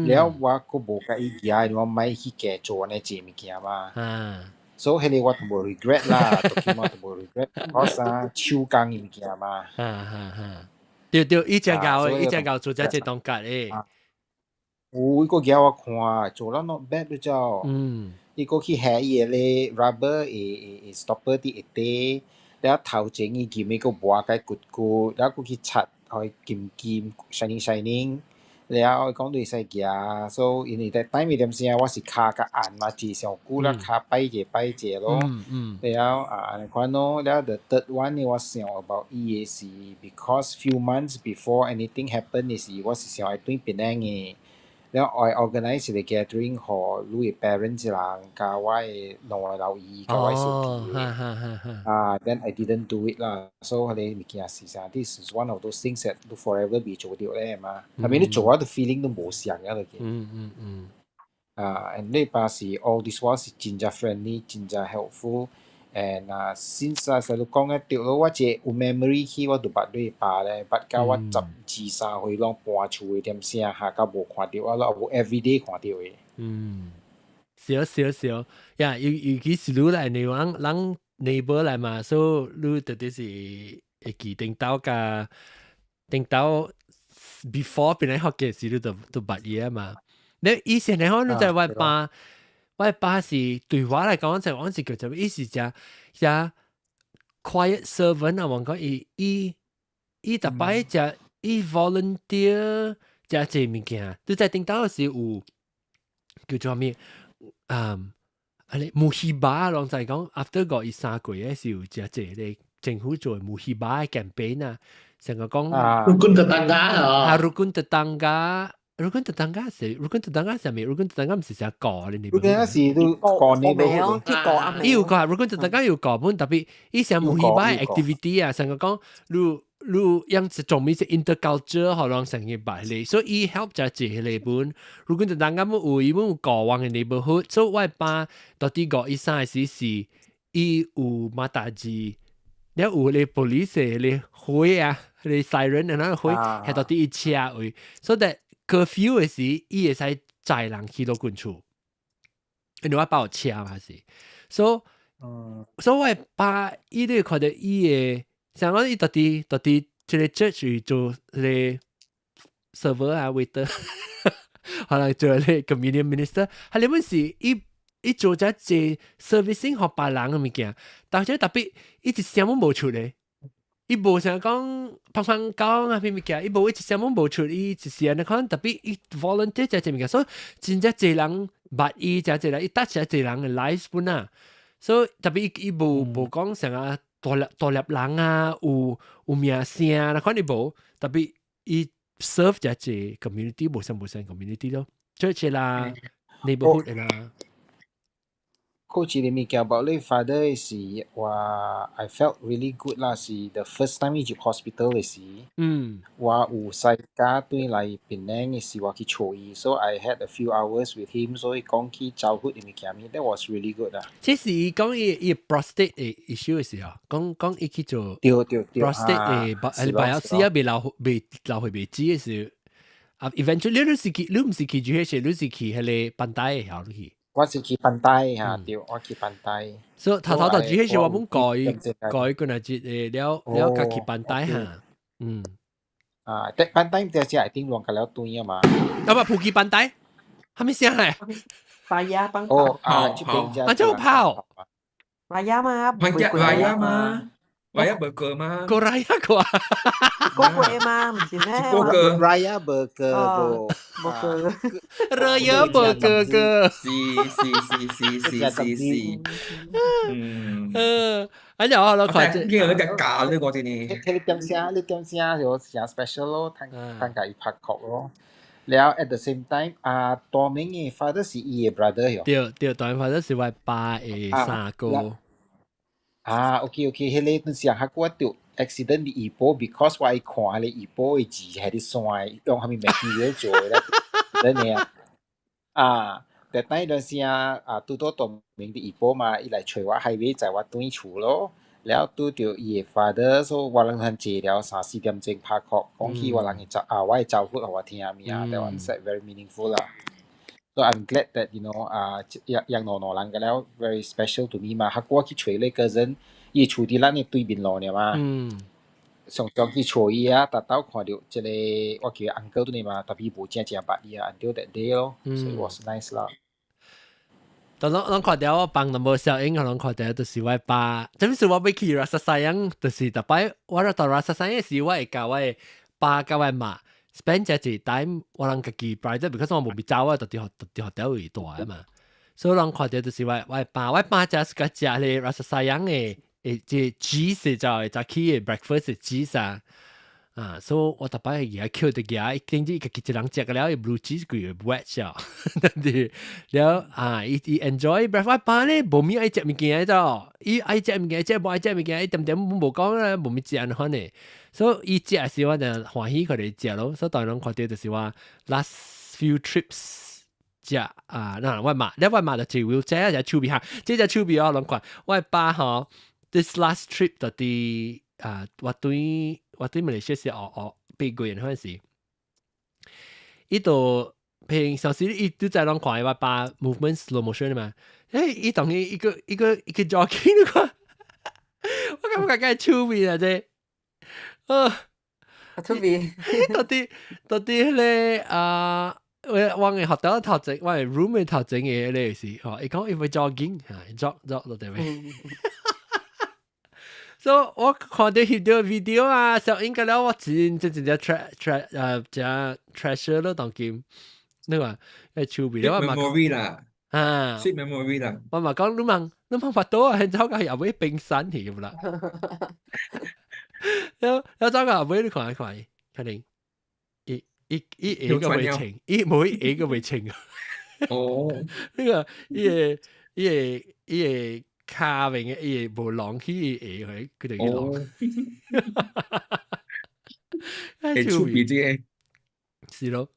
S8: 了我閣無共伊寄，我莫去加做按呢濟物件嘛。所以彼個我都無 regret 啦，到起碼都無 regret，我啥手工的物件嘛。
S1: 哈哈哈，對對，伊誠𠢕的，伊誠𠢕做這這 tongkat 的。
S8: 有，伊閣寄我看，做了 not bad 了就。伊閣去下伊的咧 rubber 會會 stopper 佇下底，了頭前伊琴伊閣磨甲骨骨，了閣去擦，予伊金金 shining shining。了伊講你會使寄，所以因為在 time 伊點聲我是跤較按嘛，坐上久了跤擺者擺者咯。了啊，按呢款咯，了 the third one 呢，我想 about 伊的是 because few months before anything happen 的時，我是想愛轉檳城的。了愛 organize 一個 gathering 予你的 parents 人，佮我的兩個老姨，佮我的小弟。啊，then I didn't do it 啦，所以彼個物件是啥？This is one of those things that 你 forever 未做著咧嘛。I mean 你做啊，the feeling 都無相啊，就。啊，and 你爸是 all this while 是真正 friendly，真正 helpful。And 啊，since 啊，細路講嘅對咯，我這有 memory 去我就捌你爸咧，捌到我12、13歲攏搬厝嘅點聲，下到無看到我咯，無 everyday 看到嘅。
S1: 嗯，少少少，呀，尤其是你來，你人人 neighbor 來嘛，所以你特別是會記頂到甲頂到 before 變來學嘅時，你就捌伊啊嘛。你以前嚟講，你在我爸，我爸是對我來講，就我是叫做，伊是只只 quiet servant 啊，我講伊逐擺只伊 volunteer 食這物件，你在頂到時有叫做咩？啊你 muhibah 攏在講，after 5月3過嘅時有食這個政府做 muhibah campaign 啊，成個講
S2: Rukun tetangga
S1: 啊，rukun tetangga。Rukun tetangga 是 rukun tetangga 係咪？Rukun tetangga 唔是成個你
S8: rukun 是都個呢
S5: 個，去個啊，
S1: 伊有個 rukun tetangga 有個本，特別伊成 muhibah activity 啊，成個講你你樣子做咩是 interculture 可能成個擺咧，所以伊 help 就係這個本。Rukun tetangga 冇有伊冇過往嘅 neighborhood，所以我爸到底5月3時是伊有馬大字，了有咧 police 咧火啊，咧 siren 啊，那火係到底伊車位，所以 curfew 嘅時，伊會使載人去到滾厝，因為我爸有車嘛是，所以我爸伊咧看到伊嘅，像講伊到底到底這個 church 做個 server 啊 waiter，可能做咧 communion minister，係你本是伊伊做咗這 servicing 予別人嘅物件，但係特別伊一聲都無出咧。伊無想講砰砰講啊，咩物件，伊無一聲攏無出，伊就是按呢款特別伊 volunteer 這物件，所以真正濟人捌伊，真濟人伊 touch 這濟人嘅 life 本啊，所以特別伊伊無無講啥啊大粒大粒人啊，有名聲啊，款伊無，特別伊 serve 這濟 community 無啥無啥 community 咯，church 啦，neighborhood 啦。
S8: 好似你物件 about 你 father 是話 I felt really good 啦，是 the first time 伊入 hospital 嘅時，我有使家對來檳城嘅時，我去找伊，so I had a few hours with him，所以講起照顧嘅物件，that was really good 啊。
S1: 這是伊講伊伊 prostate 嘅 issue 嘅時候，講講伊去做
S8: 對對對
S1: prostate 嘅 biopsy 啊，未流血未止嘅時候，啊，eventually 你是去你唔是去 GH，你是去彼個 Pantai 曉你去。
S8: 我是去 Pantai 嚇，對，我去 Pantai。
S1: 所以頭頭到 GH 我們改改過來節誒，了了家去 Pantai 嚇，嗯。
S8: 啊，但 Pantai 就是一定亂個了對啊嘛。
S1: 啊不，普吉 Pantai，係咪聲嚟？
S5: Raya 幫
S8: 哦啊，這邊
S1: 啊，就跑。
S5: Raya 嘛，
S4: Raya 嘛，Raya burger 嘛，
S1: 個 Raya 個啊，
S5: 個個嘛，唔是咩？
S4: 個個
S8: Raya burger 個
S5: burger
S1: ，Raya burger 個，
S4: 是是是是是是是，嗯，
S1: 哎呀，我看
S4: 這，呢個只假呢個真係。
S8: 你點聲，你點聲就誠 special 咯，趁趁共伊拍曲咯。了 at the same time，啊，大明嘅 father 是伊嘅 brother 喲。
S1: 對對，大明 father 是我爸嘅三哥。
S8: 啊，OK OK，彼個陣時較我著 accident 佇怡保，because 我愛看彼個怡保嘅字係佇山，用啥物 material 做的咧，咧爾啊，但等陣時啊，啊，拄到大明佇怡保嘛，伊來揣我 highway 載我轉厝咯，了拄著伊的 father，所以我人通坐了3、4點鐘拍曲，講起我人的啊，我的招呼予我聽物啊，that one is very meaningful 啦。So I'm glad that 啊，養養兩兩人個了 very special to me 嘛。較我去揣你 cousin，伊厝佇咱的對面路爾嘛。常常去揣伊啊，逐晝看著這個我叫 uncle 對嘛，特別無正正捌伊啊，until that day 咯，所以 was nice 啦。
S1: 但攏攏看著我幫淡薄小英，攏看著就是我爸，這不是我欲去 Rasa Sayang，就是逐擺我到 Rasa Sayang 時，我會共我爸佮我媽 spend 這一 time，我人家己 private，because 我無欲走啊，就佇學佇學校位大啊嘛，所以攏看著就是我我爸，我爸就是個食咧 Rasa Sayang 的，誒，這 cheese 就會早起的 breakfast cheese 啊。啊，所以我逐擺會舉抾著舉，頂住家己一人食個了，伊 blue cheese 規個 wet 咗，但是了啊，伊伊 enjoy breakfast，我爸咧無物愛食物件咗，伊愛食物件，食無愛食物件，伊點點無講啦，無物食按款的，所以伊食時我就歡喜佢哋食咯，所以當然看著就是話 last few trips。食啊，那我媽，你我媽就坐 wheelchair 隻手臂嚇，這隻手臂我攏看，我爸吼，this last trip 就佇啊，我對馬來西亞是學8個月嗰陣時，伊就平常時伊都在攏看我爸 movement slow motion 嘛，伊當伊一個一個一個 jogging 你看，我感覺佢手臂啊這，啊，
S5: 手臂，
S1: 到底咧啊？我嘅學到頭前，我嘅 room 嘅頭前嘅咧是，吼，伊講伊會 jogging 嚇，jog jog 到對未？所以我看到翕到 video 啊，小應該了，我真真真正 tre tre 真 treasure 咯，當今，你話誒手臂，我嘛
S4: memory 啦，
S1: 啊
S4: ，sweet memory 啦，
S1: 我嘛講你問你問法多啊，現在個又會冰山去啦，然後走個後尾你看一看，肯定。伊伊下個未清，伊冇下個未清。
S4: 哦，
S1: 呢個伊個伊個伊個卡面嘅伊個無啷起伊下佢佢就去啷。
S4: 會出邊這個。
S1: 是咯，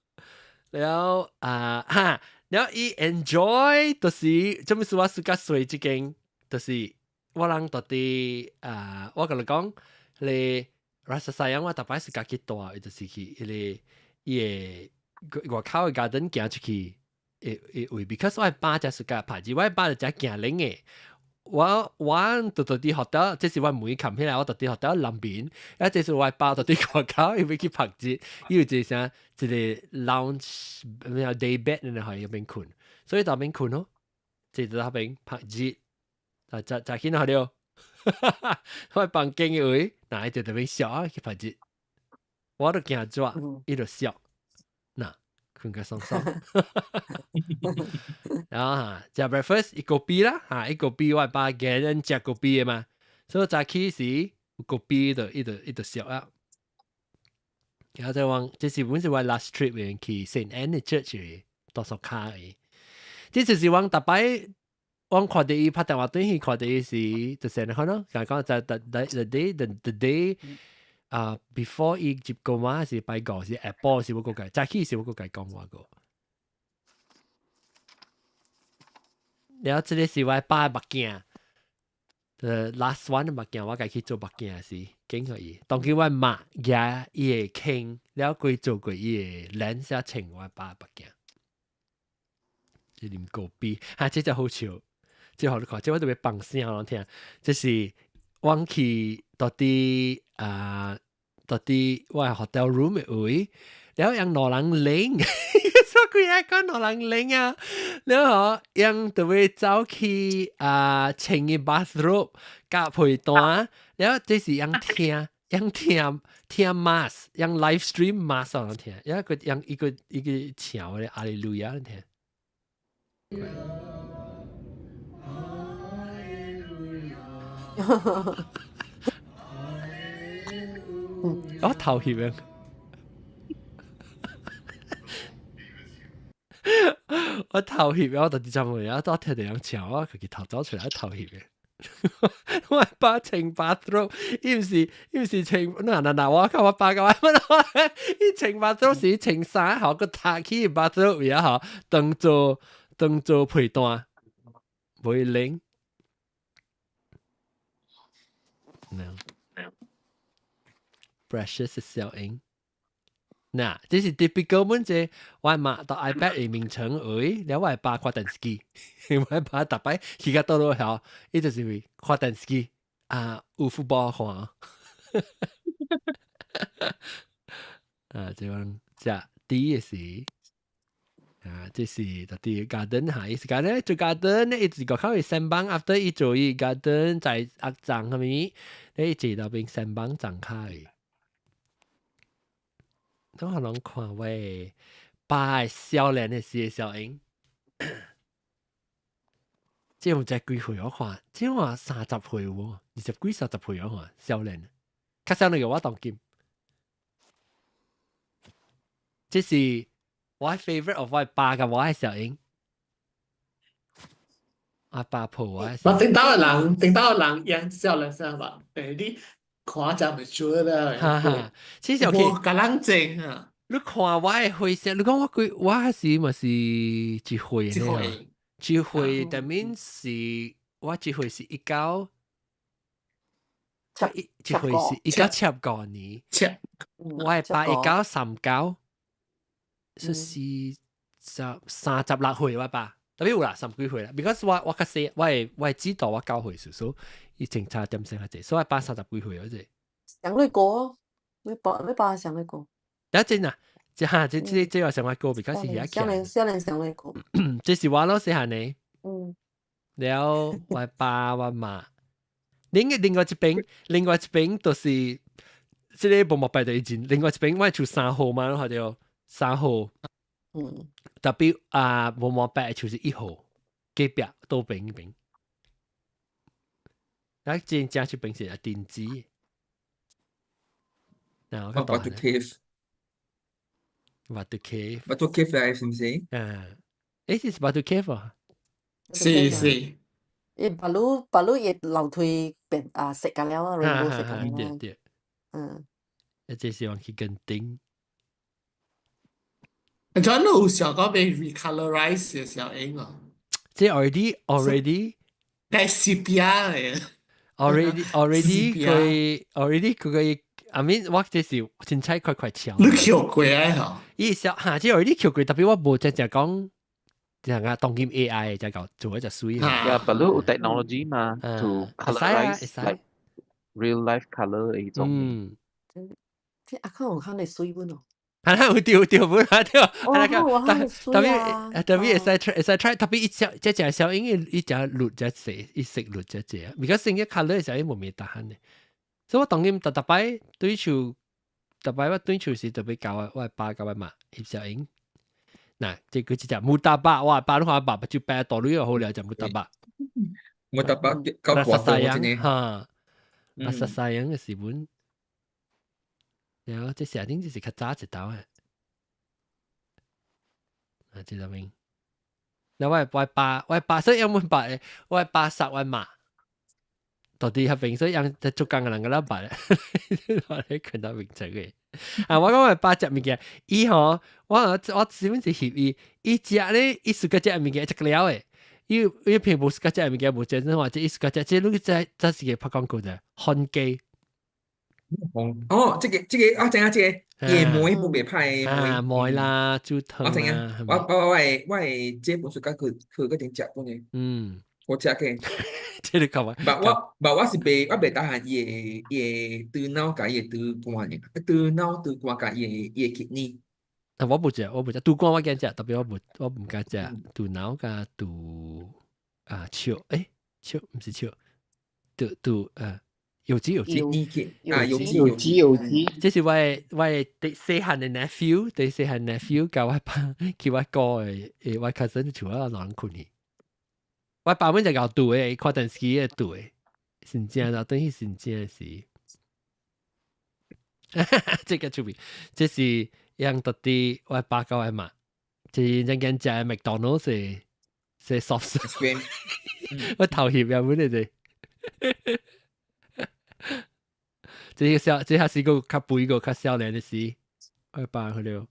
S1: 然後啊哈，然後伊 enjoy 就是做咩事我暑假睡這間，就是我人到底啊，我共你講，你 rasa sayang 我逐擺是家己帶，伊就是去彼個。伊個外口嘅 garden 行出去，會會會，because 我爸才是較拍字，我爸就只行冷嘅。我就到佇學校，這是我妹冚起來，我到佇學校南邊，啊，這是我爸到佇外口，伊欲去拍字，伊有一個啥，一個 lounge 咩 day bed 那喺嗰邊睏，所以到邊睏咯，就喺邊拍字，啊，就就見到了，我房間嘅位，嗱，伊就喺邊笑啊去拍字，我都驚住，伊就笑。嗱，睏個爽爽。然後嚇，食 breakfast 一個幣啦，嚇一個幣我爸個人食個幣的嘛，所以早起時有個幣就伊就伊就燒啊。然後再往，這是本是我 last trip 去 Saint Anne Church 嘅多數卡嘅。這就是我逐擺我看到伊拍電話轉去看到伊時，就是可能講講就 the day 啊，before 伊接個嘛是拜五是下晡是我個計，早起是我個計講話個。然後這個是我爸目鏡，the last one 目鏡，我家去做目鏡時，經過伊，當佢我媽舉伊個傾，了佢做過伊個 lens 穿我爸目鏡。這啉咖啡，哈，這隻好笑，這好你看，這我特別放聲攏聽，這是我去到底啊，到底我 hotel room 的位，了用兩人拎，所以佢講兩人拎啊，了後用就會走去啊，穿個 bathrobe 夾被單，了這是用聽，用聽聽 mass，用 live stream mass 攏聽，一個用一個一個唱的阿利路亞聽。我頭翕啊！我頭翕啊！我特別浸去啊！都聽到人唱，我自己頭走出來頭翕嘅。我爸穿 bathrobe，伊毋是伊毋是穿，嗱嗱嗱，我看我爸講，我伊穿 bathrobe 是穿衫吼，閣搭起 bathrobe 而吼，當做被單，袂冷。No. Precious 小英。嗱，這是 typical 本這我媽到 iPad 嘅名稱位，了我爸看電視機，我爸逐擺去到倒落後，伊就是會看電視機啊，有 football 看。啊，這樣食第一是啊，這是特啲 garden 嚇，伊是講咧做 garden 咧，伊是個靠伊三幫，after 伊做伊 garden 在壓種係咪？你坐到邊三幫長開。都可能看喂，爸少年的時的小英，這有才幾歲我看，這話30歲喎，20幾30歲我看少年，較少年個我當今，這是我 favorite of 我爸佮我的小英，阿爸抱我。
S2: 我頂到人，頂到人樣少年少吧？誒，你看就咪做啦。
S1: 哈哈，其實 OK，
S2: 無共人爭啊。
S1: 你看我的歲數，你講我幾我是咪是幾歲呢？幾歲？但面是我幾歲是一九，一幾歲是1975年，我係八1939，是36歲我爸，特別有啦，三幾歲啦。because 我較細，我會知道我9歲時，所以疫情差點生較濟，所以我爸三十幾歲嗰陣。
S5: 上你過，你爸上你過。
S1: 等一陣啊，這哈這話上我過，比較是而家。
S5: 少年少年上你過。
S1: 這是我咯，細漢呢。了我爸我媽，另外一邊，另外一邊就是這個無目白的以前，另外一邊我厝3號嘛，或者三號。特別啊，無目白就是1號，隔壁倒邊邊。啊，真正這邊是啊電子。嗱，我
S4: Batu Cave。
S1: Batu Cave。
S4: Batu Cave 嚟，是唔是？
S1: 啊，這是 Batu Cave 啊。
S2: 是是。
S5: 伊 baru baru 伊樓梯變啊色個了啊，rainbow 色個了。
S1: 對對。這是往去跟頂。
S2: 你知有想講被 recolorize 嘅小英啊？
S1: 這 already。
S2: 係 sepia 嚟。
S1: Already 佢 already 佢個，I mean 我這是凊彩快快搶。
S2: 你橋過啊？嗬？
S1: 伊小嚇，這 already 橋過，特別我無真正講。這個當今 AI 就搞做一隻水。
S6: Yeah, but 有 technology 嘛，to colorize like real life color 呢種。
S5: 這阿康有看你水本哦。
S1: 係啦，有掉掉本啊掉。
S5: 哦，
S1: 特別特別會使 try 會使 try，特別一隻這隻小英一隻綠隻色，一色綠隻隻，而家成個 color 小英無咩得閒嘅。所以我當今特特擺對厝，特擺我對厝時特別教我爸教我媽翕小英。嗱，這個這隻 murtabak，哇，爸你看爸爸就白多鐳好了，就 murtabak。
S4: Murtabak 夠
S1: rasa sayang 哈，rasa sayang 嘅時本，然後這成頂就是較早一道嘅，啊，這個名。那我爸，所以有冇爸，我爸殺我媽，到底係邊？所以讓做工嘅人個老爸，我咧看到名字嘅。啊！我講我爸食物件，伊吼，我是本是翕伊，伊食咧，伊自家食物件食了的，伊伊平無自家食物件無食，真話這伊自家食，這你這這是個拍廣告的，漢雞。
S4: 哦，這個我知影這個夜糜無袂歹
S1: 啊，糜啦，煮湯。
S4: 我知影，我會這本書甲去嗰陣食本的。我食嘅。
S1: 這你講嘛？
S4: 但我是袂我袂得閒伊的豬腦佮伊的豬肝爾，豬腦豬肝佮伊的 kidney。
S1: 啊，我無食，我無食豬肝，我敢食，特別我毋敢食豬腦佮豬啊笑，笑毋是笑，豬豬啊油脂油脂
S4: 啊油脂
S8: 油脂油脂，
S1: 這是我的第細漢的 nephew，第細漢 nephew 共我爸去我哥的我 cousin 厝我兩人睏去。我爸本就𠢕賭的，看電視機的賭的，真正就等於真正是，這個出面，這是讓到底我爸佮我媽，這是人間食麥當勞是是 soft
S4: serve，
S1: 我頭翕啊，本嚟就，這個小，這下是個較肥個較少年的時，我爸去了，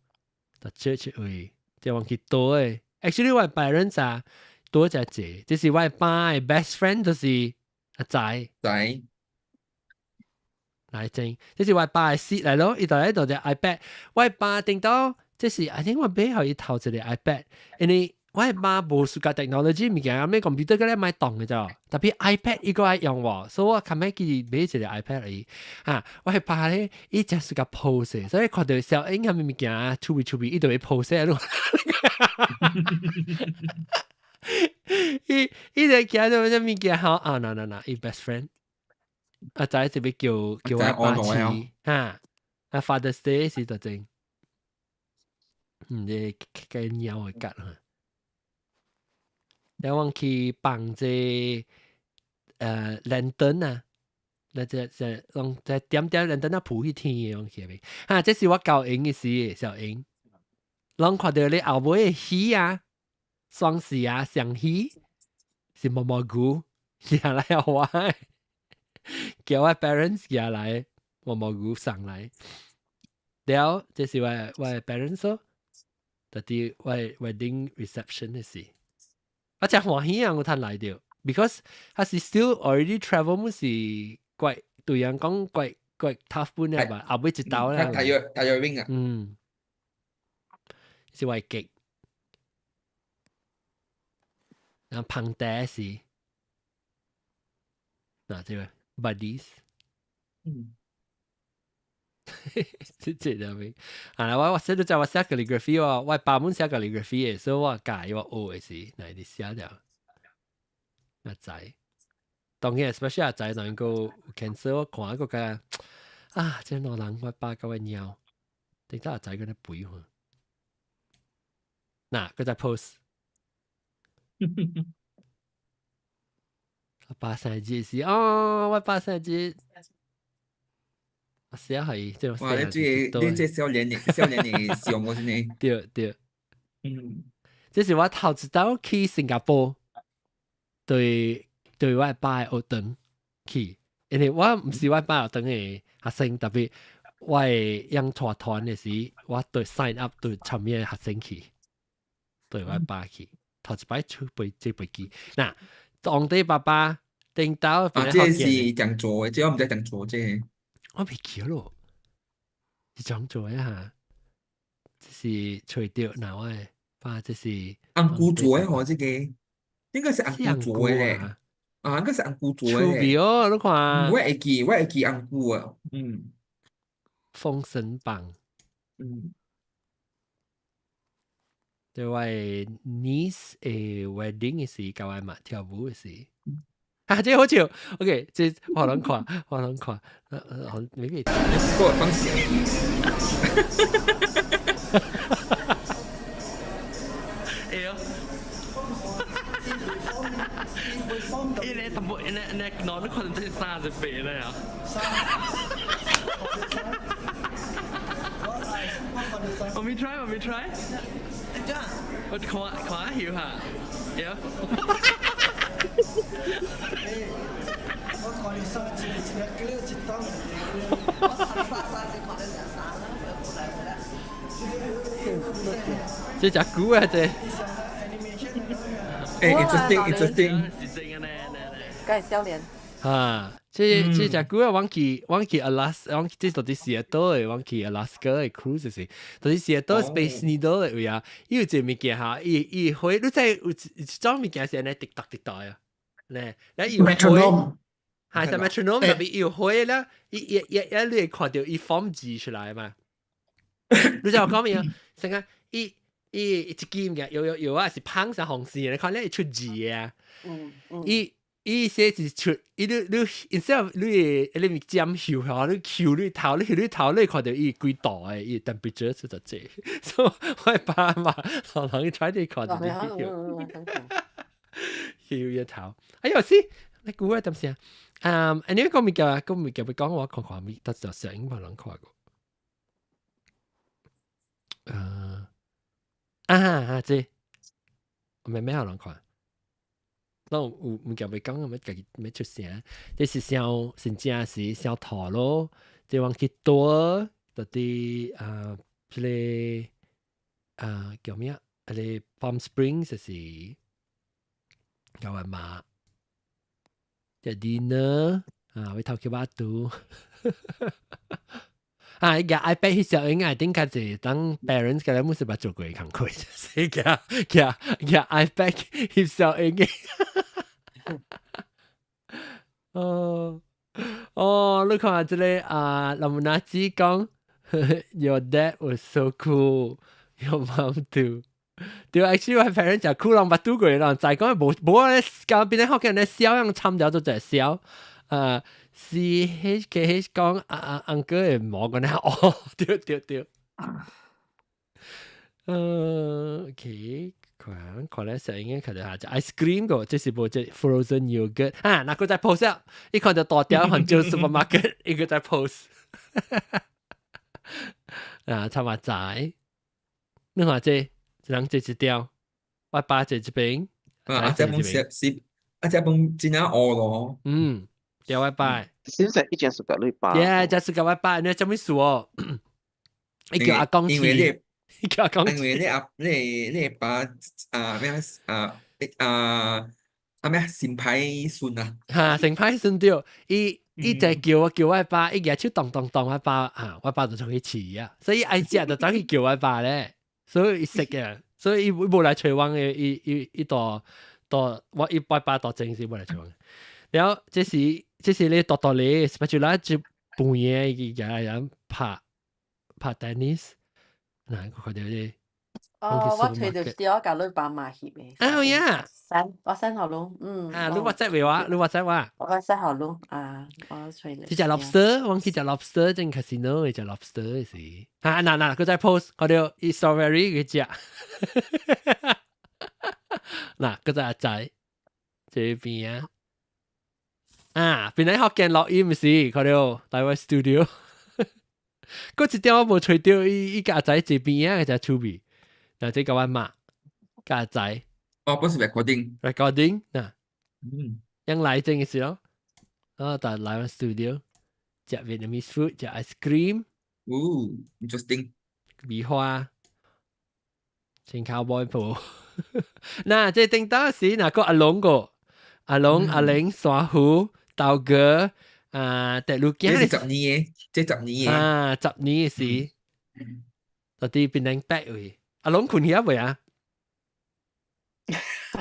S1: 就切切位，就往去倒的。Actually，我 parents 啊。多隻姐，這是我爸的 best friend，就是阿仔。
S4: 仔
S1: 來真，這是我爸的 seat 來咯，伊就喺度隻 iPad，我爸頂到，這是 I think 我買予伊頭一個 iPad，因為我爸無暑假 technology 物件，咩 computer 嗰啲買動嘅啫，特別 iPad 伊個愛用喎，所以我琴日記買一個 iPad 而已。啊，我爸咧，伊真暑假 post，所以看到小英係咩物件，出面出面，伊就會 post 咯。伊伊就行到這物件好啊，嗱嗱嗱，伊 best friend，阿仔特別叫我爸飼，哈，啊 Father's Day 是就正，這個鳥會吉哈，然後我去放這lantern 啊，那這這攏在點點 lantern 啊浮去天的攏起來，哈，這是我教英的時小英，攏看到你後尾的魚啊。雙喜啊，雙喜是毛毛菇，寄來我，叫我 parents 寄來毛毛菇送來。了，這是我 parents 咯，特啲我 wedding reception 的時，我真歡喜啊！我趁來著，because 他是 still already travel 滿是怪對人講怪怪 tough 本啊吧，後尾一道啦。
S4: 大約大約 wing 啊。
S1: 嗯，是我極，然後捧茶是，嗱這個 buddies。這這兩邊，啊！我寫都知我寫 calligraphy 我我爸本寫 calligraphy 的，所以我教我學的時，來你寫了。阿仔，當然 especially 阿仔能夠 cancer，我看一個個啊，這老人我爸甲我貓，等下阿仔嗰啲背喎。嗱，佢在 post。阿爸生日時，哦，我爸生日。我寫係這種。
S4: 哇！你這少年的少年的相我是呢？
S1: 對對。這是我頭一道去新加坡，對對我爸學堂去，因為我毋是我爸學堂的學生，特別我的養團團的時，我對 sign up 對參與學生去，對我爸去，頭一擺出飛這飛機。嗱，當地爸爸頂到。
S4: 啊，這是講做的，這我毋知講做這。
S1: 我未記咯，是怎做一下？這是吹掉嗱我的爸，這是
S4: 紅姑做的吼，這個應該是紅姑做的咧。啊，應該是紅姑做的。
S1: 趣味哦，你看。
S4: 我會記紅姑啊，嗯。
S1: 封神榜。對我 niece 的 wedding 的時，教我嘛跳舞的時。啊，這好笑。OK，這我攏看，我攏看，好，maybe。
S4: 個方式。
S1: 哎呦！伊咧淡薄，伊咧咧，喏，你可能這30歲了呀。我未 try，我未 try。我看看下下，對。
S9: 我看你三一一個一檔。
S1: 這隻久啊，這。
S4: 欸，interesting interesting。
S5: 梗係少年。
S1: 哈，這這隻久啊，往去往去阿拉斯，往這到底是倒的，往去阿拉斯加的 cruise 是，到底是倒 Space Needle 的位啊，伊有一個物件哈，伊伊火，你知有一種物件是按呢滴答滴答啊，咧，咧伊有火，係是 metronome 特別伊有火咧，伊伊伊伊你會看到伊放字出來嘛？你知我講咩啊？成個伊伊一支物件，有有有啊，是胖上紅線，你看咧會出字啊，伊。伊寫是出，伊你你，instead of 你會你咪尖睺吼，你睺你頭，你睺你頭，你看到伊幾度的，伊 temperature 出就濟，所以我爸媽可能睇你看到你睺，睺伊頭。哎呦，是，你估啊，點先？嗯，你講物件，講物件，要講我看看咪，得就上英文人看過。啊啊，這，咩咩好人看？咱有物件欲講，欲家己欲出聲，這是想真正是想吐咯，這往去多，到底啊，這個啊叫咩？這個 Palm Springs 就是叫我媽，這 dinner 啊，會頭去巴肚。啊！伊個 iPad 翕相應該頂較濟，當 parents 個咧，毋是捌做過工課，是個個個 iPad 翕相影嘅。哦哦，你看這個啊，林拿子講，Your dad was so cool, your mom too。對，actually 我 parents 就酷，人捌拄過，人在講無無咧，講變咧福建咧笑樣參掉都就係笑。啊，C H K H 講啊啊，uncle 會摸過呢，哦，對對對。OK，看看咧上應該看到下隻 ice cream 個，這是無這 frozen yogurt 啊，那個在 post 啊，一看到大條很少 supermarket，一個在 post。啊，差嘛仔，你看這，人這一條，我爸這一邊，
S4: 啊，這本是是，啊，這本真正烏咯。
S1: 嗯。條我爸，
S6: 是不是一件是個你爸？
S1: 耶，這是個我爸，你做咩事哦？伊叫阿公
S4: 因為你
S1: 叫阿公，
S4: 因為你阿你你爸啊咩啊啊啊咩新牌孫啊，
S1: 嚇成牌孫對，伊伊就叫我叫我爸，伊舉手咚咚咚我爸嚇，我爸就衝去飼啊，所以愛食就走去叫我爸咧，所以伊識嘅，所以伊無來揣阮嘅，伊伊伊到到我伊爸爸到正是無來揣阮。然後這是這是你獨獨咧，spatula 就半夜伊個人拍拍 tennis，嗱我看到你。
S5: 哦，我揣著對我共你爸媽翕的。
S1: 啊有影
S5: send 我 send 予你，嗯。
S1: 啊，你 WhatsApp 未我？你 WhatsApp 我？
S5: 我 WhatsApp 予你，啊，我揣著。
S1: 去食 lobster，我去食 lobster，正 casino 去食 lobster 時。啊，嗱嗱，佢再 post，看到伊 strawberry 佢食。嗱，佢在阿仔，這邊啊。啊，邊喺福建錄音是，看到台灣 studio。嗰一點我無揣到，伊伊個阿仔這邊啊，就出味。嗱，這個我媽，個阿仔。
S4: 哦，不是 recording。
S1: recording 嗱，
S4: 嗯，
S1: 樣來正嘅時候，啊，到台灣 studio，食 Vietnamese food，食 ice cream。
S4: 哦，interesting。
S1: 米花，穿 cowboy 袍。嗱，這頂當時嗱個阿龍個，阿龍阿玲沙虎豆哥啊，第六件。
S4: 這是10年嘅，這十年嘅。
S1: 啊，十年嘅時，到底變成八位。阿龍困起未啊？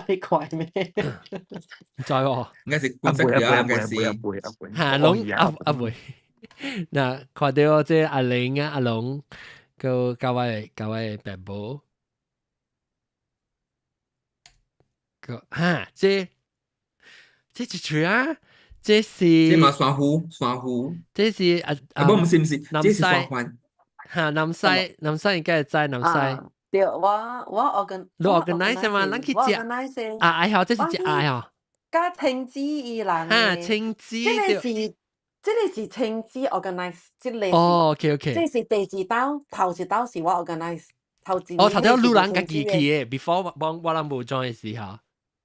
S5: 你怪咩？
S1: 唔知喎，
S4: 應該是本身嘅，應該是。
S1: 嚇，龍阿阿妹，嗱，看到這阿玲啊，阿龍，個教我教我爸母，個嚇，這這一喙啊，這是
S4: 這嘛珊瑚，珊瑚，
S1: 這是啊
S4: 啊，不，唔是唔是，這是山環。
S1: 嚇，南西南西應該係在南西。
S5: 對，我我 organ
S1: 你 organize 嘛，咱去食。啊，愛好，這是食愛吼。
S5: 加青子伊人
S1: 啊，青子。
S5: 這個是這個是青子 organize，這個。
S1: 哦，OK OK。
S5: 這是第二道，頭一道是我 organize，頭一。
S1: 哦，頭條路人家己去的，before 我我人無 join 時候。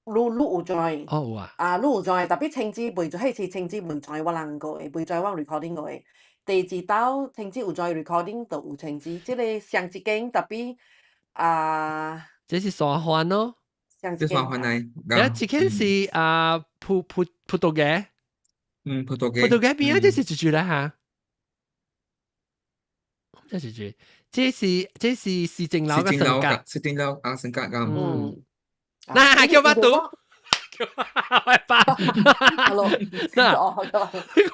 S5: 你你有 join？
S1: 哦有啊。
S5: 啊，你有 join，特別青子袂做，彼次青子袂 join 我人過的，袂 join 我 recording 過的。第二道青子有 join recording，就有青子，這個上一間特別啊。
S1: 這是山環咯。
S5: 上一
S4: 這山環來。
S1: 誒，這間是啊葡葡葡萄牙。
S4: 嗯，葡萄牙。
S1: 葡萄牙邊啊？這是一句啦嚇。這是句，這是這是市政樓嘅性格。
S4: 市政樓啊，性格咁。
S1: 嗯。嗱，叫乜賭？叫我爸。
S5: Hello。
S1: 嗱，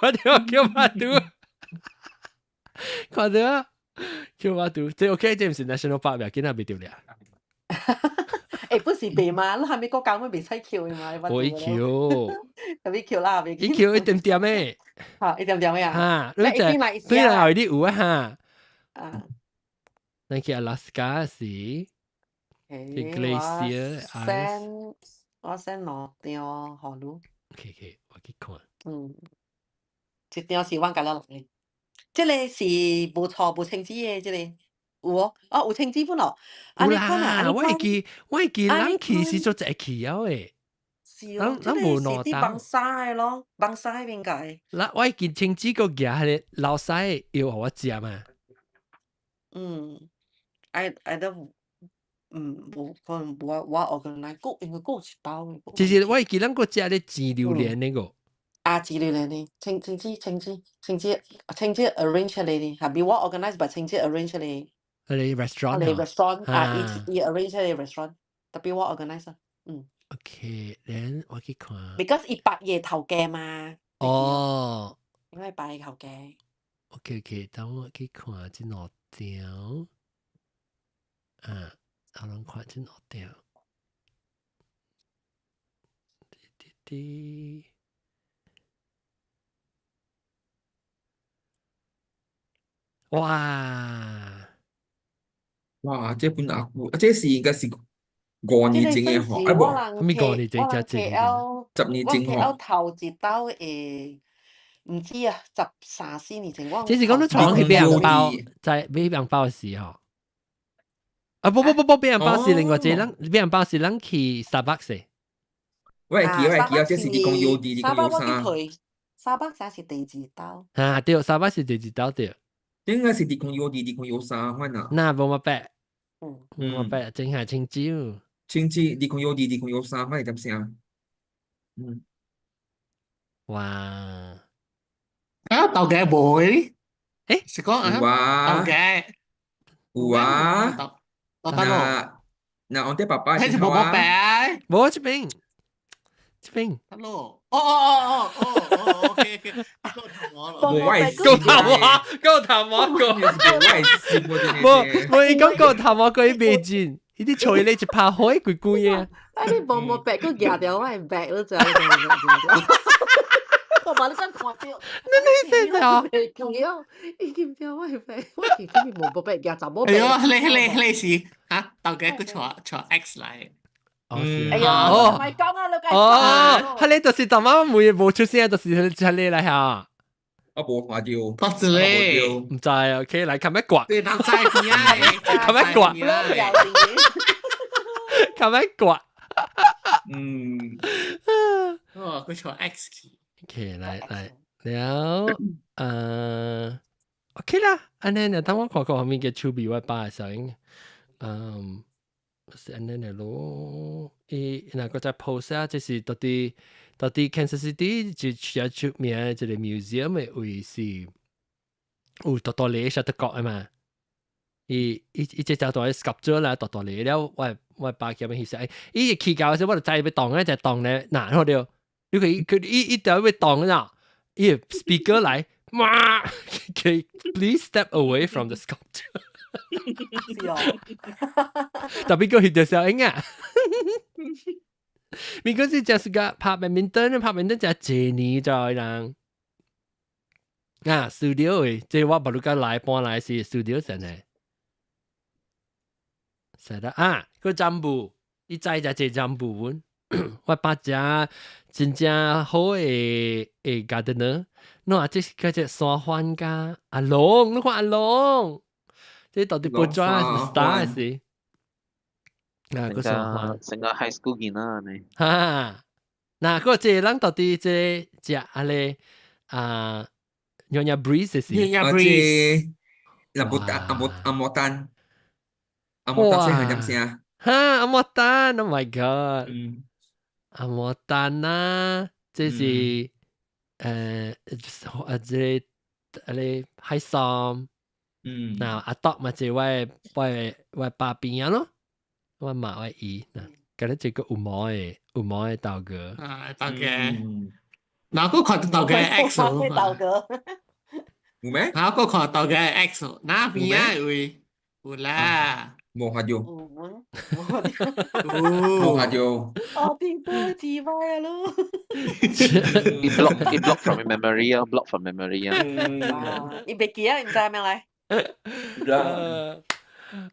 S1: 我條叫乜賭？看到叫乜賭？這 OK，這唔是 National Park，別緊啊，別丟了。
S5: 誒，不是白嘛？你係咪國家咪袂使橋的嘛？
S1: 會橋，
S5: 係咪橋啦？
S1: 伊橋一點點的。
S5: 嚇，一點點的啊？
S1: 嚇，你就對啦，你有啊嚇。
S5: 啊。
S1: 咱去阿拉斯加時，去 glacier ice。
S5: 我 send 兩張予你。
S1: OK OK，我去看。
S5: 嗯，一張是阮家了來的，這個是無錯無清紙的，這個有哦，哦有清紙本咯。
S1: 有啦，我會記，我會記，咱去時做一去了的。
S5: 是哦，這個是佇枋沙的咯，枋沙彼邊蓋。
S1: 嗱，我會記清紙個夾彼個老細要予我食嘛。
S5: 嗯，I I 都嗯無可能無我我 organize 閣因為閣有一兜的。
S1: 其實我會記咱閣食咧煎榴蓮那個。
S5: 啊，煎榴蓮的，清清子清子清子清子 arrange 出來的，係比我 organize 把清子 arrange 出來。
S1: 彼個 restaurant
S5: 彼個 restaurant 啊，伊伊 arrange 出來 restaurant，特別我 organize 嗯。
S1: OK，then 我去看。
S5: Because 伊捌伊頭家嘛。
S1: 哦。
S5: 應該捌伊頭家。
S1: OK OK，等我去看這兩張。啊，我攏看這兩張。滴滴滴。哇！
S4: 哇！這本阿久，這是應該是5年前的吼，啊無？
S1: 咩5年前？才前？
S4: 10年前吼。
S5: 我頭一道會，毋知啊，十三四年前我。
S1: 這是講你創去買紅包，在買紅包的時候。啊不不不不，買紅包是另外一個，咱買紅包是咱去 Starbucks。
S4: 我會記，我會記啊！這是20有二、20有三。
S5: 沙北才是第二道。
S1: 啊對，沙北是第二道對。
S4: 應該是2012、2013款啊。
S1: 那無乜白，無乜白，真係清少。
S4: 清少2012、2013款係點聲？
S1: 哇！
S2: 啊，豆嘅無嘅，
S1: 誒，
S2: 是講啊，
S4: 有啊，
S2: 豆嘅
S4: 有啊，
S2: 豆得咯。
S4: 嗱，我啲爸爸
S2: 睇住無冇白，
S1: 無這邊，這邊。
S2: 得咯，哦哦哦哦哦哦，OK OK，夠頭我咯，
S4: 無我
S1: 夠頭我，夠頭我，夠，無無伊講夠頭我，過伊袂進，伊啲揣你一拍火規規嘅。
S5: 啊！你無無白，佮舉掉我的白，你知影？我把你講看到，
S1: 你你先啊！
S5: 袂記哦，已經掉我的白，我是啥物無無白舉查某白。
S2: 哎呦，你你是嚇，豆嘅佢坐坐 X 嚟。
S1: 哦，是。
S5: 哎呀，唔係講啊，你
S1: 哦，係你就是昨晚每日無出聲，就是係你嚟嚇。
S4: 我無看到，
S2: 多謝你。
S1: 唔知啊，OK，來看咩刮？
S2: 對，人知邊啊？
S1: 看咩刮？看咩刮？
S2: 哦，佢坐 X 去。
S1: OK，來來，了，OK 啦，按呢，你等我看看後面嘅手臂我爸嘅聲音，是按呢咯，伊那個在 post 啊，這是到底 Kansas City 就最出名嘅一個 museum 嘅位是有大大個小德國啊嘛。伊伊伊這隻大 sculpture 啦，大大個了，我爸叫咩意思？伊起到時我就知欲動咧，就動咧，嗱，我就你佢佢伊伊就欲動啦，伊 speaker 來，哇，佢 please step away from the sculpture。
S5: 是哦，
S1: 特別個翕著小影啊！咪嗰時就是個拍 badminton，拍 badminton 就一年就人啊，studio 嘅，即係我無路來搬來是 studio 成嘅。是的啊，個占卜，伊知就這占卜阮，我爸食真正好的的 gardener，侬啊，這是叫做山番加阿龍，你看阿龍，這到底報紙 star 是？啊，個山番，
S6: 成個 high school 囡仔呢？
S1: 哈，嗱，個這人到底這食阿個啊，Nyonya Breeze 是？
S2: Nyonya Breeze，
S4: 阿摩丹，阿摩阿摩丹。阿摩丹聲係點聲？
S1: 哈，阿摩丹，Oh my god！阿摩丹啊，這是這個個海參，嗱阿篤嘛就我爸邊啊咯，我媽我姨嗱，今日這個有毛的有毛的豆哥，
S2: 啊豆哥，嗱個看豆哥 X
S5: 豆哥，
S4: 有咩？
S2: 嗱個看豆哥 X，那邊啊位有啦。
S4: 無看到，
S5: 無
S4: 無看到。
S5: 我變波自拍啊咯。
S6: It block from memory 啊，block from memory 啊。
S5: 你別記啊，唔知咩嚟？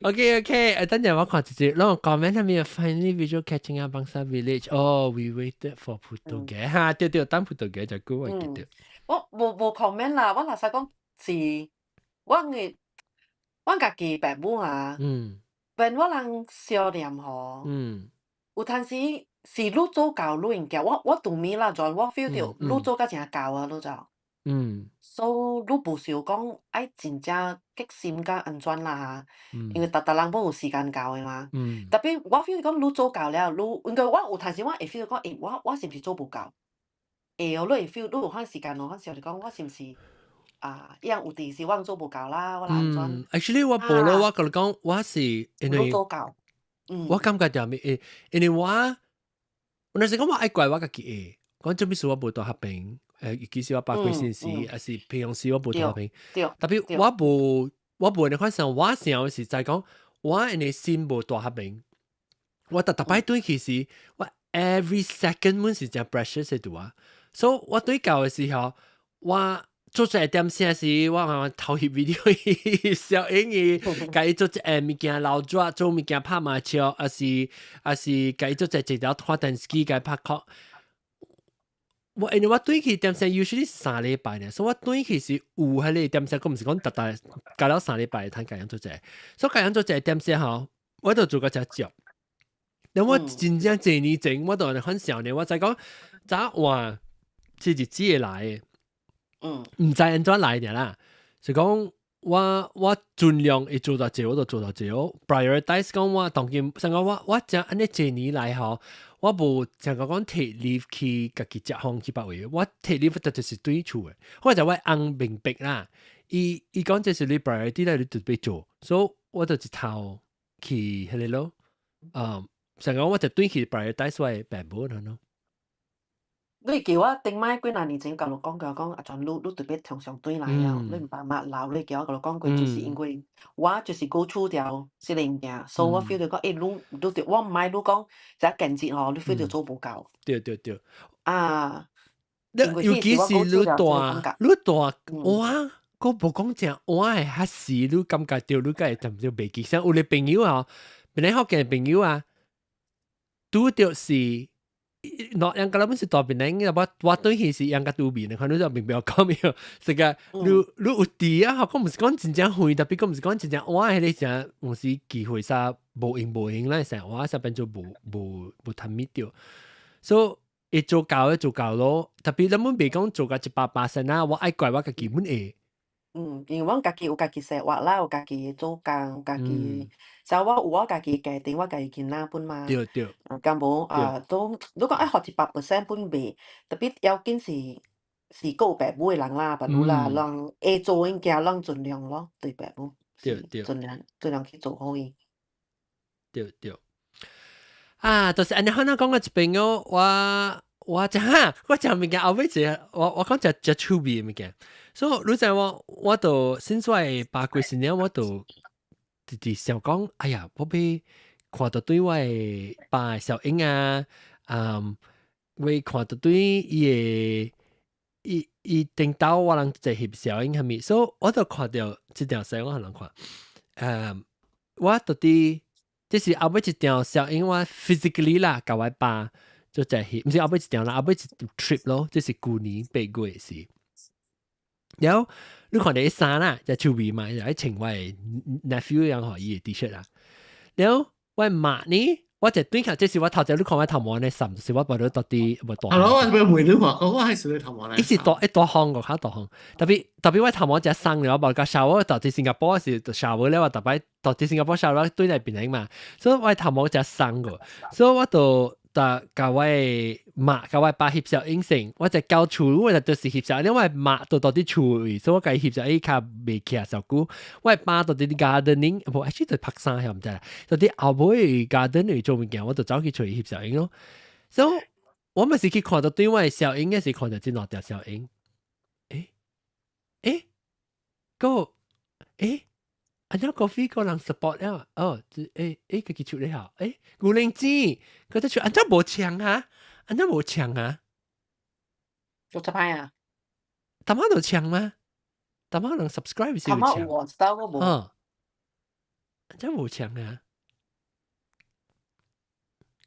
S1: OK OK，等陣我看一節，攏 comment 下面 finally visual catching up Bangsar Village。哦，we waited for 葡萄嘅，哈，對對，等葡萄嘅就久我記得。
S5: 我無無 comment 啦，我若使講是，我嘅我家己爸母啊，變我人相念吼，有陣時是你做夠你應該，我對面啦，就我 feel 到你做甲誠夠啊，你就，所以你無想講愛真正激心甲安怎啦，因為逐逐人攏有時間到的嘛。特別我 feel 講你做夠了，你應該我有陣時我會 feel 講，欸，我是毋是做無夠？會哦，你會 feel 你有番時間哦，番時就講我是毋是啊？伊樣有陣時我做無夠啦，我安怎？
S1: Actually 我無咯，我共你講，我是因為
S5: 你做夠，
S1: 我感覺就咩？因為我若是講我愛怪我家己的，講做咩事我無佇彼邊，尤其是我爸過身時，還是平常時我無佇彼邊。特別我無你看上，我想是在講，我因為心無佇彼邊，我逐逐擺轉去時，我 every second 滿是誠 precious 的拄啊，所以我對到的時候，我做一點聲時，我慢慢偷翕 video 小影伊，共伊做一個物件流紙，做物件拍麻將，抑是共伊做一一條看電視機，共伊拍 call。我因為我轉去點聲，usually 3禮拜呢，所以我轉去是有彼個點聲，佫毋是講逐逐隔了三禮拜通共樣做一個，所以共樣做一個點聲吼，我就做甲誠足。然後我真正這年前，我就很少呢，我知講早晚這日子會來的，毋知按怎來爾啦，是講我盡量會做到這，我就做到這。我 prioritize 講我當今，上個我這按呢這年來吼，我無像講講 take leave 去家己食風去別位，我 take leave 就是對厝的，或者我翁明白啦，伊講這是你 priority 咧，你就欲做，所以我就一頭去彼個咯，上講我就對去 prioritize 我的爸母咯。
S5: 你叫我頂擺幾若年前共你講過，講阿陣你特別常常轉來啊，你毋捌嘛老，你叫我共你講過，就是因為我就是 go through 著這個物件，所以我 feel 到講，欸，你你我毋愛你講這堅持吼，你 feel 到做無夠。
S1: 對對對。
S5: 啊，
S1: 尤其是你大，你大，我我無講正，我會較時你感覺到你敢會淡薄袂記，像有個朋友啊，本來福建朋友啊，拄著是。喏，人家本是大邊人，我對佢是人家拄面的，可能就明白講沒有。這個你有佇啊，我毋是講真正遠，特別講毋是講真正我彼個時有時機會啥無閒無閒，咱成我啥變做無無談物著。所以會做夠會做夠咯，特別咱們袂講做到100%啊，我愛怪我家己本會。
S5: 嗯，因為阮家己有家己生活啦，有家己做工，家己，就我有我家己家庭，我家己囡仔本嘛。
S1: 對對。
S5: 啊，敢無啊，都你講愛予100% 本袂，特別要緊是閣有爸母的人啦，爸母啦，人會做的物件，咱盡量咯，對爸母，
S1: 對對。
S5: 盡量去做好伊。
S1: 對對。啊，就是按呢可能講個一邊哦，我食哈，我食物件後尾一個，我講食食趣味的物件，所以你知我我就先出來百幾十年，我就直直想講，哎呀，我欲看著對我的爸的小英啊，嗯，我看著對伊的伊頂頭我人在翕小影啥物，所以我就看著這條相我予人看，我到底這是後尾一條小影，我 physically 啦，共我爸。就在翕，毋是後尾一條啦，後尾一 trip 咯，這是舊年8月時。然後你看著衫啦，就趣味嘛，就愛穿我的 nephew 樣予伊的 T 恤啦。然後我媽呢，我就對看，這是我頭先你看我頭毛呢衫，就是我把你到底無大。
S2: 係咯，我問你話，我係是你頭毛咧。
S1: 伊是大一大項個較大項，特別特別我頭毛只生了，無甲 shower 到佇新加坡時 shower 了，我逐擺到佇新加坡 shower 對來變嘛，所以我頭毛只生個，所以我就。就共我媽共我爸翕相影先，我就到厝，我就就是翕相，因為媽都到佇厝位，所以我共伊翕相，伊較袂起小久。我爸到佇 gardening，無，actually 就拍衫，毋知啦。到佇後尾 garden 裡做物件，我就走去揣伊翕相影咯。所以我嘛是去看到對我的相影，是看到這兩條相影。欸，個欸。啊！那 coffee 個人 support 了，哦，這欸欸，家己出咧好，欸，牛奶子，佢得出，按怎無搶啊？按怎無搶啊？
S5: 做出歹啊？
S1: 淡仔都搶嗎？淡仔人 subscribe 是有搶？
S5: 有我知道我無。
S1: 嗯，按怎無搶啊？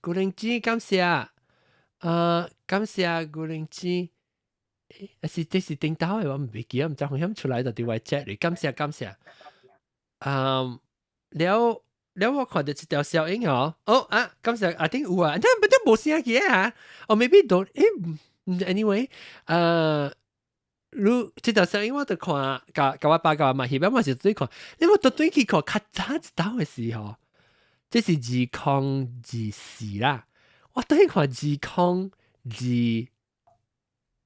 S1: 牛奶子感謝，感謝牛奶子。欸，是這是頂頭的，我毋記得，毋知紅險出來就佇我 chat 裡，感謝感謝。嗯，了了，我看著一條小影哦，哦啊，感謝阿頂有啊，但不得無聲嘅啊，哦，maybe don't，欸，anyway，你這條小影我就看，共共我爸共我媽翕，我是對看，你我倒轉去看較早一道的時候，這是2024啦，我轉去看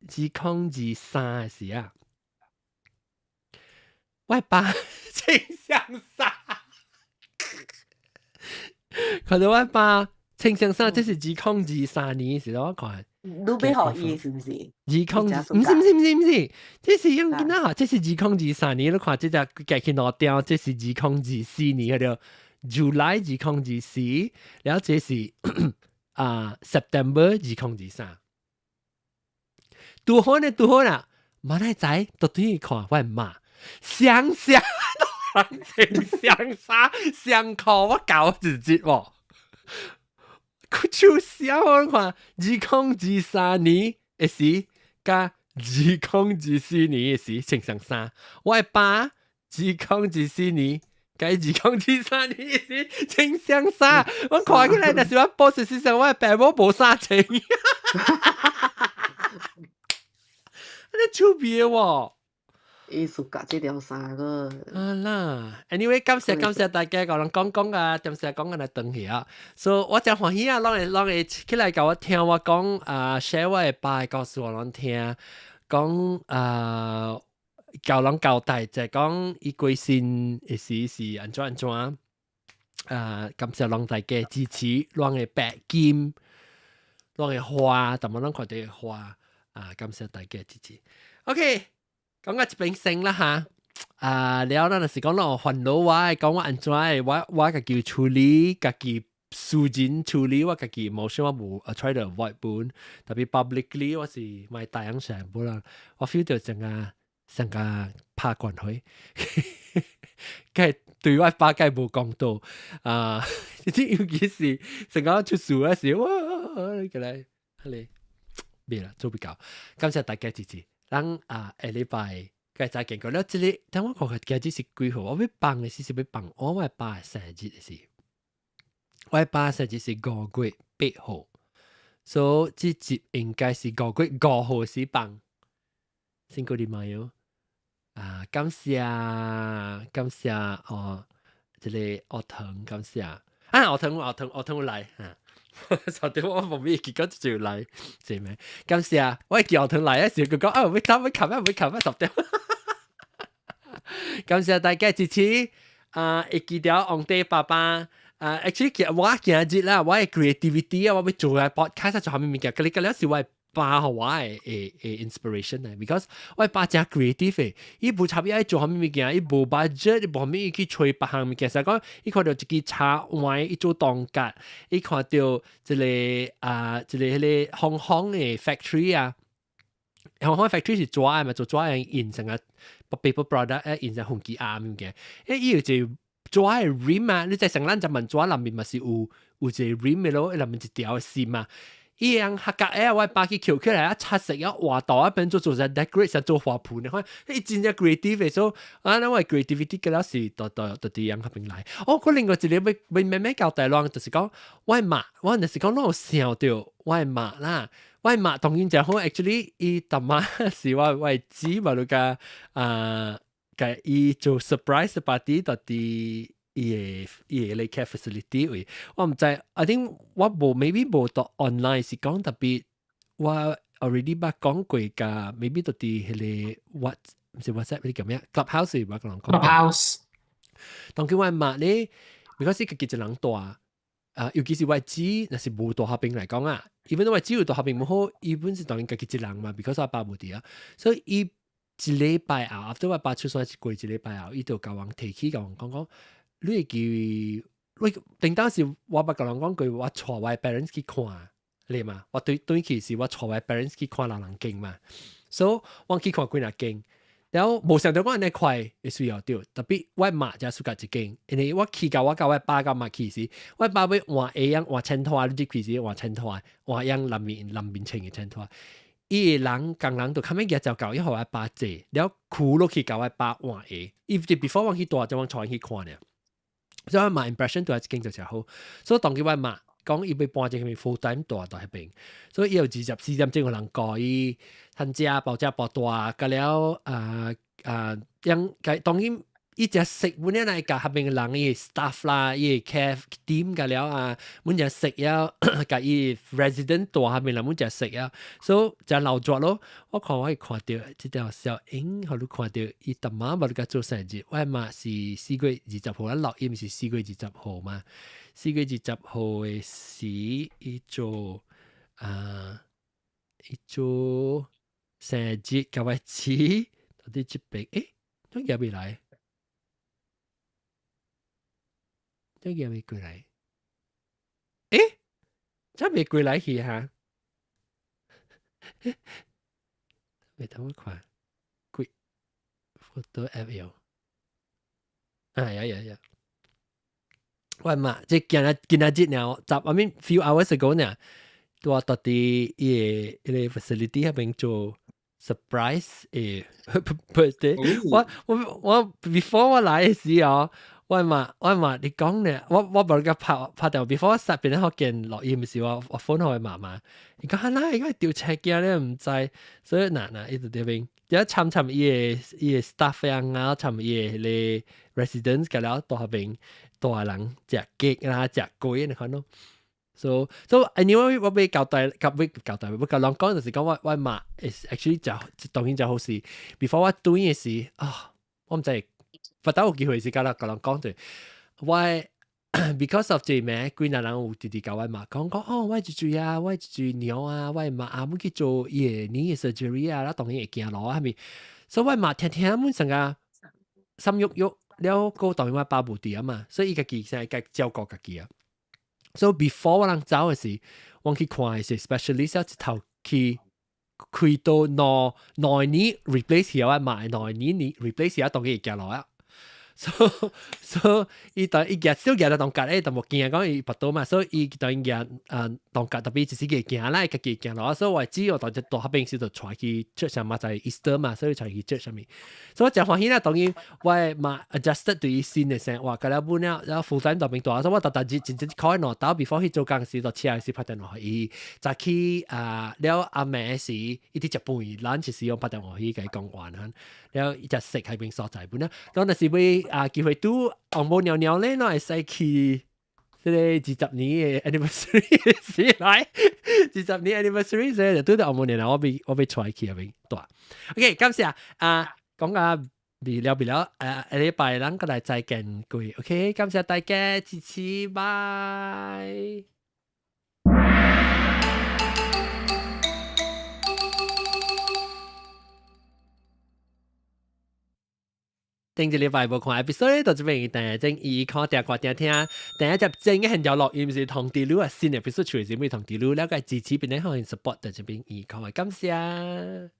S1: 2023的時啊。我爸穿上衫，看到我爸穿上衫，這是2023年時我看。
S5: 你欲予伊是毋是？
S1: 二空，毋是毋是毋是毋是，這是用囡仔，這是2023年，你看這隻加起兩條，這是2024年，叫做 July 2024，然後這是啊 September 2023。拄好呢，拄好啦，馬來仔都對看我媽。相相相衫相褲，我搞一節喎。佢就笑我看，2023年的時，佮2024年的時穿上衫。我的爸2024年，佮2023年的時穿上衫。我看起來若是我 post 時陣，我的爸母無衫穿。你趣味喎！
S5: 伊 suka 這條衫個。
S1: 啊啦，anyway，感謝感謝大家共人講講啊，點謝講緊來轉去啊，所以我真歡喜啊，攏會攏會起來共我聽我講啊，share 我的爸的故事予人聽，講啊，教人交代就講伊過身的時是按怎按怎啊，感謝攏大家支持，攏的白金，攏的花，逐擺攏看著花啊，感謝大家支持。OK。講到這邊先啦哈，啊，了咱就是講咯，煩惱我講我按怎的，我家己處理，家己私人處理，我家己 emotion 我無 try to avoid 本，特別 publicly 我是莫大樣聲本啦，我 feel 到成個成個拍關係，計對我爸計無公道啊，尤其是成個出事嗰時，哇，過來，好咧，別啦，做比較，感謝大家支持。咱啊，下禮拜該再見過了。這個等我看看今日是幾號？我欲放的時是欲放我爸的生日的時，我爸生日是5月8號，所以這集應該是5月5號時放。Cinco de Mayo 啊，感謝感謝哦，這個學堂感謝啊，學堂學堂學堂有來啊。昨天我無咩結果就來，是咩？感謝我叫學堂來的時候，佢講啊，欲冚欲冚啊，欲冚啊，十點。感謝大家支持啊！會記得王帝爸爸啊，actually 我今日啦，我的 creativity 啊，我欲做個 podcast 做啥物物件，佢哋嗰是我爸予我的的的 inspiration 嚟，because 我爸誠 creative 的，伊無插伊愛做啥物物件，伊無 budget，伊無啥物伊去揣別項物件，實講伊看著一支茶碗，伊做當格，伊看著一个啊，一个彼個紅紅的 factory 啊，紅紅 factory 是紙的嘛，做紙的印成個 paper product 誒，印成紅旗鴨物件，誒，伊有一個紙的 rim 啊，你知成咱就問紙內面嘛是有有一個 rim 的咯，內面一條線嘛。伊樣客家誒，我爸去抾起來啊，擦色啊，畫圖啊，變做做成 decorate 成做花盆，你看，伊真正 creative 的，所以啊，咱我 creativity 個了是都都都佇樣彼邊來。哦，我另外一個欲欲慢慢交代攏，就是講我的媽，我就是講攏有想著我的媽啦，我的媽當然誠好，actually 伊逐媽是我我的姊嘛，就共啊，共伊做 surprise party 到佇伊个伊个 care facility 位，我毋知，I think 我無 maybe 無到 online 是講特別，我 already 捌講過㗎，maybe 到佇彼個 what 毋是 WhatsApp 你叫咩？Clubhouse 我講講。
S2: Clubhouse。
S1: 當佢我媽咧，because 家己一人蹛，啊，尤其是我姊，若是無蹛彼邊來講啊，even 我姊有蹛彼邊無好，伊本是當然家己一人嘛，because 我爸無佇啊，所以伊一禮拜後，after 我爸出山過一禮拜後，伊就共阮提起，共阮講講。你會記？你頂當時我捌共人講過，我帶我 parents 去看，你嘛？我對對去是我帶我 parents 去看老人間嘛，所以我去看幾若間，然後無想到講按呢快會需要著，特別我媽才 suka 一間，因為我去到我佮我爸佮媽去時，我爸欲換鞋樣換襯拖，你知去時換襯拖，換樣內面內面穿的襯拖。伊个人工人就較尾舉就到，伊予我爸坐，了跍落去共我爸換鞋。伊就 before 我去蹛，就阮帶去看爾。所以我媽 impression 對我一間就誠好，所以當佢我媽講伊欲搬這個 full time 蹛佇彼邊，所以伊有24點鐘有人顧伊，趁食包食包大，甲了啊啊，樣當然伊誠熟，阮遐來共彼邊的人，伊 staff 啦，伊 care team 甲了啊，阮誠熟了，共伊 resident 蹛彼邊人，阮誠熟了，所以誠老熱咯。我看我會看著這條小影，予你看著伊逐晚無咧共做生日，我媽是4月20號，咱錄音是四月二十號嘛。四月二十號的時，伊做啊，伊做生日，共我姊佇這邊，欸，怎寄未來？怎寄未過來？欸，怎未過來去哈？未等我看，幾 photo app 有，啊有有有。我媽這今日今仔日爾，十 I mean few hours ago 呢，拄仔佇伊个彼个 facility 彼邊做 surprise 的 birthday。我我我 before 我來的時候，我嘛我嘛，你講咧，我無甲拍拍電話，before 我殺邊咧，見錄音時我 phone 予媽媽，伊講哈啦，伊個丟車鏡咧毋知，所以嗱嗱，伊就佇邊，而參參伊個 staff 啊，參伊個彼個 residents 甲了大邊大人食雞啦，食粿你看咯。So anyway，我欲交代，甲欲交代，我共人講就是講我媽 is actually 就當然就好事。before 我轉的時啊，我毋知。不但有機會是甲人共人講者，我 because of 這咩，幾若人有直直共我媽講講哦，我一嘴啊，我一嘴娘啊，我媽啊，欲去做伊個 knee surgery 啊，當然會行路啊，係咪？所以我媽聽聽阮成個心郁郁，了閣當然我爸無佇啊嘛，所以伊家己現在照顧家己啊。所以 before 我人走的時，我去看的是 specialist 一頭去開刀兩年 replace 我媽兩年 replace 啊，當然會行路啊。So 伊當伊舉手舉到當隔咧，就無驚講伊跋倒嘛，所以伊當舉啊當隔特別一時個行啦，家己行路，所以我只要當只大邊時就帶去 church 嘛，在 Easter 嘛，所以帶去 church 上面。所以我真歡喜啦，當然我嘛 adjusted 對伊新的生活，甲了本了，然後負擔大邊大，所以我逐逐日真正靠兩晝 before 去做工時，就車時拍電話予伊，早起啊了暗暝時，伊佇食飯，咱就是用拍電話去共伊講話，了伊就食彼邊所在本啦。當若是欲啊機會拄紅毛尿尿咧，攏會使去這個20年的 anniversary 時來，20年 anniversary 所以就拄著紅毛尿尿，我欲帶去彼邊蹛。OK，感謝啊，講啊未了未了，下禮拜咱閣來再見各位。OK，感謝大家支持，拜。頂一禮拜無看 episode 到這邊定正伊看定看定聽，第一集正嘅現場錄音是同地路啊，新 episode 出是咪同地路，了解支持邊咧可以 support 到這邊伊看，感謝。